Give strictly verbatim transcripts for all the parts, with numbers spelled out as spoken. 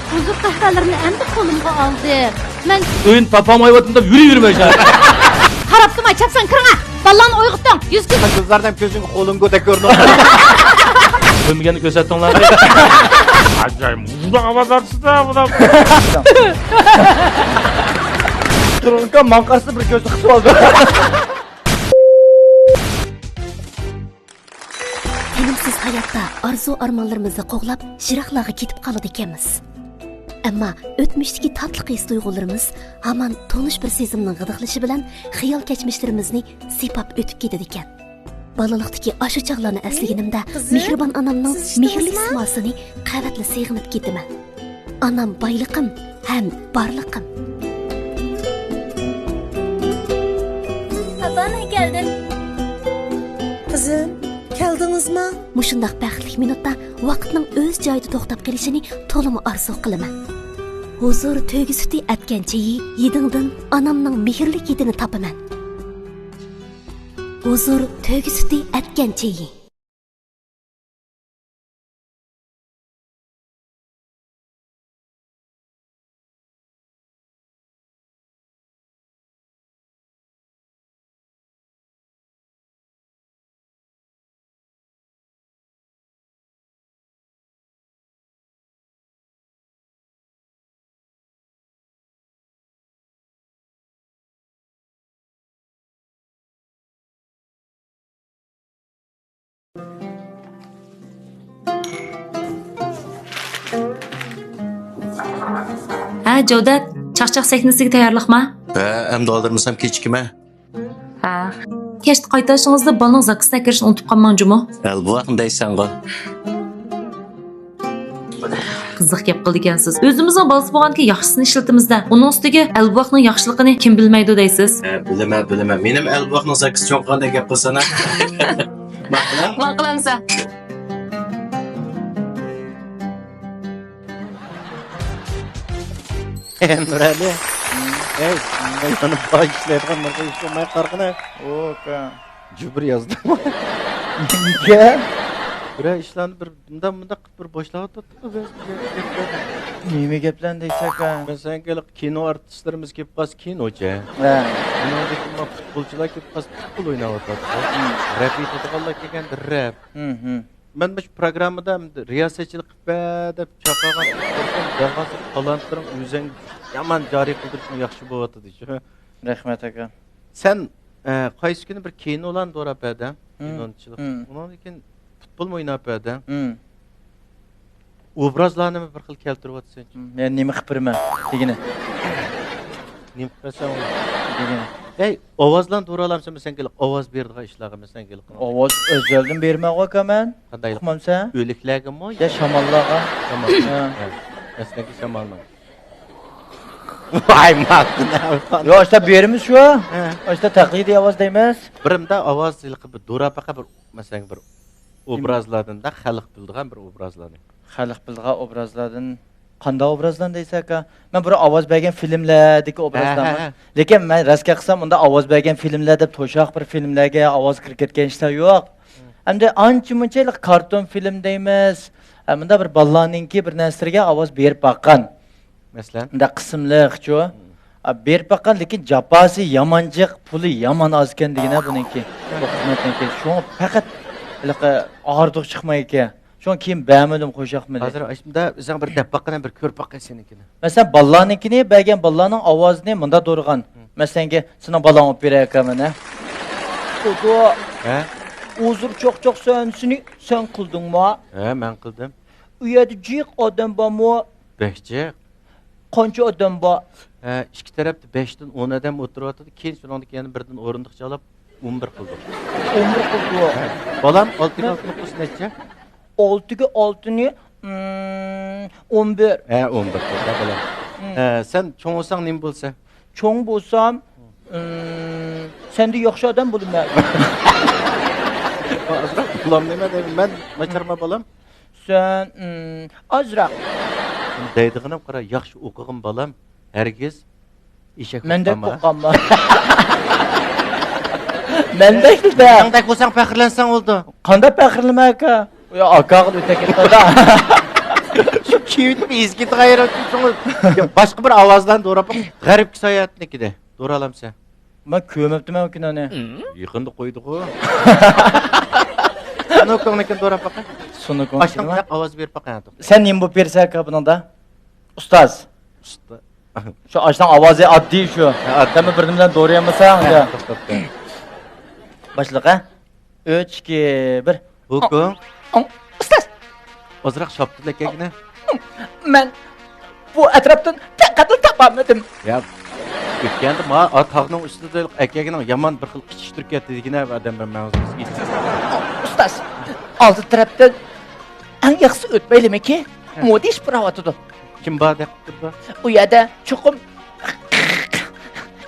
ئۇزۇر قەھۋەلىرىنى ئەمدى قولۇمغا ئالدىم. مەن ئۆينى تاپالمايۋاتىمەن دەپ يۈرۈۋېرىمەن شۇ. قاراپتىمەن، چاپسان كىرىڭە! بالىلارنى ئويغىتىڭ! يۈز كۆز. قىزلار دەم كۆزۈڭگە قولۇڭغا دەك كۆرۈنۈپ. كۆرمىگەننى كۆرسەتتىڭلار. ئاجايىپ. بۇدا ئاۋاز ئارتىسىدا، بۇدا. تۇرۇنكا ماڭقارسا بىر كۆزى قىسىپ ئالدى. تىنىمسىز ھاياتتا ئارزۇ-ئارمانلىرىمىزنى قوغلاپ، يىراقلارغا كېتىپ قالىدىكەنمىز. ئەمما ئۆتمۈشتىكى تاتلىق ھېس-تۇيغۇلىرىمىز ھامان تونۇش بىر سېزىمنىڭ غىدىقلىشى بىلەن خىيال-كەچمىشلىرىمىزنى سىيپاپ ئۆتۈپ كېتىدىكەن. بالىلىقتىكى ئاشۇ چاغلارنى ئەسلىگىنىمدە، مېھرىبان ئانامنىڭ مېھىرلىك سىماسىنى قەۋەتلا سېغىنىپ كېتىمەن. ئانام بايلىقىم ھەم بارلىقىم. پاپا، مەن كەلدىم. قىزىم، كەلدىڭىزما؟ مۇشۇنداق بەختلىك مىنۇتتا ۋاقىتنىڭ ئۆز جايىدا توختاپ قېلىشىنى تولىمۇ ئارزۇ قىلىمەن. ھۇزۇر تۆگە سۈتى ئەتكەن چېيى، ھىدىڭدىن ئانامنىڭ مېھىرلىك ھىدىنى تاپىمەن. ھۇزۇر تۆگە سۈتى ئەتكەن چېيى. ھە، جەۋدەت، چاقچاق سەھنىسىگە تەييارلىقما؟ ھە، ئەمدى ئالدىرمىسام كېچىكىمەن. ھە. كەچتە قايتىشىڭىزدا بالىنىڭ زاكىسىنى ئەكىرىشنى ئۇنتۇپ قالماڭ جۇمۇ. ئەلبۇۋاقنى دەيسەنغۇ. قىزىق گەپ قىلىدىكەنسىز. ئۆزىمىزنىڭ بالىسى بولغاندىكىن ياخشىسىنى ئىشلىتىمىز-دە. ئۇنىڭ ئۈستىگە ئەلبۇۋاقنىڭ ياخشىلىقىنى كىم بىلمەيدۇ دەيسىز. ھە، بىلىمەن، بىلىمەن. مېنىڭ ئەلبۇۋاقنىڭ زاكىسى چوڭ قىلغاندەك گەپ قىلسانا. ماقۇل. ماقۇل ئەمسە. نۇرئەلى. ھەي، مايانى باش ئىشلەيدىغان نۇرغۇن ئىش بولماي قارىغىنە. ئۇكا. جۇبۇر يازدىم. نېمىگە؟ بىرەر ئىشلارنى بىر مۇنداق، مۇنداق قىلىپ بىر باشلاۋاتاتتىق بىز. نېمە گەپلەرنى دەيسەن ئاكا؟ مەسىلەن، كىنو ئارتىسلىرىمىز كېلىپ قالسا كىنوچە. ھە. ئۇنىڭدىن كېيىن پۇتبولچىلار كېلىپ قالسا پۇتبول ئويناۋاتاتتۇق. ھىم. رەپ ئېيتىدىغانلار كەلگەندە رەپ. ھىم، ھىم. مەن مۇشۇ پروگراممىدا رىياسەتچىلىك قىلىپ بەر دەپ چاقىرغان، بەرغانسېرى تالانتلىرىڭ ئۆزۈڭگە يامان جارى قىلدۇرۇشۇڭ ياخشى بولۇۋاتىدۇ شۇ. رەھمەت ئاكا. سەن، ئە، قايسى كۈنى بىر كىنولارنى دوراپ بەردىڭ؟ ھىم، كىنوچىلىق. ھىم. ئۇنىڭدىن كېيىن پۇتبولمۇ ئويناپ بەردىڭ. ھىم. ئوبرازلارنىمۇ بىر خىل كەلتۈرۈۋاتىسەن. ھىم، يەنى نېمە قىلىپ بېرىمەن دېگىنى. نېمە قىلىپ بەرسەڭ ئۇنى؟ دېگىنى. ئەي، ئاۋازلارنى دورالامسەن، مەسىلەن، كېلىپ ئاۋاز بېرىدىغان ئىشلارغا، مەسىلەن، كېلىپ قىلىڭ. ئاۋاز ئەزەلدىن بېرىمەنغۇ ئاكا مەن. قانداق؟ ئۇقمامسەن؟ ئۆلۈكلەرگىمۇ؟ يا شاماللارغا. شامال. ھە. ھە. مەسىلەن، شامالنىڭ. ۋاي، ماقۇل. يا، ئاشتا بېرىمىز شۇ. ھە. ئاشتا تەقلىدىي ئاۋاز دەيمىز. بىرىمدە ئاۋاز ھېلىقى بىر دورا پەقەت بىر، مەسىلەن، بىر ئوبرازلاردىن، خەلق بىلىدىغان بىر ئوبرازلارنى. خەلق بىلىدىغان ئوبرازلاردىن قانداق ئوبرازلارنى دەيسەن ئاكا؟ مەن بۇرۇن ئاۋاز بەرگەن فىلىملەردىكى ئوبرازلارمۇ. ھە، ھە، ھە. لېكىن مەن راست گەپ قىلسام، ئۇنداق ئاۋاز بەرگەن فىلىملەر دەپ توشاق بىر فىلىملەرگە ئاۋاز كىرىپ كەتكەن ئىشلار يوق. ھىم. ئەمدى ئانچە مۇنچە ھېلىقى كارتون فىلىم دەيمىز. ھە، مۇنداق بىر بالىلارنىڭكى بىر نەرسىلىرىگە ئاۋاز بېرىپ باققان. مەسىلەن؟ مۇنداق قىسىملىقچۇ. ھىم. ئا، بېرىپ باققان، لېكىن جاپاسى يامان جىق، پۇلى يامان ئاز ئىكەن دېگىنە بۇنىڭكى، بۇ خىزمەتنىڭكى. شۇڭا پەقەت ھېلىقى ئاغرىدۇق چىقماي ئىكەن. شۇڭا كېيىن بەرمىدىم قوشاقمىنى. ھازىر ئاشۇنداق ئۆزۈڭ بىر دەپ باققىنا، بىر كۆرۈپ باققىن سېنىڭكىنى. مەسىلەن، بالىلارنىڭكىنى بەرگەن، بالىلارنىڭ ئاۋازىنى مۇنداق دورىغان. ھىم. مەسىلەنكى، سېنىڭ بالاڭ ئوپېرا ئاكا مانا. دودۇ. ھە؟ ھۇزۇر چاقچاق سەھنىسىنى سەن قىلدىڭمۇ؟ ھە، مەن قىلدىم. ئۇ يەردە جىق ئادەم بارمۇ؟ بەك جىق. قانچە ئادەم بار؟ ھە، ئىككى تەرەپتە بەشتىن ئون ئادەم ئولتۇرۇۋاتىدۇ. كېيىن شۇنىڭدىن كېيىن بىردىن ئورۇندۇقچە ئالاپ، ئون بىر قىلدۇق. ئون بىر قىلدۇق. ھە. بالام، ئالتىگە ھە. ئالتە نوقتىسى نەچچە؟ ئالتىگە ئالتىنى، ئىم، ئون بىر. ھە، ئون بىر قىلدى، بالام. ھىم. ھە، سەن چوڭ بولساڭ نېمە بولىسەن؟ چوڭ بولسام، ئىم، سەندىن ياخشى ئادەم بولىمەن. ئازراق بالام نېمە دەيمەن؟ مەن ناچارما بالام؟ سەن، ئىم، ئازراق. دەيدىغىنىم قارا، ياخشى ئوقۇغىن بالام، ھەرگىز ئېشەك مەندەك بولۇپ قالما. مەندەك دېدى. مەندەك بولساڭ پەخىرلەنسەڭ بولىدۇ. قانداق پەخىرلىمە ئاكا؟ يا، ئاكاغا ئۆتە كەتتىڭ-دە. كېيىنكى ئىزگىتىغا يېرىۋېتىپسىڭىز. يا، باشقا بىر ئاۋازلارنى دوراپ باققىن. غەربكە ساياھەتنىكىدە. دورالامسەن؟ مەن كۆرمەپتىمەن ئۇ كىنونى. يېقىندا قويدىغۇ. سۇنۇكۇڭنىڭكىنى دوراپ باققىن. سۇنۇكۇڭ ئاشۇنىڭ دېدىما؟ ئاۋاز بېرىپ باققىن. سەن نېمە بولۇپ بېرىسەن ئاكا بۇنىڭدا؟ ئۇستاز. ئۇستا. شۇ ئاشۇنىڭ ئاۋازى ئاددىي شۇ. ھە، ئاددىي. سەنمۇ بىردىن بىلەن دورىيالمىساڭ، ھە، يا. توختاپ، توختاپ. باشلىق، ھە؟ ئۈچ، ئىككى، بىر. ھۇكۇڭ. ئوڭ، ئوڭ، ئۇستاز. ئازراق شاپتۇل ئەكەگىنە. مەن بۇ ئەتراپتىن پەقەتلا تاپالمىدىم. يا، ئۆتكەندە ما، ئا، تاغنىڭ ئۈستىدە ئەكەگىنىڭ يامان بىر خىل قىچىشتۇرۇپ كەتتى دېگىنە ئادەم بىر مەڭزىمىزگە يېتىپ. ئۇستاز، ئالدى تەرەپتىن ئەڭ ياخشىسى ئۆتمەيلىمىكى؟ ھە. مۇدىش پۇراۋاتىدۇ. كىم بار دەپ تۇرىدۇ؟ ئۇ يەردە چوقۇم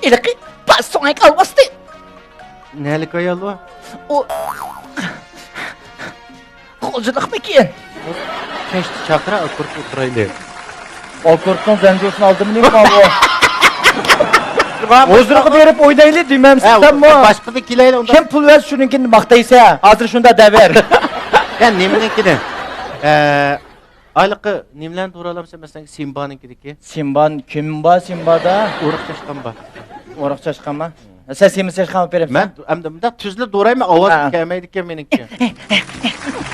ھېلىقى باش سۆڭەك ئالۋاستى. نەلىك ئايال ئۇ؟ ئۇ غۇلجىلىقمىكىن؟ كەچتە چاقىرا، ئاككوردقا ئولتۇرايلى. ئاككوردنىڭ زەنجىرىسىنى ئالدىمۇ نېمە بۇ؟ ھۇزۇرغا بېرىپ ئوينايلى دېمەمسىز سەنمۇ؟ باشقىدا كېلەيلى ئۇنداق. كىم پۇل بەرسە شۇنىڭكىنى ماختايسەن. ھازىر شۇنداق دەۋەر. يا نېمىنىڭكىنى؟ ئە، ھېلىقى نېمىلەرنى دورالامسەن مەسىلەن سىمبانىڭكىدىكى؟ سىمبا، كىم بار سىمبادا؟ ئورۇق چاشقان بار. ئورۇق چاشقانمۇ؟ سەن سېمىز چاشقان ئېلىپ بېرىپسەن؟ مەن ئەمدى مۇنداق تۈزلا دورايمەن، ئاۋاز ھە. كەلمەيدىكەن مېنىڭكى.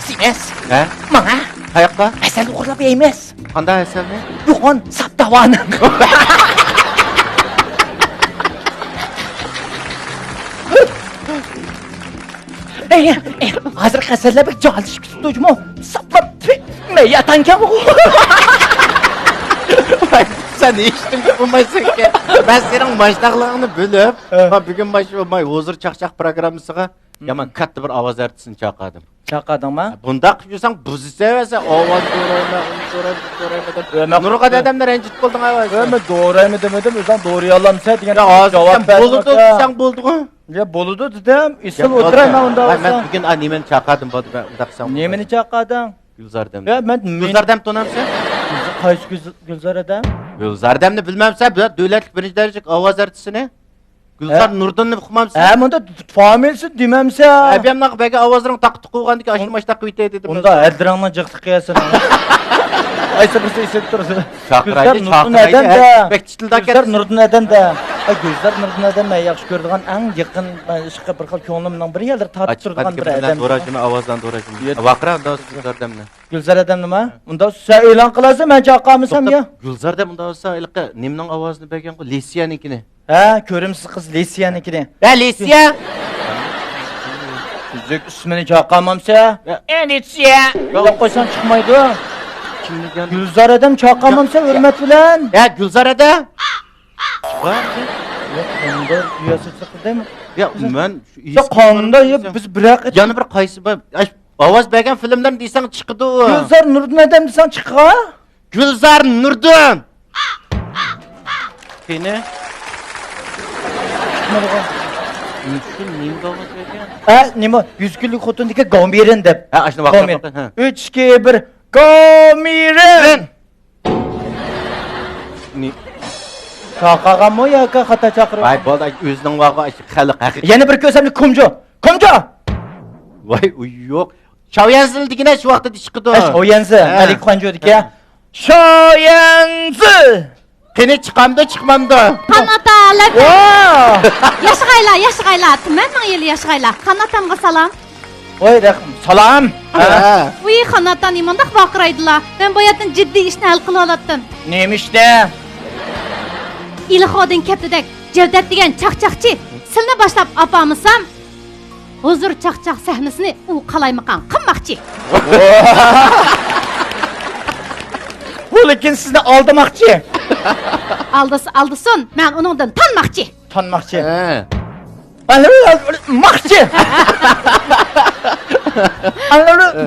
سېمىز. ھە؟ ماڭا. قاياققا؟ ھەسەل ئوغرىلاپ يەيمىز. قانداق ھەسەلنى؟ يوغان، ساپ داۋانىڭ. ئەي، ئەي، ھازىرقى ھەسەللەر بەك جالىشىپ كېتىپتۇ جۇمۇ. ساپلاپ مەيياتانكەن بۇ. سەن ھېچنېمە ئۇقمايسەنكەن. مەن سېنىڭ ماشىناغلىقىڭنى بىلىپ، ھە. مەن بۈگۈن ماش-، ماي ھۇزۇر چاقچاق پروگراممىسىغا يامان كاتتا بىر ئاۋاز ئارتىسىنى چاقىردىم. چاقىردىڭما؟ بۇنداق يۈرسەڭ بۇزىسەن، سەن ئاۋاز دورايمەن، ئۇنى دورايمەن، بۇنى دورايمەن دەپ. نۇرغۇن ئادەمنى رەنجىتىپ قالدىڭ ئاۋاز. مەن دورايمەن دېمىدىم، ئۆزۈڭ دورىيالامسەن دېگەن يا ھازىر جاۋاب سەن بولىدۇ دېسەڭ بولدىغۇ. يا بولىدۇ دېدىم، ئېسىل ئولتۇراي مەن ئۇنداق بولسا. مەن بۈگۈن نېمىنى چاقىردىم، بولدى، ئۇنداق دېسەڭ. نېمىنى چاقىردىڭ؟ گۈلزار ئادەم. يا مەن گۈلزار ئادەم تونامسەن؟ قايسى گۈلزار ئادەم؟ گۈلزار ئادەمنى بىلمەمسەن؟ بۇ دۆلەتلىك بىرىنچى دەرىجىلىك ئاۋاز ئارتىسىنى. گۈلزار نۇردىننى ئۇقمامسەن؟ ھە، مۇندا فامىلىسى دېمەمسەن. ئەبىيەمنىڭ بەگە ئاۋازلىرىڭ تاقا تۇقۇلغاندىكى ئاشۇ ماش تاقا ئېيتەي دېدىم. ئۇندا ھەددىرىڭنىڭ جىق تىقى ياسىنىڭ. ئايسا بىرسى ئېسىپ تۇرسا. چاقىرايلى، گۈلزار نۇردىن چاقىرايلى. ئادەمدە. بەك چىتىلداك گۈلزار نۇردىن ئادەمدە. ئا، گۈلزار نۇردىن ئادەم مەن ياخشى كۆرىدىغان ئەڭ يېقىن، مەن ئىشقا بىر خىل كۆڭلۈمنىڭ بىر يەرلىرى تارتىپ تۇرىدىغان بىر ئادەم. دوراجىما، ئاۋازدان دوراجىما. ۋاقىرا، ئۇنداق گۈلزار ئادەمنى. گۈلزار ئادەمنىما؟ ئۇنداق سەن ئېلان قىلارسەن، مەن چاقىرمىسام يا. گۈلزار ئادەم ئۇنداق بولسا، ھېلىقى نېمىنىڭ ئاۋازىنى بەرگەنغۇ؟ لېسىيەنىڭكىنى. ھە، كۆرۈمسىز قىز لېسىيەنىڭكىنى. ھە، لېسىيە! تۈزۈك ئىسمىنى چاقىرمامسە؟ ھە. ئە، لېسىيە! دەپ قويساڭ چىقمايدۇ. كىمنى دېگەن؟ گۈلزار ئادەم چاقىرمامسە، ھۆرمەت بىلەن. ھە، گۈلزار ئادەم! يا، قانداق يا، سىز قىلدىمۇ؟ يا، مەن شۇ قانداق يا، بىز بىر ھەققە يەنە بىر قايسى بار؟ ئاش-، ئاۋاز بەرگەن فىلىملىرىنى دېسەڭ چىقىدۇ. گۈلزار نۇردىن ئادەم دېسەڭ چىقىدۇ. گۈلزار نۇردىن! قېنى؟ شۇ نېمىگە ئاۋاز بەرگەن؟ ھە، نېمە؟ يۈز كۈنلۈك خوتۇندىكى گومىرىن دەپ. ھە، ئاشۇنى ۋاقىت گومىرىن. ھە. ئۈچ، ئىككى، بىر. گومىرىن! نى- چاقىرغانمۇ ياكى خاتا چاقىرىۋاتقان؟ ۋاي، بولدى، ئۆزىنىڭ بارغۇ، خەلق ھەقىقىي. يەنە بىر كۆرسەمدە كۇمجو! كۇمجو! ۋاي، ئۇ يوق. شاۋيەنزىل دېگىنە شۇ ۋاقىتتا چىقىدۇ. ھە، شاۋيەنزى، ھە. مەلىكە خۇەنجۇدىكى. ھە. شاۋيەنزى! قېنى چىقامدۇ، چىقمامدۇ؟ قاناتا، لەببەي. ۋا! ياشىغايلا، ياشىغايلا، مىڭ يىل ياشىغايلا. قاناتامغا سالام. ۋاي، رەھمەت. سالام. ھە. ۋۇي، قاناتا نېمانداق ۋارقىرايدىلا؟ مەن باياتىن جىددىي ئىشنى ھەل قىلىۋالاتتىم. نېمە ئىشنى؟ ئىلىخودىن كەپتىدەك جەۋدەت دېگەن چاقچاقچى سىلنى باشلاپ ئاپارمىسام، ھۇزۇر چاقچاق سەھنىسىنى ئۇ قالايمىقان قىلماقچى. ئۇ لېكىن سىزنى ئالدىماقچى. ئالدىسا ئالدىسۇن، مەن ئۇنىڭدىن تانماقچى. تانماقچى. ھە. ماقچى.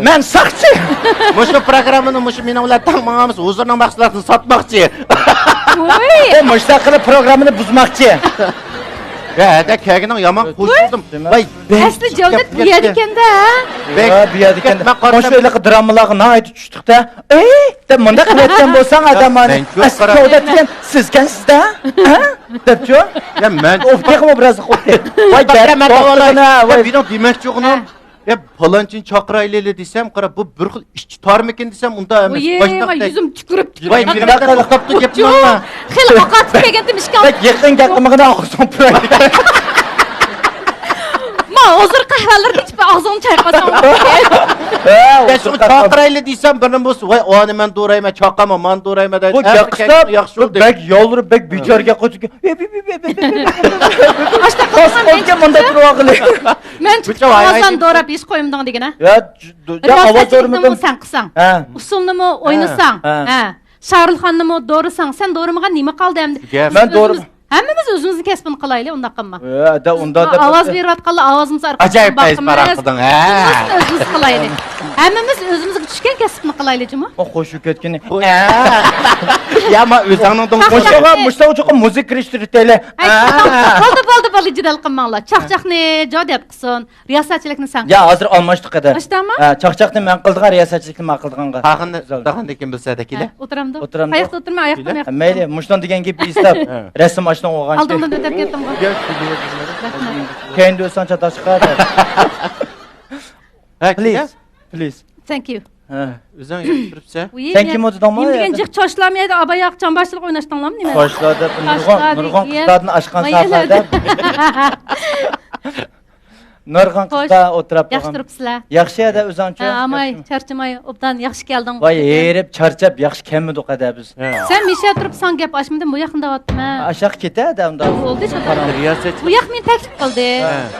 مەن ساقچى. مۇشۇ پروگراممىنى مۇشۇ مېنىڭ بىلەن تەڭ ماڭامىز، ھۇزۇرنىڭ مەھسۇلاتىنى ساتماقچى. ۋوي. ئۇ مۇشۇنداق قىلىپ پروگراممىنى بۇزماقچى. يا، ھەدە كەلگىنىڭ يامان قوشۇلدۇم. ۋاي، ئەسلى جەۋدەت بۇ يەردە ئىكەندە. بۇ يەردە ئىكەندە. مۇشۇ ھېلىقى درامىلارغا ناھايىتى چۈشتۇق-دە. ئەي، دەپ مۇنداق قىلىۋەتكەن بولساڭ ئادەم مانا. ئەسلى جەۋدەت دېگەن سىزكەنسىز-دە. ھە؟ دەپچۇ؟ يا، مەن ئۇ تېخىمۇ بىرازلىق ئوتتى. ۋاي، دەپ مەن توختىغىنا، ۋاي. مېنىڭ دېمەكچى ئۇقۇنۇم. يا پالانچىنى چاقىرايلى دېسەم، قارا، بۇ بىر خىل ئىچى تارمىكىن دېسەم، ئۇنداق ئەمەس. ۋاي، باشتاق ۋاي، دەپ. يۈزۈم تۈكۈرۈپ، ۋاي، تۈكۈرۈپ. مېنىڭ توختاپتۇ گېپىم. خېلى ھاقارەت كەلگەنتىم ئىشكا. بەك يېقىن گەپ قىلمىغىنا ئاغزىڭ پۇرايدىكەن. ما، ھازىر قەھۋەلەرنى ئىچىپ ئاغزىڭنى چايقاساڭ. يا، شۇ چاقىرايلى دېسەم، بىرنى بولسا، ۋاي، ئانى مەن دورايمەن، چاقاما، مانا دورايمەن دەيدۇ. بۇ ياقىسا، ياخشى بولدى. بەك يالۋۇرۇپ، بەك بىچارىگە قويسىدىكەن. ئاشتا قىلسام مەن مۇنداق تۇرۇۋالغىلى. مەن چىقىپ ئاۋازلارنى دوراپ ھېچ قويمىدىڭ دېگىنە. يا، يا، ئاۋاز دورىمىدىڭ. سەن قىلساڭ، ھە. ئۇسسۇلنىمۇ ئوينىساڭ، ھە. شارۇلخاننىمۇ دورىساڭ، سەن دورىمىغان نېمە قالدى ئەمدى؟ مەن دورىم. ھەممىمىز ئۆزىمىزنىڭ كەسپىنى قىلايلى، ئۇنداق قىلما. ئاۋاز بېرىۋاتقانلار ئاۋازىمىزنى ئارقىدىن ئاجايىپ پەيز پاراڭ قىلدىڭ، ھە. ئۆزىمىز ئۆزىمىزگە چۈشكەن كەسىپنى قىلايلى جۇمۇ. خوش كەتكىنى. يا، ما ئۆزۈڭنىڭ دۇڭ. مۇشۇغا، مۇشۇغا چوقۇم مۇزىكا كىرىشتۈرۈپ. بولدى، بولدى، بولدى، جېدەل قىلماڭلار. چاقچاقنى جادىيەت قىلسۇن. رىياسەتچىلىكنى سەن قىل. يا، ھازىر ئالماشتۇق ئەدە. ئاشتاما؟ ھە، چاقچاقنى مەن قىلىدىغان، رىياسەتچىلىكنى مەن قىلىدىغانغا. قاغىننى، قاغىننى كىم بىلسە ئەدە كېلە. ئولتۇرامدۇ؟ ئولتۇرامدۇ؟ قاياقتا ئولتۇرىمەن؟ ئاياقتا ئولتۇرىمەن. مەيلى، مۇشۇنىڭ دېگەن گېپى ئېسىتاپ. رەسىم ئاشۇنىڭ ئوغان. ئالدىڭدىن ئۆتۈپ كەتتىمغۇ. رەھمەت. كەينىدە ئۆتسەڭ چاتاق چىقار. ھە، كېلە. پلىز، پلىز. Thank you. ھە. ئۆزۈڭ ياخشى تۇرۇپسەن. سەن كىم ئولتۇردۇڭمۇ؟ نېمە دېگەن جىق چاچلارمۇ يەردە ئاباياق چامباشچىلىق ئويناشتىڭلارمۇ نېمە؟ چاچلار دەپ نۇرغۇن، نۇرغۇن قىزلاردىن ئاشقان ساھەدە. نۇرغۇن قىزلار ئولتۇراپ. ياخشى تۇرۇپسىلەر. ياخشى ھەدە ئۆزۈڭچە. ھە، ئاماي، چارچىماي، ئوبدان ياخشى كەلدىڭ. ۋاي، ھېرىپ، چارچاپ، ياخشى كەلمىدۇق ھەدە بىز. سەن مىشە تۇرۇپ ساڭا گەپ ئاچمىدىم، بۇ ياقنى دەۋاتىمەن. ئاشاق كېتە ھەدە ئۇنداق. بولدى، شۇنداق. بۇ ياق مېنى تەكلىپ قىلدى.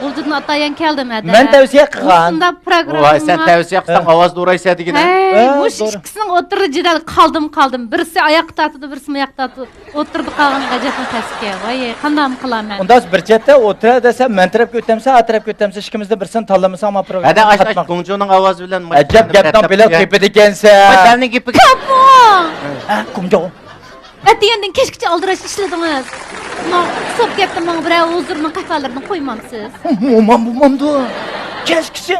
غۇلجىدىن ئاتايەن كەلدىم ھەدە. مەن تەۋسىيە قىلغان. مۇشۇنداق پروگرامما. ۋاي، سەن تەۋسىيە قىلساڭ ئاۋاز دورايسەن دېگىنە. ھەي، مۇشۇ ئىككىسىنىڭ ئوتتۇرىدا جېدەل قالدىم، قالدىم. بىرسى ئاياققا تارتىدۇ، بىرسى مۇياققا تارتىدۇ. ئوتتۇرىدا قالغان ئەجەبمۇ تەسكە. ۋاي، قانداقمۇ قىلارمەن؟ ئۇنداق بىر چەتتە ئولتۇر دېسە، مەن تەرەپكە ئۆتەمسەن، ئا تەرەپكە ئۆتەمسەن، ئىككىمىزدىن بىرسىنى تاللىمىساڭ، ما پروگرامما. ھەدە ئاش، ئاش، گۇڭجۇنىڭ ئاۋازى بىلەن. ئەجەب گەپنىڭ بېلىغا تېپىدىكەنسەن. ۋاي، دەلنى گېپىگە. كاپۇ! ھە، گۇڭجۇ. ئەتىگەندىن كەچكىچە ئالدىراش ئىشلىدىڭىز. ماڭا ئۇسساپ كەتتىم، ماڭا بىرەر ھۇزۇرنىڭ قەھۋەلىرىنى قويمامسىز؟ مومام بولمامدۇ؟ كەچكىچە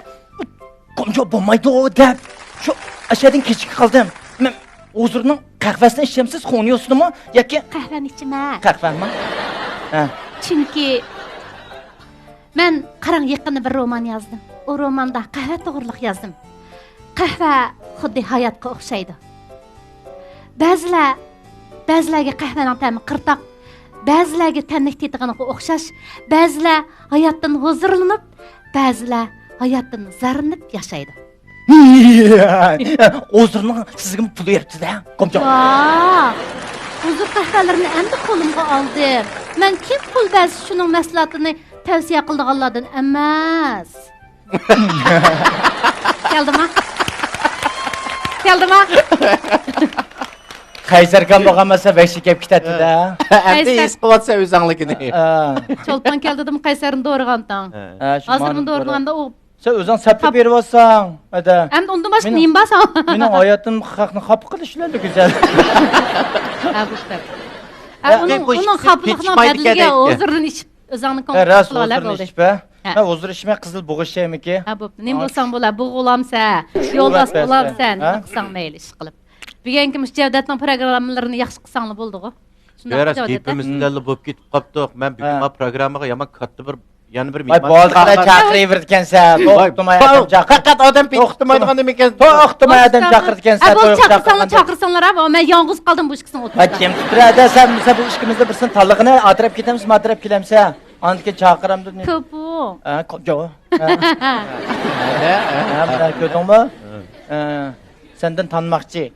گۇڭجۇ بولمايدۇ دەپ شۇ ئەشەدىن كېچىكىپ قالدىم. مەن ھۇزۇرنىڭ قەھۋەسىنى ئىچەمسىز، خۇڭيوسىنىمۇ ياكى؟ قەھۋەنى ئىچىمەن. قەھۋەمۇ؟ ھە. چۈنكى مەن قاراڭ يېقىندا بىر رومان يازدىم. ئۇ روماندا قەھۋە توغرىلىق يازدىم. قەھۋە خۇددى ھاياتقا ئوخشايدۇ. بەزىلەر، بەزىلەرگە قەھۋەنىڭ تەمى قىرتاق، بەزىلەرگە تەننەك تېتىغىنىغا ئوخشاش، بەزىلەر ھاياتتىن ھۇزۇرلىنىپ، بەزىلەر ھاياتتىن زارلىنىپ ياشايدۇ. ھۇزۇرنىڭ سىزگىمۇ پۇلى بېرىپتۇ-دە، قومچاق. ۋاھ! ھۇزۇر قەھۋەلىرىنى ئەمدى قولۇمغا ئالدىم. مەن كىم پۇل بەرسە شۇنىڭ مەھسۇلاتىنى تەۋسىيە قىلىدىغانلاردىن ئەمەس. كەلدىما؟ كەلدىما؟ قەيسەركان بولغان بولسا ۋەھشىي كەپ كېتەتتى-دە. ئەمدى ھېس قىلىۋاتىسەن ئۆزۈڭلۈكىنى. چولپان كەلدى دېدىم، قەيسەرنى دورىغانتىڭ. ھازىرمۇ دورىغاندا ئۇ سەن ئۆزۈڭ سەپلەپ بېرىۋاتساڭ، ھەدە. ئەمدى ئۇندىن باشقا نېمە بار ساڭا؟ مېنىڭ ھاياتىم خەقنى خاپا قىلىش بىلەن گۈزەل. ھە، بوپتۇ. ھە، ئۇنىڭ، ئۇنىڭ خاپىلىقىنىڭ بەدىلىگە ھۇزۇرنى ئىچىپ، ئۆزۈڭنى كونترول قىلىۋالە، بولدى. ھە، ھۇزۇر ئىچمەي قىزىل بۇغا ئىچەيمىكى؟ ھە، بوپتۇ. نېمە بولساڭ بولا، بۇغا بولامسەن، يولداش بولامسەن، نېمە قىلساڭ مەيلى، ئىش قىلىپ. بۈگۈنكى مۇشۇ جەۋدەتنىڭ پروگراممىلىرىنى ياخشى قىلساڭلا بولدىغۇ. شۇنداق، جەۋدەت. گېپىمىز بىلەنلا بولۇپ كېتىپ قاپتۇق. مەن بۈگۈن ما پروگرامماغا يامان كاتتا بىر يەنە بىر مېھمان. ۋاي، بولدى، قاراي، چاقىرىۋېرىدىكەنسەن. توختىماي ئادەم چاقىر. پەقەت ئادەم بېكىتىپ تۇرمايدىغان نېمىكەن؟ توختىماي ئادەم چاقىرىدىكەنسەن. ھە، بولدى، چاقىرساڭلار، چاقىرساڭلار، ھە، مەن يالغۇز قالدىم بۇ ئىككىسىنىڭ ئوتتۇرىدا. ھە، جىم تۇرە، ھەدە، سەن، سەن بۇ ئىككىمىزدىن بىرسىنى تاللىغىنە، ئا تەرەپ كېتەمسىز، ما تەرەپ كېلەمسە؟ ئاندىن كېيىن چاقىرامدۇ. كوپۇ. ھە، كوجو. ھە. ھە، بۇنى كۆردۈڭمۇ؟ ھە، سەندىن تانماقچى.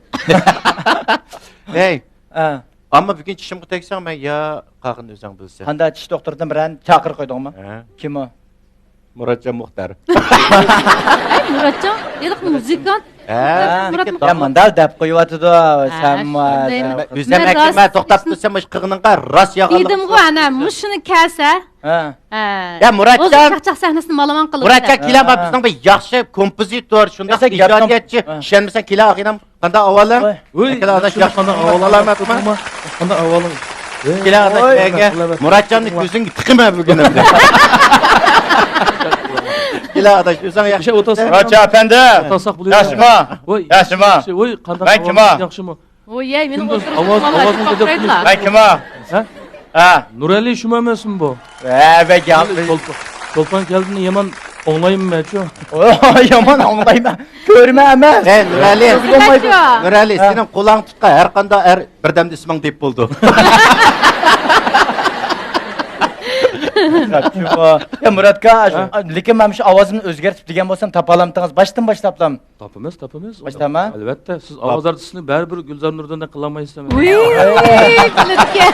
ھەي. ھە. ئەمما بۈگۈن چىشىمغا تەگسەڭ، مەن يا قاغىنى ئۆزۈڭ بىلسەن. قانداق، چىش دوختۇرىدىن بىرەرنى چاقىرىپ قويدۇڭمۇ؟ ھە. كىم ئۇ؟ مۇراتجان مۇختار. ھەي، مۇراتجان، ھېلىقى مۇزىكانت. ھە. مۇرات مۇختار. يا، مۇنداق دەپ قويۇۋاتىدۇ، سەنمۇ. ئۆزۈم ئەكىمە توختاپ تۇرسام، مۇشۇ قىغىنىڭغا راست ياغانلىق دېدىمغۇ، ئەنە، مۇشۇنى كەلسە. ھە. ھە. يا، مۇراتجان. ھازىر چاقچاق سەھنىسىنى مالىمان قىلىۋاتىدۇ. مۇراتجان، كېلە، بىزنىڭ بىر ياخشى كومپوزىتور، شۇنداق ئىجادىيەتچى. ئىشەنمىسەڭ، كېلە، ئاغىنەم. قانداق ئەھۋالىڭ؟ ۋاي. كېلە ئاداش، ياخشى. قانداق ئەھۋال، سالامەتمۇ؟ قانداق ئەھۋالىڭ؟ كېلە ئاداش، مۇراتجاننى كۆزۈڭگە تىقىمەن بۈگۈن ئەمدى. كېلە ئاداش، ئۆزۈڭ ياخشى. مۇراتجان ئەپەندى. ياخشىمۇ؟ ۋاي. ياخشىمۇ؟ ۋاي، قانداق ئەھۋال؟ ياخشىمۇ؟ ۋوي، يەي، مېنىڭ ئوتتۇرىمدا ئاۋاز، ئاۋازنى قويۇپ قويدۇڭ. ھە؟ ھە. نۇرئەلى شۇمۇ ئەمەسمۇ بۇ؟ ھە، بەك ياخشى. چولپان كەلدىنى يامان ئوڭلايمەنچۇ؟ يامان ئوڭلايمەن. كۆرمە ئەمەس. ئەي، نۇرئەلى. نۇرئەلى، ھە. سېنىڭ قولۇڭ تۇتقان ھەر قانداق ئەر بىردەمدە ئىسمىڭ دېيىپ بولىدۇ. يا مۇراتكا، ھە؟ لېكىن مەن شۇ ئاۋازىمنى ئۆزگەرتىپ دېگەن بولسام تاپالامتىڭىز باشتىن باشلاپلام. تاپىمىز، تاپىمىز. باشتاما؟ ئەلۋەتتە، سىز ئاۋاز ئارتىسىنى بەرىبىر گۈلزار نۇردىندەك قىلالمايسىز. ۋىي، قىلىدىكەن.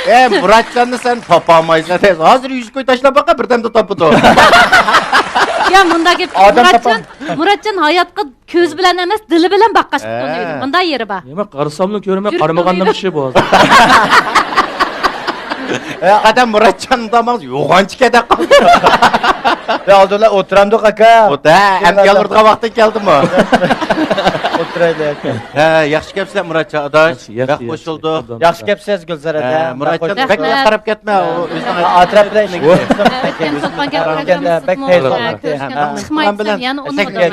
ئە، مۇراتجاننى سەن تاپالمايسەن. ھازىر يۈزۈكى تاشلاپ باققا، بىردەمدە تاپىدۇ. يا، مۇنداق گەپ. ئادەم مۇراتجان، تاپالمايدۇ. مۇراتجان ھاياتقا كۆز بىلەن ئەمەس، دىلى بىلەن باققاچقا تونۇيدۇ. ھە. مۇنداق يېرى بار. نېمە، قارىساملا كۆرمەي، قارىمىغاندىن ئىشى بولسا. ھەقىقەتەن مۇراتجان مۇنداق يوغانچىكەن دەپ قالدى. يا، ئالدىنلا ئولتۇرامدۇق، ئاكا. ئولتۇر، ھە، ئەمدى يالۋۇرىدىغان ۋاقتىڭ كەلدىمۇ؟ ئولتۇرايلى، ئاكا. ھە، ياخشى كەپسىلەر، مۇراتجان ئاداش. ياخشى، بەك ياخشى، خۇش بولدۇق. ياخشى كەپسىز، گۈلزار ئادا. ھە، مۇراتجان، بەك رەھمەت. قاراپ كەتمە، ئۇ ئۆزىنىڭ ئاتراپ بىلەن ئىشلەپ. بەك تەيز بولغان. چىقماي دېسەم يەنە ئۇنىمىدىم.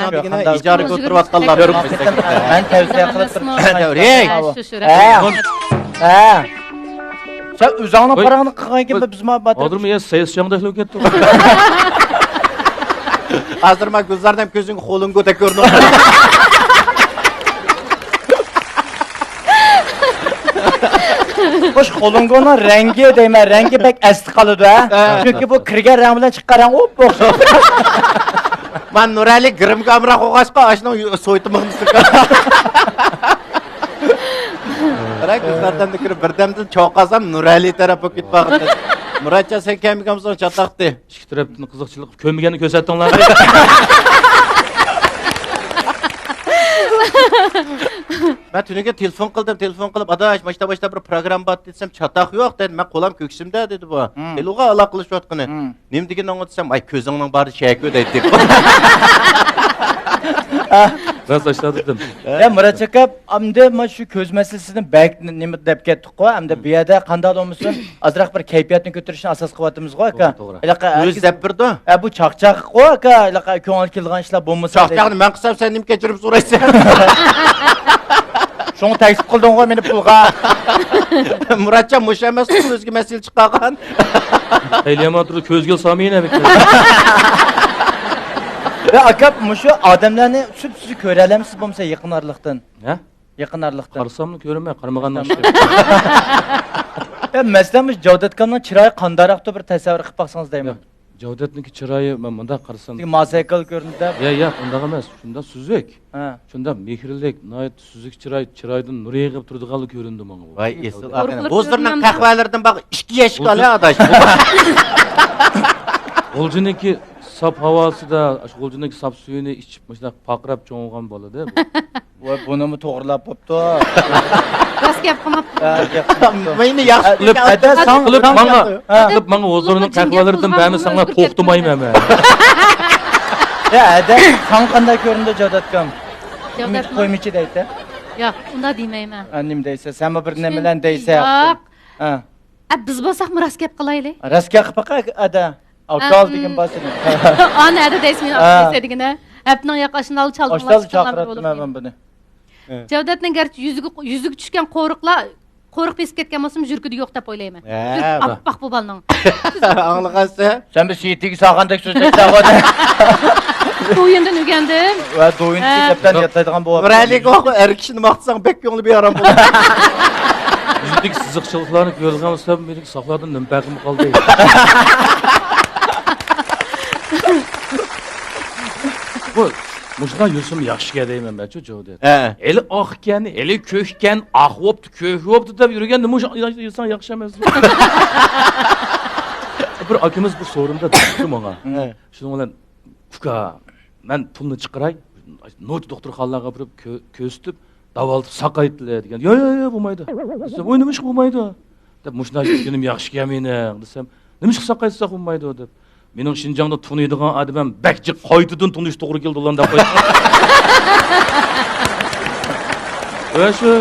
ئىجارىگە ئولتۇرۇۋاتقانلار. مەن تەۋسىيە قىلىپ تۇرۇپ. ھە. سەن ئۆزۈڭنىڭ پاراڭنى قىلغان ئىكەن، بىز ما باتۇر. ھازىرمۇ يا سەيسجاڭدەك بولۇپ كەتتى. ھازىر ما گۈلزارنىڭ كۆزۈڭگە خولۇڭگۇدەك كۆرۈنۈپ. خوش، خولۇڭگۇنىڭ رەڭگى دەيمەن، رەڭگى بەك ئەستە قالىدۇ، ھە؟ ھە. چۈنكى بۇ كىرگەن رەڭ بىلەن چىققان رەڭ ئوپئوخشاش. مانا نۇرئەلى گىرىمگە ئامراق بولغاچقا، ئاشۇنىڭ سويتىمىغىنى سۈركەپ. بىراق، گۈلزار ئادەمنى كۆرۈپ بىردەمدىن چوقاسام نۇرئەلى تەرەپ بولۇپ كېتىپ قالدى. مۇراتجان، سەن كەلمىگەنمىسەن چاتاقتى. ئىككى تەرەپتىن قىزىقچىلىق كۆرمىگەننى كۆرسەتتىڭلار. مەن تۈنۈگۈن تېلېفون قىلدىم، تېلېفون قىلىپ، ئاداش، ماشتا، ماشتا بىر پروگرامما بار دېسەم، چاتاق يوق دېدى. مەن قولام كۆكسۈمدە دېدى بۇ. ھىم. ھېلىغا ئالاقىلىشىۋاتقىنى. ھىم. نېمە دېگىنىڭ دېسەم، ئاي، كۆزۈڭنىڭ بارى شەكۇ دەيتتى. راست ئاشۇنداق دېدىم. يا مۇرات ئاكا، ئەمدى مانا شۇ كۆز مەسىلىسىنى بەك نېمە دەپ كەتتۇققۇ، ئەمدى بۇ يەردە قانداق بولمىسۇن، ئازراق بىر كەيپىياتنى كۆتۈرۈشنى ئاساس قىلىۋاتىمىزغۇ، ئاكا. توغرا، توغرا. ھېلىقى ئۆزى دەپ بېرىدۇ. ھە، بۇ چاقچاققۇ، ئاكا، ھېلىقى كۆڭۈل كېلىدىغان ئىشلار بولمىسا. چاقچاقنى مەن قىلسام، سەن نېمە كەچۈرۈم سورايسەن؟ شۇڭا تەكلىپ قىلدىڭغۇ مېنى پۇلغا. مۇراتجان مۇشۇ ئەمەس، ئۆزىگە مەسىلە چىقارغان. خېلى يامان تۇرىدۇ، كۆزگە سامىنە بىر. يا ئاكا، مۇشۇ ئادەملەرنى سۈپسۈزۈك كۆرەلەمسىز بولمىسا يېقىن ئارىلىقتىن؟ ھە؟ يېقىن ئارىلىقتىن. قارىساملا كۆرىمەن، قارىمىغاندىن ئىشى. يا مەسىلەن، مۇشۇ جاۋدەت ئاكامنىڭ چىرايى قانداقراقتۇ، بىر تەسەۋۋۇر قىلىپ باقسىڭىز دەيمەن. ياق، جاۋدەتنىڭكى چىرايى، مەن مۇنداق قارىسام، ماسايكال كۆرۈنىدۇ. يا، ياق، ئۇنداق ئەمەس. شۇنداق سۈزۈك. ھە. شۇنداق مېھىرلىك، ناھايىتى سۈزۈك چىراي، چىرايدىن نۇر يېغىپ تۇرىدىغانلا كۆرۈندى ماڭا ئۇ. ۋاي، ئېسىل ئاكا. ھۇزۇرنىڭ قەھۋەلىرىدىن باغ ئىككى يەشىك ئالە ئاداش. غۇلجىنىڭكى ساپ ھاۋاسىدا، ئاشۇ غۇلجىنىڭكى ساپ سۈيىنى ئىچىپ، مۇشۇنداق پارقىراپ چوڭىغان بالا-دە بۇ. ۋاي، بۇنىمۇ توغرىلاپ بوپتۇ. راست گەپ قىلماپتۇ. ھە، گەپ قىلماپتۇ. مېنى ياخشى قىلىپ، قىلىپ ماڭا، ھە. قىلىپ ماڭا ھۇزۇرنىڭ قەھۋەلىرىدىن بەرمىسەڭلار توختىمايمەن مەن. يا، ئەدە، ساڭا قانداق كۆرۈندى جاۋدەت ئاكام؟ جاۋدەتمۇ؟ قويمىچى دەيتتى. ياق، ئۇنداق دېمەيمەن. ھە، نېمە دەيسە؟ سەنمۇ بىر نېمىلەرنى دەيسە. ياق. ھە. ئە، بىز بولساق راست گەپ قىلايلى. راست گەپ قىلىپ باقە، ئەدە. ئاۋكال دېگەن بار سېنىڭ. ئانا ئەدە دەيسىز، مېنى ئاكترىسە دېگىنە. ئەپنىڭ ياق ئاشۇنداق چالقىنلاشقان بولۇپ. ئاشۇنداق چاقىراتتىم مەن بۇنى. جاۋدەتنىڭ گەرچە يۈزىگە، يۈزىگە چۈشكەن قورۇقلار، قورۇق بېسىپ كەتكەن بولسىمۇ، يۈرىكىدە يوق دەپ ئويلايمەن. ھە. يۈرىكى ئاپئاق بۇ بالىنىڭ. ئاڭلىغانسەن؟ سەن بىر سېيىتىگە سالغاندەك سۆزلەيسەن. دويۇندىن ئۆگەندىم. ۋە دويۇن ھە. دەپتەرنى يادلايدىغان بولۇپ. مۇرەلىگە ئەر كىشىنى ماختىساڭ بەك كۆڭلى بىئارام بولىدۇ. يۈزىدىكى سىزىقچىلىقلارنى كۆرىدىغان بولسام، مېنىڭ ساقلاردىن نېمە پەرقىم قالدى؟ بۇ، مۇشۇنداق يۈرسىمۇ ياخشىكەن دەيمەن مەنچۇ، جاۋدەت. ھە. ھېلى ئاقكەن، ھېلى كۆككەن، ئاق بوپتۇ، كۆك بوپتۇ دەپ يۈرگەندە مۇشۇ يۈرسەڭ ياخشى ئەمەس. بىر ئاكىمىز بىر سورۇندا دەپتۇ ماڭا. ھە. شۇنىڭ بىلەن، ئۇكا، مەن پۇلنى چىقىراي، نوچى دوختۇرخانىلارغا بېرىپ كۆ-، كۆرسىتىپ، داۋالىتىپ ساقايتىلى دېگەن. ياق، ياق، ياق، بولمايدۇ دېسەم، ۋاي، نېمىشقا بولمايدۇ دەپ، مۇشۇنداق كۈنۈم ياخشىكەن مېنىڭ دېسەم، نېمىشقا ساقايتساق بولمايدۇ دەپ، مېنىڭ شىنجاڭدا تونۇيدىغان ئادىمىم بەك جىق، قايتىدىن تونۇش توغرا كېلىدۇ ئۇلارنى دەپ قويدى. ۋە شۇ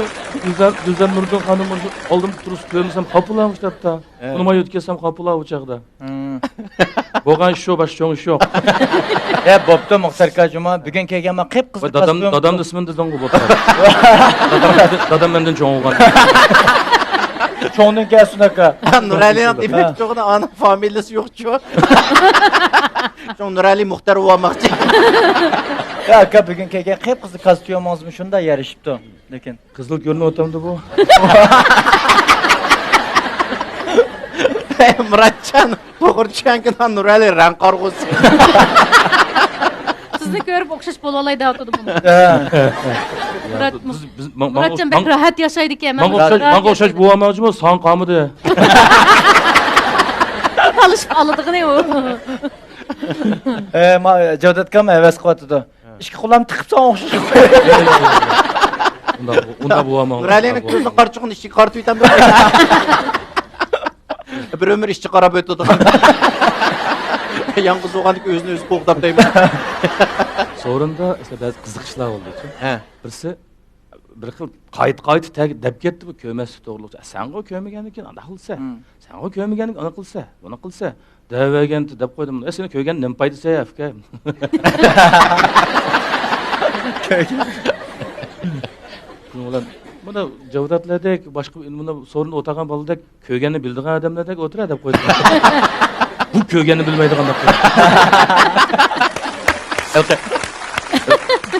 گۈلزار، گۈلزار نۇردىن خانىم ئالدىمدا تۇرسا كۆرمىسەم خاپىلا مۇشۇ تاپتا. ھە. ئۇنىماي ئۆتۈپ كەتسەم خاپىلا ئۇ چاغدا. ھىم. بولغان ئىش شۇ، باشقا چوڭ ئىش يوق. ھە، بوپتۇ، مۇختەر ئاكا جۇما. بۈگۈن كەلگەن مانا قىپقىزىل كاستيۇم. دادام، دادامنىڭ ئىسمىنى دېدىڭغۇ بوپتۇ. دادام، دادام مەندىن چوڭ بولغان. چوڭدىن كەلسۇن ئاكا. نۇرئەلىنىڭ دېمەكچى بولغىنى ئانىڭ فامىلىسى يوقچۇ. شۇڭا نۇرئەلى مۇختەر بولماقچى. يا ئاكا، بۈگۈن كەلگەن قىپقىزىل كاستيۇمىڭىزمۇ شۇنداق يارىشىپتۇ. لېكىن قىزىل كۆرۈنۈۋاتامدۇ بۇ؟ مۇراتجان، توغرا چۈشەنگىن، نۇرئەلى رەڭ قارىغۇسى. سىزنى كۆرۈپ ئوخشاش بولۇۋالاي دەۋاتىدۇ بۇ. ھە. مۇرات، بىز، بىز، ماڭ-، ماڭ-، مۇراتجان بەك ماڭ-، راھەت ياشايدىكەن. ماڭا ئوخشاش، ماڭا ئوخشاش بولۇۋالماقچىمۇ، ساڭا قالمىدى. تالىشىپ ئالىدىغىنى ئۇ. ئە، ما-، جەۋدەت ئاكام ھەۋەس قىلىۋاتىدۇ. ئىككى قوللارنى تىقىپ ساڭا ئوخشاش قىلىپ قوياي. ئۇنداق، ئۇنداق بولۇۋالماڭ. نۇرئەلىنىڭ كۆزىنى قارىچۇقىنى ئىچىگە قارىتىۋېتەمدۇ؟ بىر ئۆمۈر ئىچى قاراپ ئۆتىدىغان. يالغۇز بولغاندىكىن ئۆزىنى ئۆزى قوغداپ دەيمەن. سورۇندا ئىشتە بەزى قىزىق ئىشلار بولدىچۇ. ھە. بىرسى بىر خىل قايتا-قايتا تەگ-، دەپ كەتتى بۇ كۆرمەسلىك توغرىلىق. سەنغۇ كۆرمىگەندىن كېيىن ئانداق قىلسا. ھىم. سەنغۇ كۆرمىگەندىن كېيىن ئانداق قىلسا. بۇنى قىلسا. دەۋەرگەنتى دەپ قويدۇم. ئە، سېنى كۆرگەن نېمە پايدىسى، ئۇكا؟ شۇنىڭ بىلەن مانا جەۋدەتلەردەك، باشقا مانا سورۇندا ئولتۇرغان بالىدەك كۆرگەننى بىلىدىغان ئادەملەردەك ئولتۇرە دەپ قويدۇم. بۇ كۆرگەننى بىلمەيدىغان دەپ قويدۇم.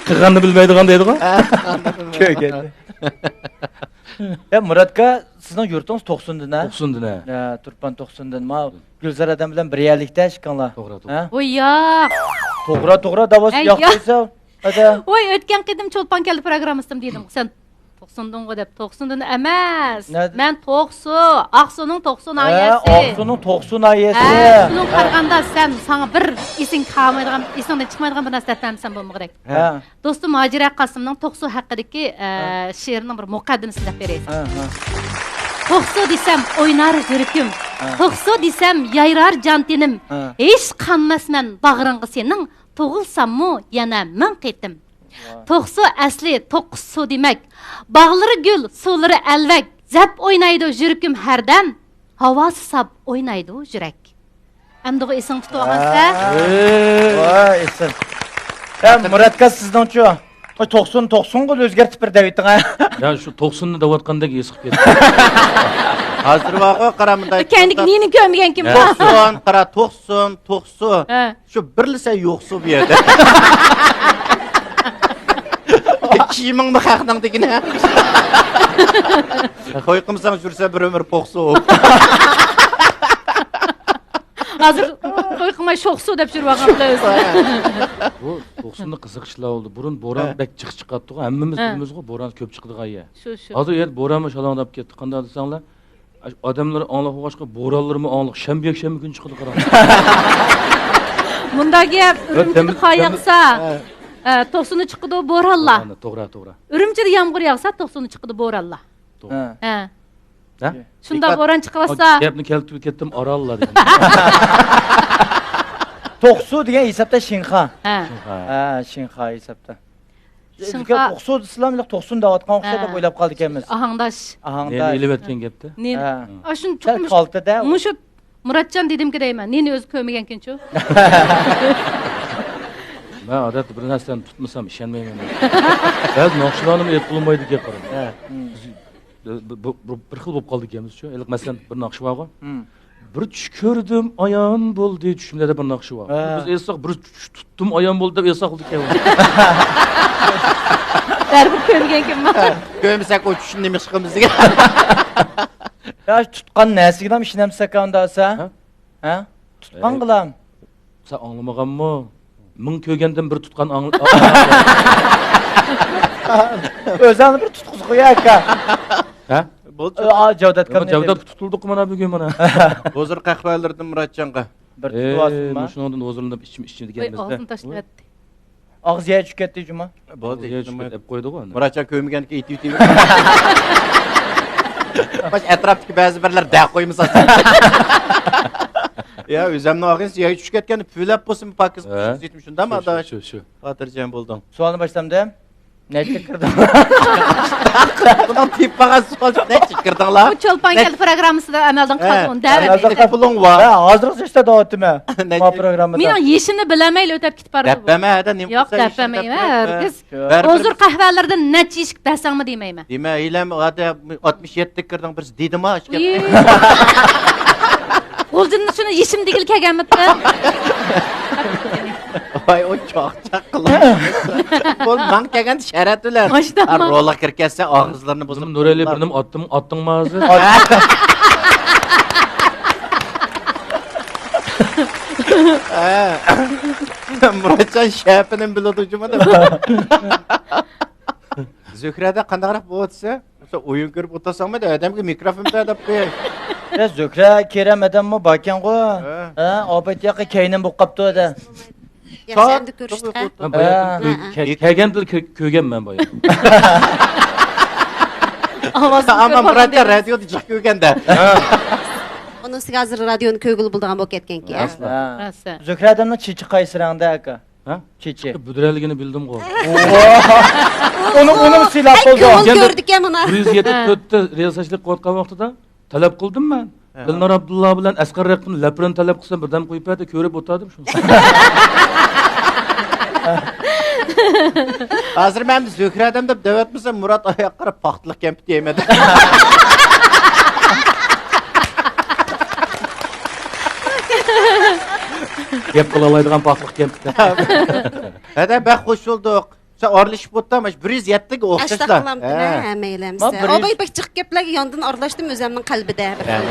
قىلغاننى بىلمەيدىغان دەيدىغۇ. كۆرگەننى. يا مۇراتكا، سىزنىڭ يۇرتىڭىز توقسۇندىن ھە؟ توقسۇندىن ھە. يا، تۇرپان توقسۇندىن. ما گۈلزار ئادەم بىلەن بىر يەرلىكتە ئىككىڭلار. توغرا، توغرا. ھە؟ ۋوي ياق. توغرا، توغرا، داۋاس ئەي، ياق ياق. دېسە. ۋوي، ئۆتكەن قېتىم چولپان كەلدى پروگراممىسىدا دېدىم سەن توقسۇندىنغۇ دەپ. توقسۇندىن ئەمەس. نەدە؟ مەن توقسۇ، ئاقسۇنىڭ توقسۇ ھە، ناھىيەسى. ئاقسۇنىڭ توقسۇ ناھىيەسى. ھە، شۇنىڭ قارىغاندا سەن، ساڭا بىر ئېسىڭ قالمايدىغان، ئېسىڭدىن چىقمايدىغان بىر نەرسە دەپ بەرمىسەم بولمىغۇدەك. ھە. دوستۇم ھاجىرە قاسىمنىڭ توقسۇ ھەققىدىكى، ئە، ھە. شېئىرىنىڭ بىر مۇقەددىمىسىنى دەپ بېرەي. ھە، ھە. توقسۇ دېسەم ئوينار يۈرىكىم، ھە. توقسۇ دېسەم يايرار جان تېنىم. ھە. ھېچ قانماسمەن باغرىڭغا سېنىڭ، تۇغۇلساممۇ يەنە مىڭ قېتىم. ۋاي. توقسۇ ئەسلى توققۇز سۇ دېمەك، باغلىرى گۈل، سۇلىرى ئەلۋەك، زەپ ئوينايدۇ يۈرىكىم ھەردەم، ھاۋاسى ساپ ئوينايدۇ يۈرەك. ئەمدىغۇ ئېسىڭ تۇتۇۋالغانسەن. ھە. ۋاي، ئېسىل. ھە، مۇراتكا سىزنىڭچۇ؟ توقسۇن، توقسۇنغا ئۆزگەرتىپ بېرە دەۋېتىڭ ھە. يا، شۇ توقسۇننى دەۋاتقاندەك ھېس قىلىپ كەتتىم. ھازىر بارغۇ، قارا مۇنداق. كەينىدىكى نېنى كۆرمىگەنكىن بۇ؟ توقسۇن، قارا، توقسۇن، توقسۇن. ھە. شۇ بىرلا سەن يوقسۇ بۇ يەردە. كىيىمىڭمۇ خەقنىڭ دېگىنە. توي قىلمىساڭ يۈرسە بىر ئۆمۈر پوقسۇ. ھازىر توي قىلماي شوخسۇ دەپ يۈرۈۋالغان بىلەن ئۆزى. بۇ توقسۇندا قىزىق ئىشلار بولدى. بۇرۇن بوران ھە. بەك جىق چىقاتتىغۇ، ھەممىمىز ھە. بىلىمىزغۇ، بوران كۆپ چىقىدىغان يەر. شۇ، شۇ. ھازىر يەنە بورانمۇ شالاڭلاپ كەتتى. قانداق دېسەڭلار، ئادەملەر ئاڭلاپ بولغاچقا، بورانلىرىمۇ ئاڭلىق. شەنبە، يەكشەنبە كۈنى چىقىدۇ، قاراڭ. مۇنداق گەپ، ئۈرۈمچىدە تەملىك، قار تەملىك. ياغسا، ھە. ئە، توقسۇندا چىقىدۇ بورانلار. بوران، توغرا، توغرا. ئۈرۈمچىدە يامغۇر ياغسا، توقسۇندا چىقىدۇ بورانلار. توغرا. ھە. ھە. ھە؟ شۇنداق بوران چىقىۋاتسا. گەپنى كەلتۈرۈپ كەتتىم، ئاراللار دېگەن. توقسۇ دېگەن ھېسابتا شىنخا. ھە. ھە، شىنخا ھېسابتا. شىنخا. توقسۇ دېسىلا، توقسۇن دەۋاتقان ئوخشايدۇ دەپ ھە. ئويلاپ قالدىكەنمىز. ئاھاڭداش. ئاھاڭداش. نېمە ئېلىۋەتكەن گەپتە؟ نېمە؟ ھە. ئاشۇنى سەل چوقۇم كالتىدە. مۇشۇ مۇراتجان دېدىمكى دەيمەن. نېنى ئۆزى كۆرمىگەنكىنچۇ؟ مەن ئادەتتە بىر نەرسىنى تۇتمىسام ئىشەنمەيمەن. بەزى ناخشىلارنىمۇ ئېيتقىلى بولمايدىكەن، قاراڭ. ھە. بىز بىر، بىر، بىر، بىر خىل بولۇپ قالدى ئىكەنمىزچۇ. ھېلىقى مەسىلەن، بىر ناخشا بارغۇ. ھىم. بىر چۈش كۆردۈم، ئايان بولدى چۈشۈمدە دەپ بىر ناخشا بار. ھە. بىز ئېيتساق، بىر چۈش تۇتتۇم، ئايان بولدى دەپ ئېيتساق بولىدىكەن. بەرىبىر كۆرمىگەنكەنمەن. كۆرمىسەك، ئۇ چۈشنى نېمە ئىش قىلىمىز دېگەن. يا، تۇتقان نەرسىگىلا ئىشىنەمسەك ئاندا سە؟ ھە؟ ھە؟ تۇتقانغىلام. سەن ئاڭلىمىغانمۇ؟ مىڭ كۆرگەندىن بىر تۇتقان ئاڭلا-، ئۆزۈڭنى بىر تۇتقۇزۇپ قويە ئاكا. ھە؟ بولدى. ئا، جەۋدەت ئاكام جەۋدەت تۇتۇلدۇق مانا بۈگۈن مانا. ھۇزۇر قەھۋەلىرىدىن مۇراتجانغا. بىر تۇتۇۋالسۇنما. شۇنىڭدىن ھۇزۇرلىنىپ ئىچىم ئىچىم دېگەن ئاغزىنى تاشلىۋەتتى. ئاغزى يەر چۈشۈپ كەتتى جۇما. بولدى، ئېيتىلمايدۇ. دەپ قويدىغۇ ئەمدى. مۇراتجان كۆرمىگەنكى ئېيتىۋېتىۋېرىڭ. باش ئەتراپتىكى بەزى بىرلەر دەپ قويمىسا. يا، ئۆزەمنىڭ ئاغزى يەر چۈشۈپ كەتكەندە پۈۋلەپ بولسۇن، پاكىز ھە. شۇنداقمۇ شۇ، ئاداش؟ شۇ، شۇ، شۇ. خاتىرجەم بولدۇڭ. سوئالنى باشلامدىم؟ نەچچە كىردىڭ؟ بۇنىڭ تېپىپ بارغان سوئال نەچچە كىردىڭلار؟ بۇ چولپان كەلدى پروگراممىسىدا ئەمەلدىن قالغان دەۋەت. ئەمەلدىن پۇلۇڭ بار. ھە، ھازىرغىچە ئىشلەۋاتىمەن. ما پروگراممىدا. مېنىڭ يېشىنى بىلەلمەيلا ئۆتەپ كېتىپ بارىدۇ. دەپ بەرمە، ھەدە نېمە قىلسا يېشىڭ دەپ بەرمەيمەن، ھەرگىز. ھۇزۇر قەھۋەلىرىدىن نەچچە ئىشىك دەسەڭمۇ دېمەيمەن. دېمە، ئېلەم، ھەدە ئاتمىش يەتتە كىردىڭ بىرسى دېدىما، ئىشكەپ. غۇلجىنى شۇنى يېشىم دېگىلى كەلگەنمىتىم؟ ۋاي، ئۇ چاقچاق قىلىپ. بول، ماڭ كەلگەندە شەرەت بىلەن. ماشىناما. رولغا كىرىپ كەتسە، ئاغزىلىرىنى بۇزۇپ. نۇرئەلى، بىر نېمە ئاتتىم، ئاتتىڭما ھازىر؟ ھە. مۇراتجان شەپىنى بىلىدۇ جۇمۇ دەپ. زۆھرەدە قانداقراق بولۇۋاتىسەن؟ مەسىلەن، ئويۇن كۆرۈپ ئولتۇرساڭمۇ، ئادەمگە مىكروفون بەر دەپ قوياي. يا، زۆھرە كېرەم ئادەممۇ باركەنغۇ. ھە. ھە، ئاپەت ياقى كەينىم بولۇپ قاپتۇ ئادەم. ياخشى، ئەمدى كۆرۈشتى. ھە، بايا كەلگەندە كۆ-، كۆرگەنمەن بايا. ئاۋازىنى ئەمما مۇراتجان رادىيودا جىق كۆرگەندە. ئۇنىڭ ئۈستىگە ھازىر رادىيونى كۆرگىلى بولىدىغان بولۇپ كەتكەنكى. ھە. زۆھرە ئادەمنىڭ چېچى قايسى رەڭدە ئاكا؟ ھە؟ چېچى. بۈدرەلىكىنى بىلدىمغۇ. ئۇنى، ئۇنى سىلاپ بولدى. كۆڭۈل كۆردىكەن مانا. بىر يۈز يەتتە تۆتتە رىياسەتچىلىك قىلىۋاتقان ۋاقتىدا تەلەپ قىلدىم مەن. ھە. ئەلنار ئابدۇللا بىلەن ئەسقەر رەقىبنى لەپرىنى تەلەپ قىلسام، بىردەم قويۇپ بەردى، كۆرۈپ ئولتۇردۇم شۇ. ھازىر مەن زۆھرە ئادەم دەپ دەۋەتمىسەم، مۇرات ئاياققا قاراپ پاختىلىق كەمپۈتى يەيمەن. گەپ قىلالايدىغان پاختىلىق كەمپۈتى. ھەدە، بەك خوش بولدۇق. سەن ئارىلىشىپ ئولتۇر، مانا شۇ بىر يۈز يەتتىگە ئوخشاشلا. ئەستەغپۇرۇللا، ھە. ھەممەيلەن. ئاۋاي، بەك جىق گەپلەرگە ياندىن ئارىلاشتىم، ئۆزۈمنىڭ قەلبىدە بىر خىل.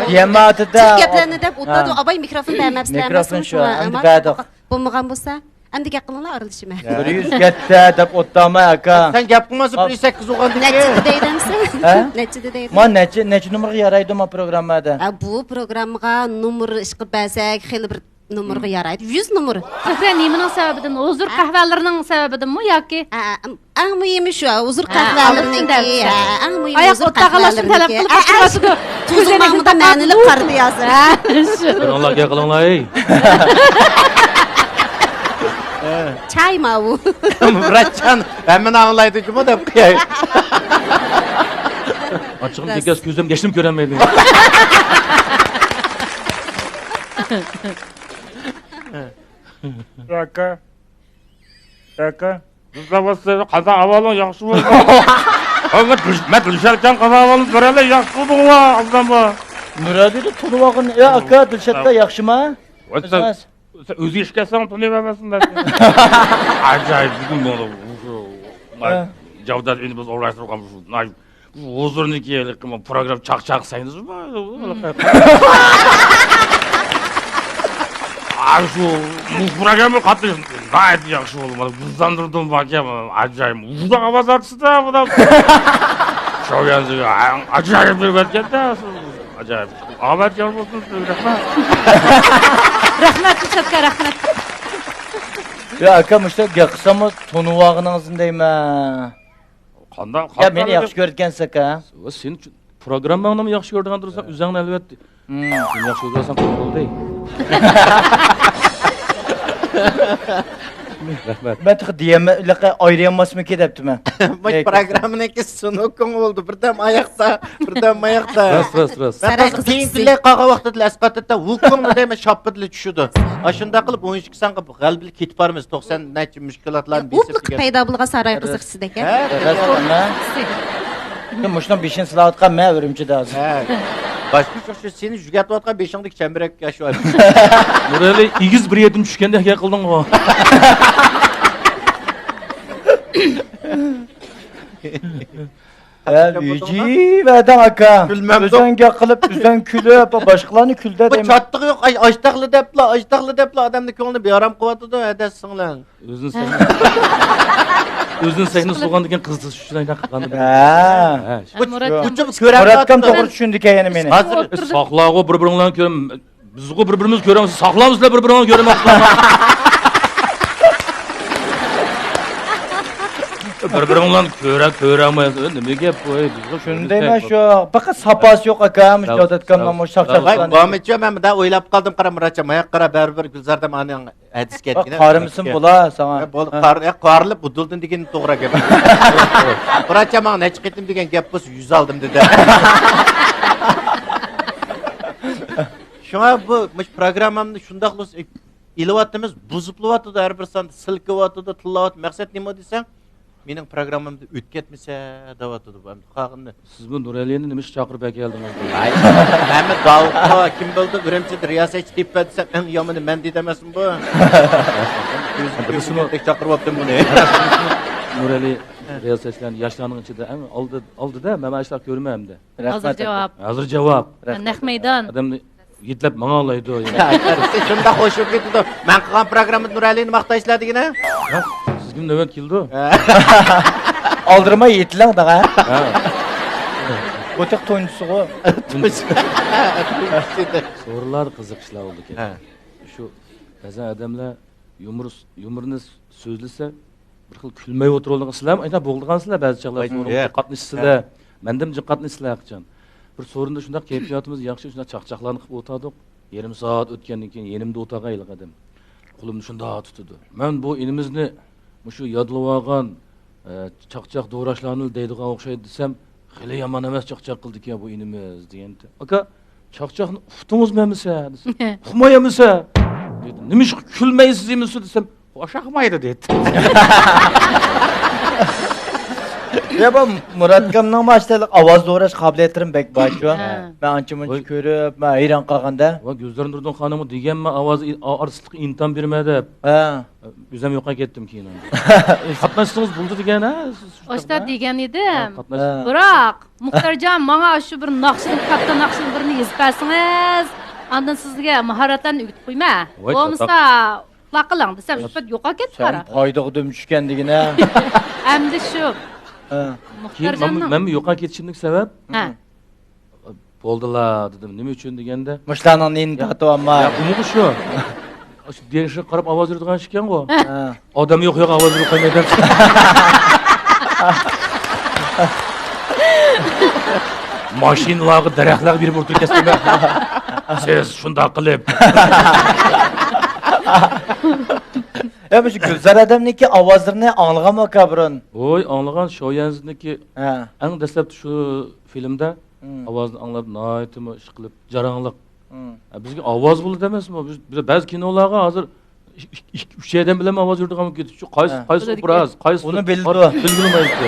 جىق گەپلەرنى دەپ ئولتۇردۇم، ئاۋاي، مىكروفون بەرمەپسىلەر. مىكروفون شۇ، ئەمدى بەردۇق. بولمىغان بولسا، ئەمدى گەپ قىلىڭلار، ئارىلىشىمەن. بىر يۈز يەتتە دەپ ئولتۇرماي، ئاكا. سەن گەپ قىلماسا، بىر يۈز سەككىز بولغاندىكىن. نەچچىدە دەيدىمسەن؟ ھە؟ نەچچىدە دەيدۇ؟ ما نەچچە، نەچچە نومۇرغا يارايدۇ ما پروگراممادا؟ ھە، بۇ پروگراممىغا نومۇر ئىشقىلىپ بەرسەك، خېلى بىر نومۇرغا يارايدۇ. يۈز نومۇر. زۆھرە، نېمىنىڭ سەۋەبىدىن؟ ھۇزۇر قەھۋەلىرىنىڭ سەۋەبىدىنمۇ ياكى؟ ھە، ھە، ئەڭ مۇھىمى شۇ، ھۇزۇر قەھۋەلىرىنىڭكى. ھە، ئەڭ مۇھىمى ھۇزۇر قەھۋەلىرىنىڭكى. ئاياق ئولتۇرغانلار شۇنى تەلەپ قىلىپ تۇرۇۋاتىدۇ. كۆزلىرىگە مەنىلىك قارىدى ھازىر. ھە، شۇ. قىلىڭلار، گەپ قىلىڭلار، ئەي. چاي ماۋۇ. مۇراتجان، ھەممىنى ئاڭلايدۇ جۇمۇ دەپ قوياي. ئاچچىقىم كەلگەچ كۆزۈم ياشنىمۇ كۆرەلمەيدۇ. ئاكا. ئاكا. قانداق ئەھۋالىڭ، ياخشىمۇ؟ مەن دۈشەركەن قانداق ئەھۋالىڭ، بىرەرلەر ياخشى بولدۇڭلار، ئابدۇمۇ؟ مۇرادىنى تونۇۋالغىن. ئە، ئاكا، دىلشاتقا ياخشىما؟ سەن ئۆزى ئىشكەنسەن، تونۇۋەرمەسمۇ؟ ئاجايىپ، بۈگۈن بۇ، بۇ، بۇ، ھە. جاۋدان ئۆينى بىز ئورۇنلاشتۇرغان، بۇ، بۇ ھۇزۇرنىڭكى ھېلىقى پروگرامما چاقچاق سەھنىسى بار. ئاي، شۇ، بۇ پروگرامما قاتنىشىش ناھايىتى ياخشى بولدى. مانا، بىزدەن تۇردۇم باركەن، ئاجايىپ. بۇ ئاۋاز ئارتىسى-دە، بۇ. شو يەنزى، ئاجايىپ بىر ئۆتكەندە، ئاجايىپ. ئاۋات يار بولسۇن، رەھمەت. رەھمەت، دىلشاتكا، رەھمەت. يا، ئاكا، مۇشۇنداق گەپ قىلساممۇ تونۇۋالغىنىڭىزنى دەيمەن. قانداق، يا، مېنى ياخشى كۆرىدىكەنسىز، ئاكا. سېنى چۈ-، پروگرامماڭنىمۇ ياخشى كۆرىدىغان تۇرسام، ئۆزۈڭنى ئەلۋەتتە. مم. مېنى ياخشى كۆرسەڭ قىلغىلى. رەھمەت. مەن تېخى دېيەلمە-، ئايرىيالماسمىكىن دەپتىمەن. مۇشۇ پروگراممىنىڭكى سۇنۇكۇڭ بولدى. بىردەم ئاياقتا، بىردەم ئاياقتا. راست، راست، راست. مەن بىر كېيىن بىللە قالغان ۋاقتىدا ئەسقاتىدە ۋۇكۇڭ دەيمەن، شاپپىدىلا چۈشىدۇ. ئاشۇنداق قىلىپ ئون ئىككى سانغا غەلىبىلىك كېتىپ بارىمىز. توقسان نەچچە مۈشكۈلاتلارنى بېسىپ ئوپلۇقتا پەيدا بولغان ساراي قىزىقچىسىدەك، ھە؟ ھە، راست، ئەمما. مۇشۇنىڭ بېشىنى سىلاۋاتقان مەن ئۈرۈمچىدە ھازىر. ھە. باشقا شۇ، شۇ سېنى يۈگەتىۋاتقان بېشىڭدىكى چەمبىرەك ياش بار. نۇرئەلى ئېگىز بىر يېرىدىن چۈشكەندەك گەپ قىلدىڭغۇ. ھە، ۋىجىۋەدەڭ ئاكا. كۈلمەمدۇق. ئۆزەڭ گەپ قىلىپ، ئۆزەڭ كۈلۈپ، باشقىلارنى كۈلدۈر دەيمەن. بۇ چاتىقى يوق، ئاي، ئاشتاقلا دەپلا، ئاشتاقلا دەپلا ئادەمنى كۆڭلىنى بىئارام قىلىۋاتىدۇ، ھەدە سىڭلىڭ. ئۆزىنى سەھنە، ئۆزىنى سەھنە سۇغاندىن كېيىن قىز تۇتۇش ئۈچۈن ئايناق قىلغان. ھە. ھە. مۇراتكام توغرا چۈشەندىكەن يەنە مېنى. ھازىر ساقلاغۇ بىر-بىرىڭلارنى كۆرۈم-، بىزغۇ بىر-بىرىمىزنى كۆرەمسىز، ساقلامسىلەر بىر-بىرىڭلارنى كۆرەمسىز. بىر-بىرىڭلارنى كۆرە-، كۆرەلمەيسىز. نېمە گەپ بۇ؟ ئەي، بىزغۇ شۇنى دەيمەن، شۇ بەقە ساپاسى يوق ئاكا، مۇشۇ داۋۇت ئاكامنىڭ مۇشۇ چاقچاق. ۋاي، بارمىچۇ، مەن مۇنداق ئويلاپ قالدىم، قارا مۇراتجان، ماياق قارا، بەرىبىر گۈلزاردا ماڭا ھەدىسى كەتكىنە. قارىمىسۇن بۇلار ساڭا. قارىلىپ بۇدۇلدىن دېگىنى توغرا گەپ. مۇراتجان ماڭا نەچچە قېتىم دېگەن گەپ بولسا يۈز ئالدىم دېدى. شۇڭا بۇ، مۇشۇ پروگراممامنى شۇنداقلا ئېلىۋاتىمىز، بۇزۇپلىۋاتىدۇ، ھەر بىر ساندا سىلكىۋاتىدۇ، تىللاۋاتىدۇ. مەقسەت نېمە دېسەڭ، مېنىڭ پروگراممامدا ئۆتۈپ كەتمىسە دەۋاتىدۇ بۇ، ئەمدى قالغىنىنى. سىزمۇ نۇرئەلىنى نېمە ئۈچۈن چاقىرىپ ئەكەلدىڭىز؟ ھەي، مەمەت داۋۇتقا كىم بىلدى، ئۈرۈمچىدە رىياسەتچى تېپىپ بەر دېسەم، ئەڭ يامىنى مەن دېدى ئەمەسمۇ بۇ؟ كۆزى كۆرمىگەندەك چاقىرىۋاپتىم بۇنى. نۇرئەلى رىياسەتچىلەرنى ياشلارنىڭ ئىچىدە ئەڭ ئالدى، ئالدىدا، مەن ئاشۇنداق كۆرىمەن ئەمدى. ھازىر جاۋاب. ھازىر جاۋاب. نەق مەيدان. ئادەمنى يېتىلەپ ماڭالايدۇ. شۇنداق خوش بولۇپ كېتىدۇ. مەن قىلغان پروگراممىدا نۇرئەلىنى ماختايسىلەر دېگىنە. ھە؟ سىزگىمۇ نۆۋەت كېلىدۇ. ئالدىرىماي يېتىلىڭ دەڭە. ھە. بۇ تېخى تۇنجىسىغۇ. سورۇنلار قىزىق ئىشلار بولىدىكەن. ھە. شۇ بەزەن ئادەملەر يۇمۇر، يۇمۇرنى سۆزلىسە، بىر خىل كۈلمەي ئولتۇرۇۋالىدىغان، سىلەرمۇ ئەينەن بولىدىغانسىلەر، بەزى چاغلار سورۇنغا جىق قاتنىشىسىلەر. مەندىنمۇ جىق قاتنىشىسىلەر ھەرقاچان. بىر سورۇندا شۇنداق كەيپىياتىمىز ياخشى، شۇنداق چاقچاقلارنى قىلىپ ئولتۇردۇق. يېرىم سائەت ئۆتكەندىن كېيىن يېنىمدا ئولتۇرغان ھېلىقى ئادەم قولۇمنى شۇنداق تۇتىدۇ. مەن بۇ ئىنىمىزنى مۇشۇ يادلىۋالغان، ئە، چاقچاق دوراشلارنى دەيدىغان ئوخشايدۇ دېسەم، خېلى يامان ئەمەس چاقچاق قىلدىكەن بۇ ئىنىمىز دېگەنتى. ئاكا، چاقچاقنى ئۇقتىڭىزمۇ ئەمىسە دېسە، ئۇقماي ئەمىسە دېدى. نېمىشقا كۈلمەيسىز ئەمىسە دېسەم، ئوخشاقمايدۇ دېدى. يا، بۇ مۇراتكامنىڭ ماشتەلىق ئاۋاز دوراش قابىلىيەتلىرىمۇ بەك بارچۇ. ھە. مەن ئانچە مۇنچە كۆرۈپ، مەن ھەيران قالغاندا. ۋە گۈلزار نۇردىن خانىممۇ دېگەنمەن ئاۋازى ئارتىسلىققا ئىمتىھان بېرىمەن دەپ. ھە. ئۆزۈم يوقاپ كەتتىم كېيىن ئاندىن. قاتناشسىڭىز بولدى دېگەن، ھە، سىز شۇنداق ئاشتا دېگەن ئىدىم. ھە، قاتناش. ھە. بىراق، مۇختەرجان، ماڭا شۇ بىر ناخشىنى، كاتتا ناخشىنى بىرنى يېزىپ بەرسىڭىز، ئاندىن سىزگە ماھارەتلەرنى ئۆگىتىپ قويمە. ۋاي، بولمىسا، لاقىلاڭ دېسەم، شۇ پەت يوقاپ كەتتى قارا. پايدىغا دۈم چۈشكەن دېگىنە. ئەمدى شۇ. ھە. كېيىن مۇختەرجاننىڭ مەن، مەنمۇ يوقاپ كېتىشىملىك سەۋەب. ھە. بولدىلا دېدىم. نېمە ئۈچۈن دېگەندە، مۇشۇلارنىڭ نېنى تارتىۋالما. يا، ئۇمۇ شۇ. شۇ دېيىشىگە قاراپ ئاۋاز بېرىدىغان ئىكەنغۇ. ھە. ئادەم يوق يەرگە ئاۋاز بېرىپ قويماي دەپ. ماشىنىلارغا، دەرەخلەرگە بېرىپ ئولتۇرۇپ كەتسىمە. سىز شۇنداق قىلىپ. يا، مۇشۇ گۈلزار ئادەمنىڭكى ئاۋازلىرىنى ئاڭلىغانمۇ ئاكا بۇرۇن؟ ۋوي، ئاڭلىغان، شويەنزىنىڭكى. ھە. ئەڭ دەسلەپتە شۇ فىلىمدە. ئاۋازنى ئاڭلاپ ناھايىتىمۇ ئىشقىلىپ جاراڭلىق. ھە، بىزگە ئاۋاز بولىدۇ ئەمەسمۇ؟ بىز، بىز بەزى كىنولارغا ھازىر ئىك-، ئىك-، ئىككى، ئۈچ ئادەم بىلەن ئاۋاز بېرىدىغان بولۇپ كېتىپتۇ. قايسى، ھە، قايسى ئوبراز، قايسى ئۇنى بىلىدۇ. بىلگىلى بولمايدۇ.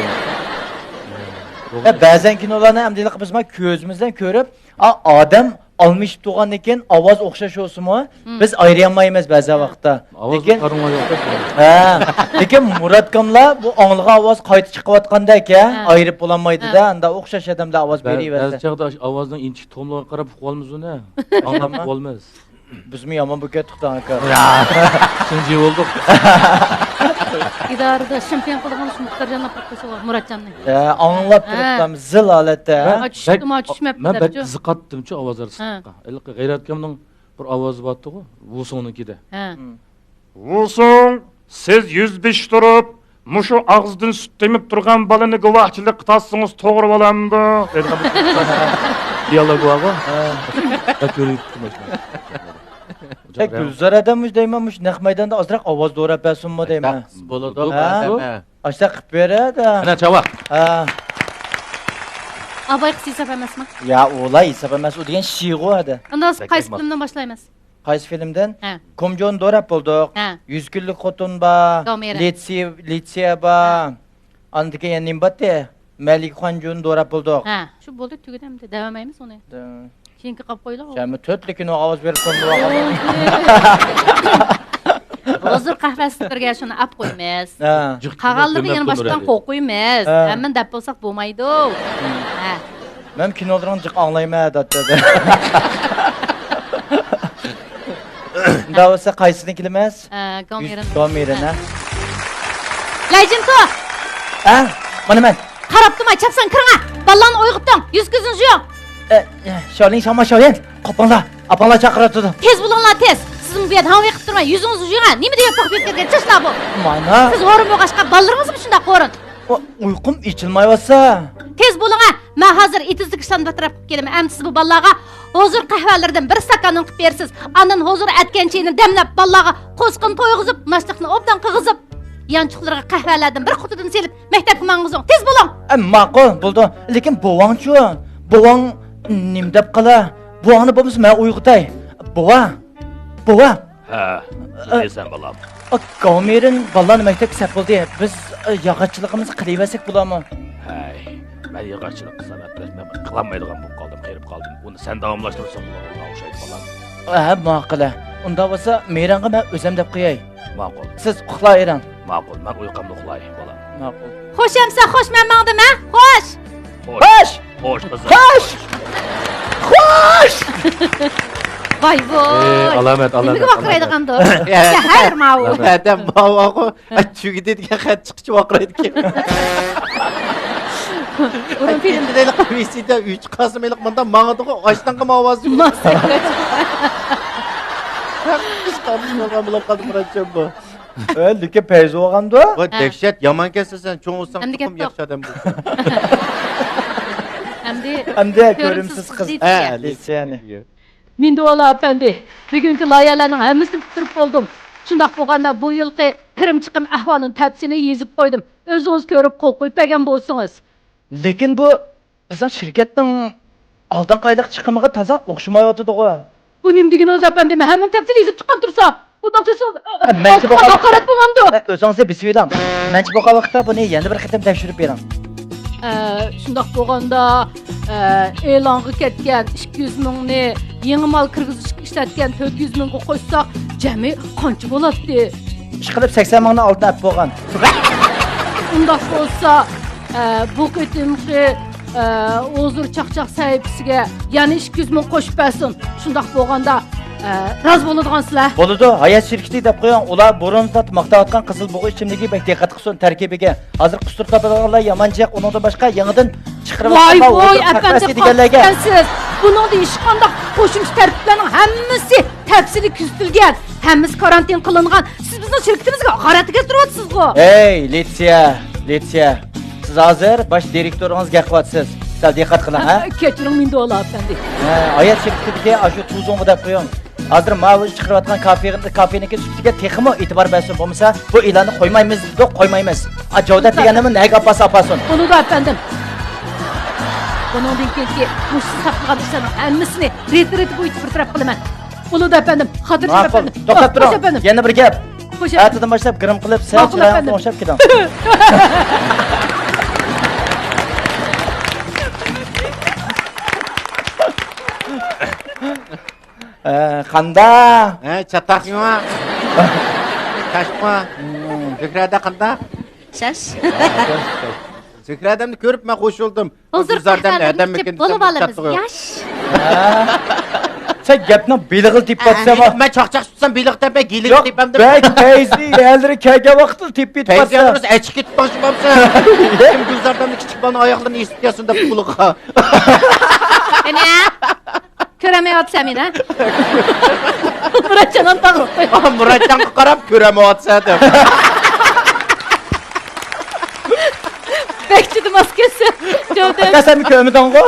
ھە، بەزەن كىنولارنى ئەمدى بىز كۆزىمىزدىن كۆرۈپ، ئا، ئادەم ئالمىشىپ تۇرغاندىن كېيىن ئاۋاز ئوخشاش بولسىمۇ، بىز ئايرىيالمايمىز بەزى ۋاقىتتا. ئاۋاز لېكىن، ھە، لېكىن مۇراتكاملار بۇ ئاڭلىغان ئاۋاز قايتا چىقىۋاتقاندەك، ھە، ئايرىپ بولالمايدۇ-دە، ھە، ئاندا ئوخشاش ئادەمدە ئاۋاز بە-، بېرىۋەرسە. بەزى چاغدا ئاشۇ ئاۋازنىڭ ئىنچىكە تونلىرىغا قاراپ ئۇقۇۋالىمىز ئۇنى. ئاڭلاپ ئۇقۇۋالىمىز. بىزمۇ يامان بولۇپ كەتتۇق-دە، ئاكا. يا، شۇنچە بولدۇق. ئىدارىدە شامپىيون قىلىدىغان شۇ مۇختەرجانلار پاكتىسى بار، مۇراتجاننى. ھە، ئاڭلاپ تۇرۇپتۇ، زىل ھالەتتە. ھە. مەن بەك، مەن بەك قىزىقاتتىمچۇ ئاۋاز ئارتىسلىققا. ھە. ھېلىقى غەيرەت ئاكامنىڭ بىر ئاۋازى بارتىغۇ، ۋۇسۇڭنىڭكىدە. ھە. ھە. ۋۇسۇڭ، سىز يۈز بېشى تۇرۇپ، مۇشۇ ئاغزىدىن سۈت تېمىپ تۇرغان بالىنى گۇۋاھچىلىققا تارتسىڭىز توغرا بولامدۇ؟ دەيدىغان بىر دىيالوگ بارغۇ. ھە. بەك كۆرۈپ كەتتىم ئاشۇنى. بەك گۈلزار ئادەم مۇشۇ دەيمەن، مۇشۇ نەق مەيداندا ئازراق ئاۋاز دوراپ بەرسۇنمۇ دەيمەن. بولىدۇ، ھە؟ ئاشۇنداق قىلىپ بېرە-دە. ئەنە چاۋاق. ھە. ئاباي قىز ھېساب ئەمەسمۇ؟ يا، ئۇلار ھېساب ئەمەس، ئۇ دېگەن شىغۇ ھەدە. ئۇنداق بولسا قايسى فىلىمدىن باشلايمىز؟ قايسى فىلىمدىن؟ ھە. كومجون دوراپ بولدۇق. ھە. يۈز كۈنلۈك خوتۇن بار. گاۋمىرى. لىتسى، لىتسىيە بار. ھە. ئاندىن كېيىن يەنە نېمە بارتى؟ مەلىكە خۇەنجۇنى دوراپ بولدۇق. ھە، شۇ بولدى، تۈگىدى ئەمدى، دەۋەرمەيمىز ئۇنى. دە-، كېيىنكى قاپ قويلا. سەنمۇ تۆتلا كىنو ئاۋاز بېرىپ قويدۇڭ. ھۇزۇر قەھۋەسى بىرگە شۇنى ئاپ قويىمىز. ھە. قالغانلىرىنى يەنە باشقىدىن قويۇپ قويىمىز. ھە. ھەممىنى دەپ بولساق بولمايدۇ. ھە. مەن كىنولىرىڭنى جىق ئاڭلايمەن، داددا. ئۇنداق بولسا قايسىدىن كېلىمىز؟ ئە، گاۋمىرىن. گاۋمىرىن، ھە. لەيجىنتو! ھە؟ مانا مەن. قاراپ تۇرماي، چاپسان كىرىڭە! بالىلارنى ئويغىتىڭ! يۈز كۆزۈڭ يۇيۇڭ! ئە، ئە، شاۋلىن، شاما، شاۋلىن! قوپۇڭلار! ئاپاڭلار چاقىرىۋاتىدۇ! تېز بولۇڭلار، تېز! سىزمۇ بۇ يەردە ھاڭۋېقىپ تۇرماي، يۈزىڭىزنى يۇيۇڭە! نېمە دېگەن تاق بېرىپ كەلگەن چاچلار بۇ! مانا! سىز ھورۇن بولغاچقا، بالىلىرىڭىزمۇ شۇنداق ھورۇن! ئۇ-، ئۇيقۇم ئېچىلمايۋاتسا. تېز بولۇڭ ھە! مەن ھازىر ئېتىزدىكى شانباتراپ قىلىپ كېلىمەن. ئەمدى سىز بۇ بالىلارغا ھۇزۇر قەھۋەلىرىدىن بىر ئىستاكاننى قىلىپ بېرىسىز. ئاندىن ھۇزۇر ئەتكەن چېيىنى دەملەپ، بالىلارغا قوسۇقىنى تويغۇزۇپ، ناشتىلىقنى ئوبدان قىلغۇزۇپ، يانچۇقلىرىغا قەھۋەلەردىن بىر قۇتىدىن سېلىپ، مەكتەپكە ماڭغۇزۇڭ. تېز بولۇڭ! ئە، ماقۇل، بولىدۇ. لېكىن بوۋاڭچۇ؟ بوۋاڭ نېمە دەپ قالا؟ بوۋاڭنى بولمىسا مەن ئويغىتاي. بوۋا! بوۋا! ھە، نېمە دەيسەن، بالام؟ ئا، گاۋمىرىن بالىلارنى مەكتەپكە سەپ بولدى. بىز، ئا، ياغاچچىلىقىمىزنى قىلىۋەرسەك بولامۇ؟ ھەي، مەن ياغاچچىلىق قىلسام، ئەپلەشمەي قىلالمايدىغان بولۇپ قالدىم، قېرىپ قالدىم. ئۇنى سەن داۋاملاشتۇرساڭ بولىدىغان ئوخشايدۇ، بالام. ھە، ماقۇل. ئۇنداق بولسا، مېرىڭغا مەن ئۆزۈم دەپ قوياي. ماقۇل. سىز ئۇخلاۋېرىڭ. ماقۇل، مەن ئۇيقۇمدا ئۇخلاي، بالام. ماقۇل. خوش ئەمسە، خوش، مەن ماڭدىم، ھە؟ خوش! خوش! خوش، قىزىم. خوش! خوش! ۋاي، ۋاي. ئالامەت، ئالامەت، نېمىگە ۋارقىرايدىغاندۇ؟ شەھەر ماۋۇ. ئادەم ماۋۇ. ئە، چۈگىدى دېگەن خەت چىقىچە ۋارقىرايدىكەن. بۇرۇن فىلىم. ۋىسىدە ئۈچ قاسىم ھېلىقى مۇنداق ماڭىدىغۇ، ئاشتانغا ماۋازى. ماس. ھەممىسى قامۇش بولغان بولۇپ قالدى، مۇراتجان بۇ. ئە، لېكىن پەيزى بولغاندۇ. ۋاي، ھە. دەھشەت، يامان كەلسە سەن، چوڭ بولساڭ ئەمدى تېخىمۇ ياخشى ئادەم بولىسەن. ئەمدى ئەمدى كۆرۈمسىز قىز. ھە، لېسىيەنى. مىندۇۋالا ئەپەندى، بۈگۈنكى لايىھەلەرنىڭ ھەممىسىنى پۈتتۈرۈپ بولدۇم. شۇنداق بولغاندا، بۇ يىلقى كىرىم چىقىم ئەھۋالىنى تەپسىلىي يېزىپ قويدۇم. ئۆزىڭىز كۆرۈپ قول قويۇپ بەرگەن بولسىڭىز. لېكىن بۇ بىزنىڭ شىركەتنىڭ ئالدىنقى ئايلىق چىقىمىغا تازا ئوخشىمايۋاتىدىغۇ. بۇ نېمە دېگىنىڭىز، ئەپەندىم؟ ھەممىنى تەپسىلىي يېزىپ چىققان تۇرسا، بۇنداق دېسىڭىز، ئە، مەنچە بولغان ھاقارەت بولمامدۇ؟ ئە، ئۆزىڭىزنى بېسىۋېلىڭ. مەنچە بولغان ۋاقىتتا بۇنى يەنە بىر قېتىم تەكشۈرۈپ بېرىڭ. ئە، شۇنداق بولغاندا، ئە، ئېلانغا كەتكەن ئىككى يۈز مىڭنى يېڭى مال كىرگۈزۈشكە ئىشلەتكەن تۆت يۈز مىڭغا قوشساق، جەمئىي قانچە بولاتتى؟ ئىشقىلىپ، سەكسەن مىڭنى ئالدىن ئەپ بولغان. ئۇنداق بولسا، ئە، بۇ قېتىمقى، ئە، ھۇزۇر چاقچاق سەھىپىسىگە يەنە ئىككى يۈز مىڭ قوشۇپ بەرسۇن. شۇنداق بولغاندا، ئە، رازى بولىدىغانسىلەر؟ بولىدۇ. ھايات شىركىتى دەپ قويۇڭ. ئۇلار بۇرۇن ماختاۋاتقان قىزىل بۇغا ئىچىملىكى بەك دىققەت قىلسۇن تەركىبىگە. ھازىر قۇسۇر تاپىدىغانلار يامان جىق، ئۇنىڭدىن باشقا يېڭىدىن چىقىرىۋاتقانلار ۋاي ۋاي، ئۇيقۇ ئەپەندىم، تەقۋەسى دېگەنلەرگە. سىز بۇنىڭدا ھېچقانداق قوشۇمچە تەرتىپلەرنىڭ ھەممىسى تەپسىلىي كۆزىتىلگەن، ھەممىسى كارانتىن قىلىنغان. سىز بىزنىڭ شىركىتىمىزگە ھاقارەت كەلتۈرۈۋاتىسىزغۇ؟ ھەي، لېتسىيە، لېتسىيە. سىز ھازىر باش دىرېكتورىڭىزغا گەپ قىلىۋاتىسىز. سەل دىققەت قىلىڭ، ھە؟ كەچۈرۈڭ، مىندۇۋالا ئەپەندى. ھە، ھايات شىركىتىدىكى ئاشۇ تۇزۇڭغا دەپ قويۇڭ. ھازىر ماۋۇ چىقىرىۋاتقان كافېغا، كافېنىڭكى سۈپىتىگە تېخىمۇ ئېتىبار بەرسۇن، بولمىسا بۇ ئېلاننى قويمايمىز دېدۇق، قويمايمىز. ئا، جاۋدەت دېگەننىمۇ نەگە ئاپارسا ئاپارسۇن. بولىدۇ، ئەپەندىم. بۇنىڭدىن كېيىنكى مۇشۇ ساقلىغان ئىشلارنىڭ ھەممىسىنى رېتى-رېتى بويىچە بىر تەرەپ قىلىمەن. بولىدۇ، ئەپەندىم. خاتىرجەم، ماقۇل. ئەپەندىم. توختاپ تۇرۇڭ. خوش، ئەپەندىم. يەنە بىر گەپ. خوش، ئەپەندىم. ئەتىدىن باشلاپ گىرىم قىلىپ، سەل چىرايىڭىزنى ئوڭشاپ كېتىڭ. ئە، قاندا؟ ھە، چاتاق يۇڭا. چاشقا. زۆھرەدە قاندا؟ شاش. زۆھرەدەمنى كۆرۈپ مەن خوش بولدۇم. ھۇزۇر گۈلزار ئەدەمنى قەھۋەمىزنى ئەدەممىكىن ئىچىپ بولۇپ دېسەم، ئالىمىز، چاتاق يۇڭا. ياش. سەن گەپنىڭ بېلىغىنى تېپىپ ئاتسەن. مەن چاقچاق تۇتسام بېلىغا تەپمەي، گېلىگە تېپەمدىم. بەك پەيزى يەرلىرى كەلگەن ۋاقىتتا تېپىپ يېتىپسەن. پەيزى يەرلىرى ئەچىقىپ كېتىپ قالسا بولمامسەن. كىم گۈلزار ئەدەمنى كىچىك بالىنىڭ ئاياغلىرىنى ئېسىپ كەلسۇن دەپ قۇلىقىغا. ئەنە. كۆرەلمەيۋاتىسەن مېنى، ھە؟ مۇراتجان ئانتاغلىق. ئا، مۇراتجانغا قاراپ كۆرەلمەيۋاتىسەن دەپ. بەك جىددىي ماس كەتسە، جاۋدەم. ئاكا، سەن كۆرمىدىڭغۇ؟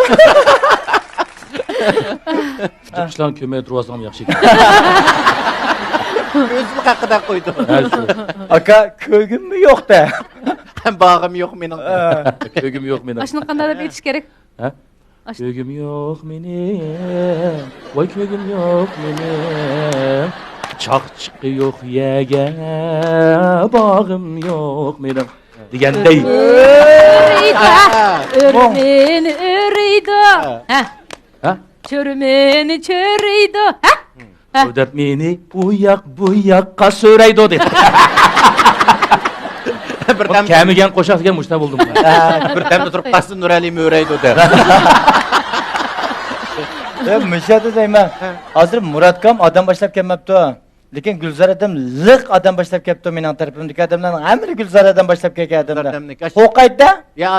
ئىشلارنى كۆرمەي تۇرۇۋالساڭ ياخشى ئىكەن. كۆزۈم ھەققىدە قويدۇم. ھە، شۇ. ئاكا، كۆرگۈممۇ يوق دە. باغىم يوق مېنىڭ. ھە. كۆرگۈم يوق مېنىڭ. ئاشۇنى قانداق دەپ ئېيتىش كېرەك؟ ھە؟ ئاش- كۆرگۈم يوق مېنىڭ، ۋاي كۆرگۈم يوق مېنىڭ، چاقچىقى يوق يەرگە باغىم يوق مېنىڭ دېگەندەي. ئۆرىدۇ، ھە؟ ئۆرمىنى ئۆرىدۇ. ھە؟ ھە؟ چۆرمىنى چۆرىدۇ. ھە؟ ھە. ئۇ دەپ مېنى ئۇ ياق، بۇ ياققا سۆرەيدۇ دېدى. بىردەم كەمىگەن قوشاق دېگەن مۇشۇنداق بولدىمۇ؟ ھە، بىردەمدە تۇرۇپ قالسا نۇرئەلى مۆرەيدۇ دەپ. ئە، مۇشۇ يەردە دەيمەن. ھە. ھازىر مۇراتكام ئادەم باشلاپ كەلمەپتۇ. لېكىن گۈلزار ئادەم لىق ئادەم باشلاپ كەپتۇ، مېنىڭ تەرىپىمدىكى ئادەملەرنىڭ ھەممىلا گۈلزار ئادەم باشلاپ كەلگەن ئادەملەر. بىردەمدە كاش- قوقايدۇ. يا،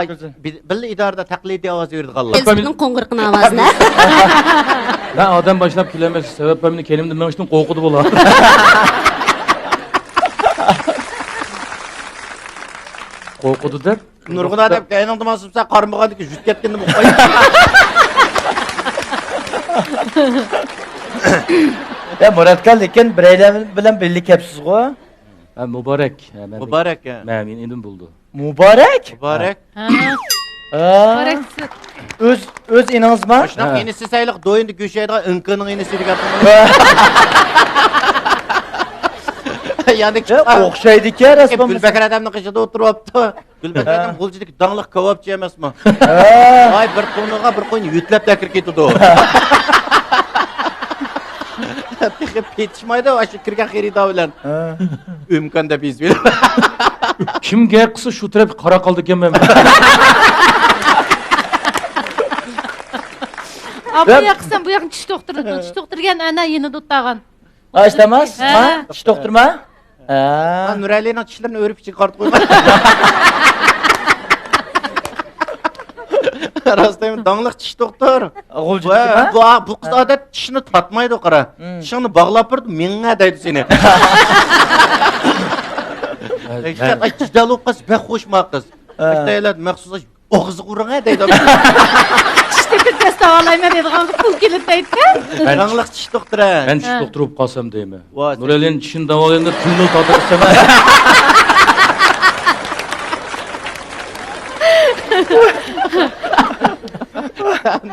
بىللە ئىدارىدە تەقلىدىي ئاۋاز بېرىدىغانلار. ۋېلىسىپىتنىڭ قوڭغۇرىقىنىڭ ئاۋازىنى. مەن ئادەم باشلاپ كېلەلمەس، سەۋەب مېنى كەينىمدە مېڭىشتىن قورقىدۇ بۇلار. قورقىدۇ دەپ، نۇرغۇن ئادەم كەينىڭدە ماڭسا، سەن قارىمىغاندىكىن يۈز كەتكىنىمۇ قوي. يا مۇراتكا، لېكىن بىرەيلەر بىلەن بىللە كەپسىزغۇ؟ ھە، مۇبارەك. ھە، مەن مۇبارەك، ھە. مەن مېنىڭ ئىنىم بولىدۇ. مۇبارەك؟ مۇبارەك. ھە. ھە. مۇبارەك. ئۆز، ئۆز ئىنىڭىزما؟ ماشۇنداق ھە. ئىنىسى سەيلىق دويۇندا گۆش يەيدىغان ئىنكىنىڭ ئىنىسى دېگەن. يەنى ھە، ئوخشايدىكەن، راست بولمىسا. گۈلبەكرى ئادەمنىڭ قېشىدا ئولتۇرۇپتۇ. گۈلبەكرى ھە. ئادەم غۇلجىدىكى داڭلىق كاۋاپچى ئەمەسمۇ؟ ھە. ئاي، بىر قونىغا بىر قوينى يۆتلەپ ئەكىرىپ كېتىدۇ. تېخى پېتىشمايدۇ، ئاشۇ كىرگەن خېرىدار بىلەن. ھە. ئۆمكان دەپ يېزىپ. كىم گەپ قىلسا، شۇ تەرەپكە قاراپ قالىدىكەنمەن. ئابلا ياقىسەن بۇ ياقنى چىش دوختۇرى، چىش دوختۇرى دېگەن ئەنە يېنىدا ئولتۇرغان. ئاش تاماس؟ ھە. ھە؟ چىش دوختۇرما؟ ھە. ھە، نۇرەلىنىڭ چىشلىرىنى ئۆرۈپ ئىچىگە قارىتىپ قويغان. راست دەيمەن، داڭلىق چىش دوختۇر. غۇلجىدىكىما؟ ۋە بۇ، بۇ قىز ھە. ئادەت چىشنى تارتمايدۇ، قارا. ھىم. چىشىڭنى باغلاپ بېرىدۇ، مېڭە دەيدۇ سېنى. ھە، ئاي، جىدەل بولۇپ قالسا، بەك خوش ما قىز. ھە. ئەتەيلەر مەخسۇس ئاش ئاغزىغا ئۇرۇڭ ھە دەيدۇ. چىش تۆكۈپ دەستە ئالايمەن دەيدىغان پۇل كېلىپ دەيدىكەن. مەن داڭلىق چىش دوختۇرى. مەن چىش ھە. دوختۇرى بولۇپ قالسام دەيمەن. ۋاي، نۇرەلىنىڭ چىشىنى داۋالايمەن دەپ پۇلنى تارتىۋەتسەم.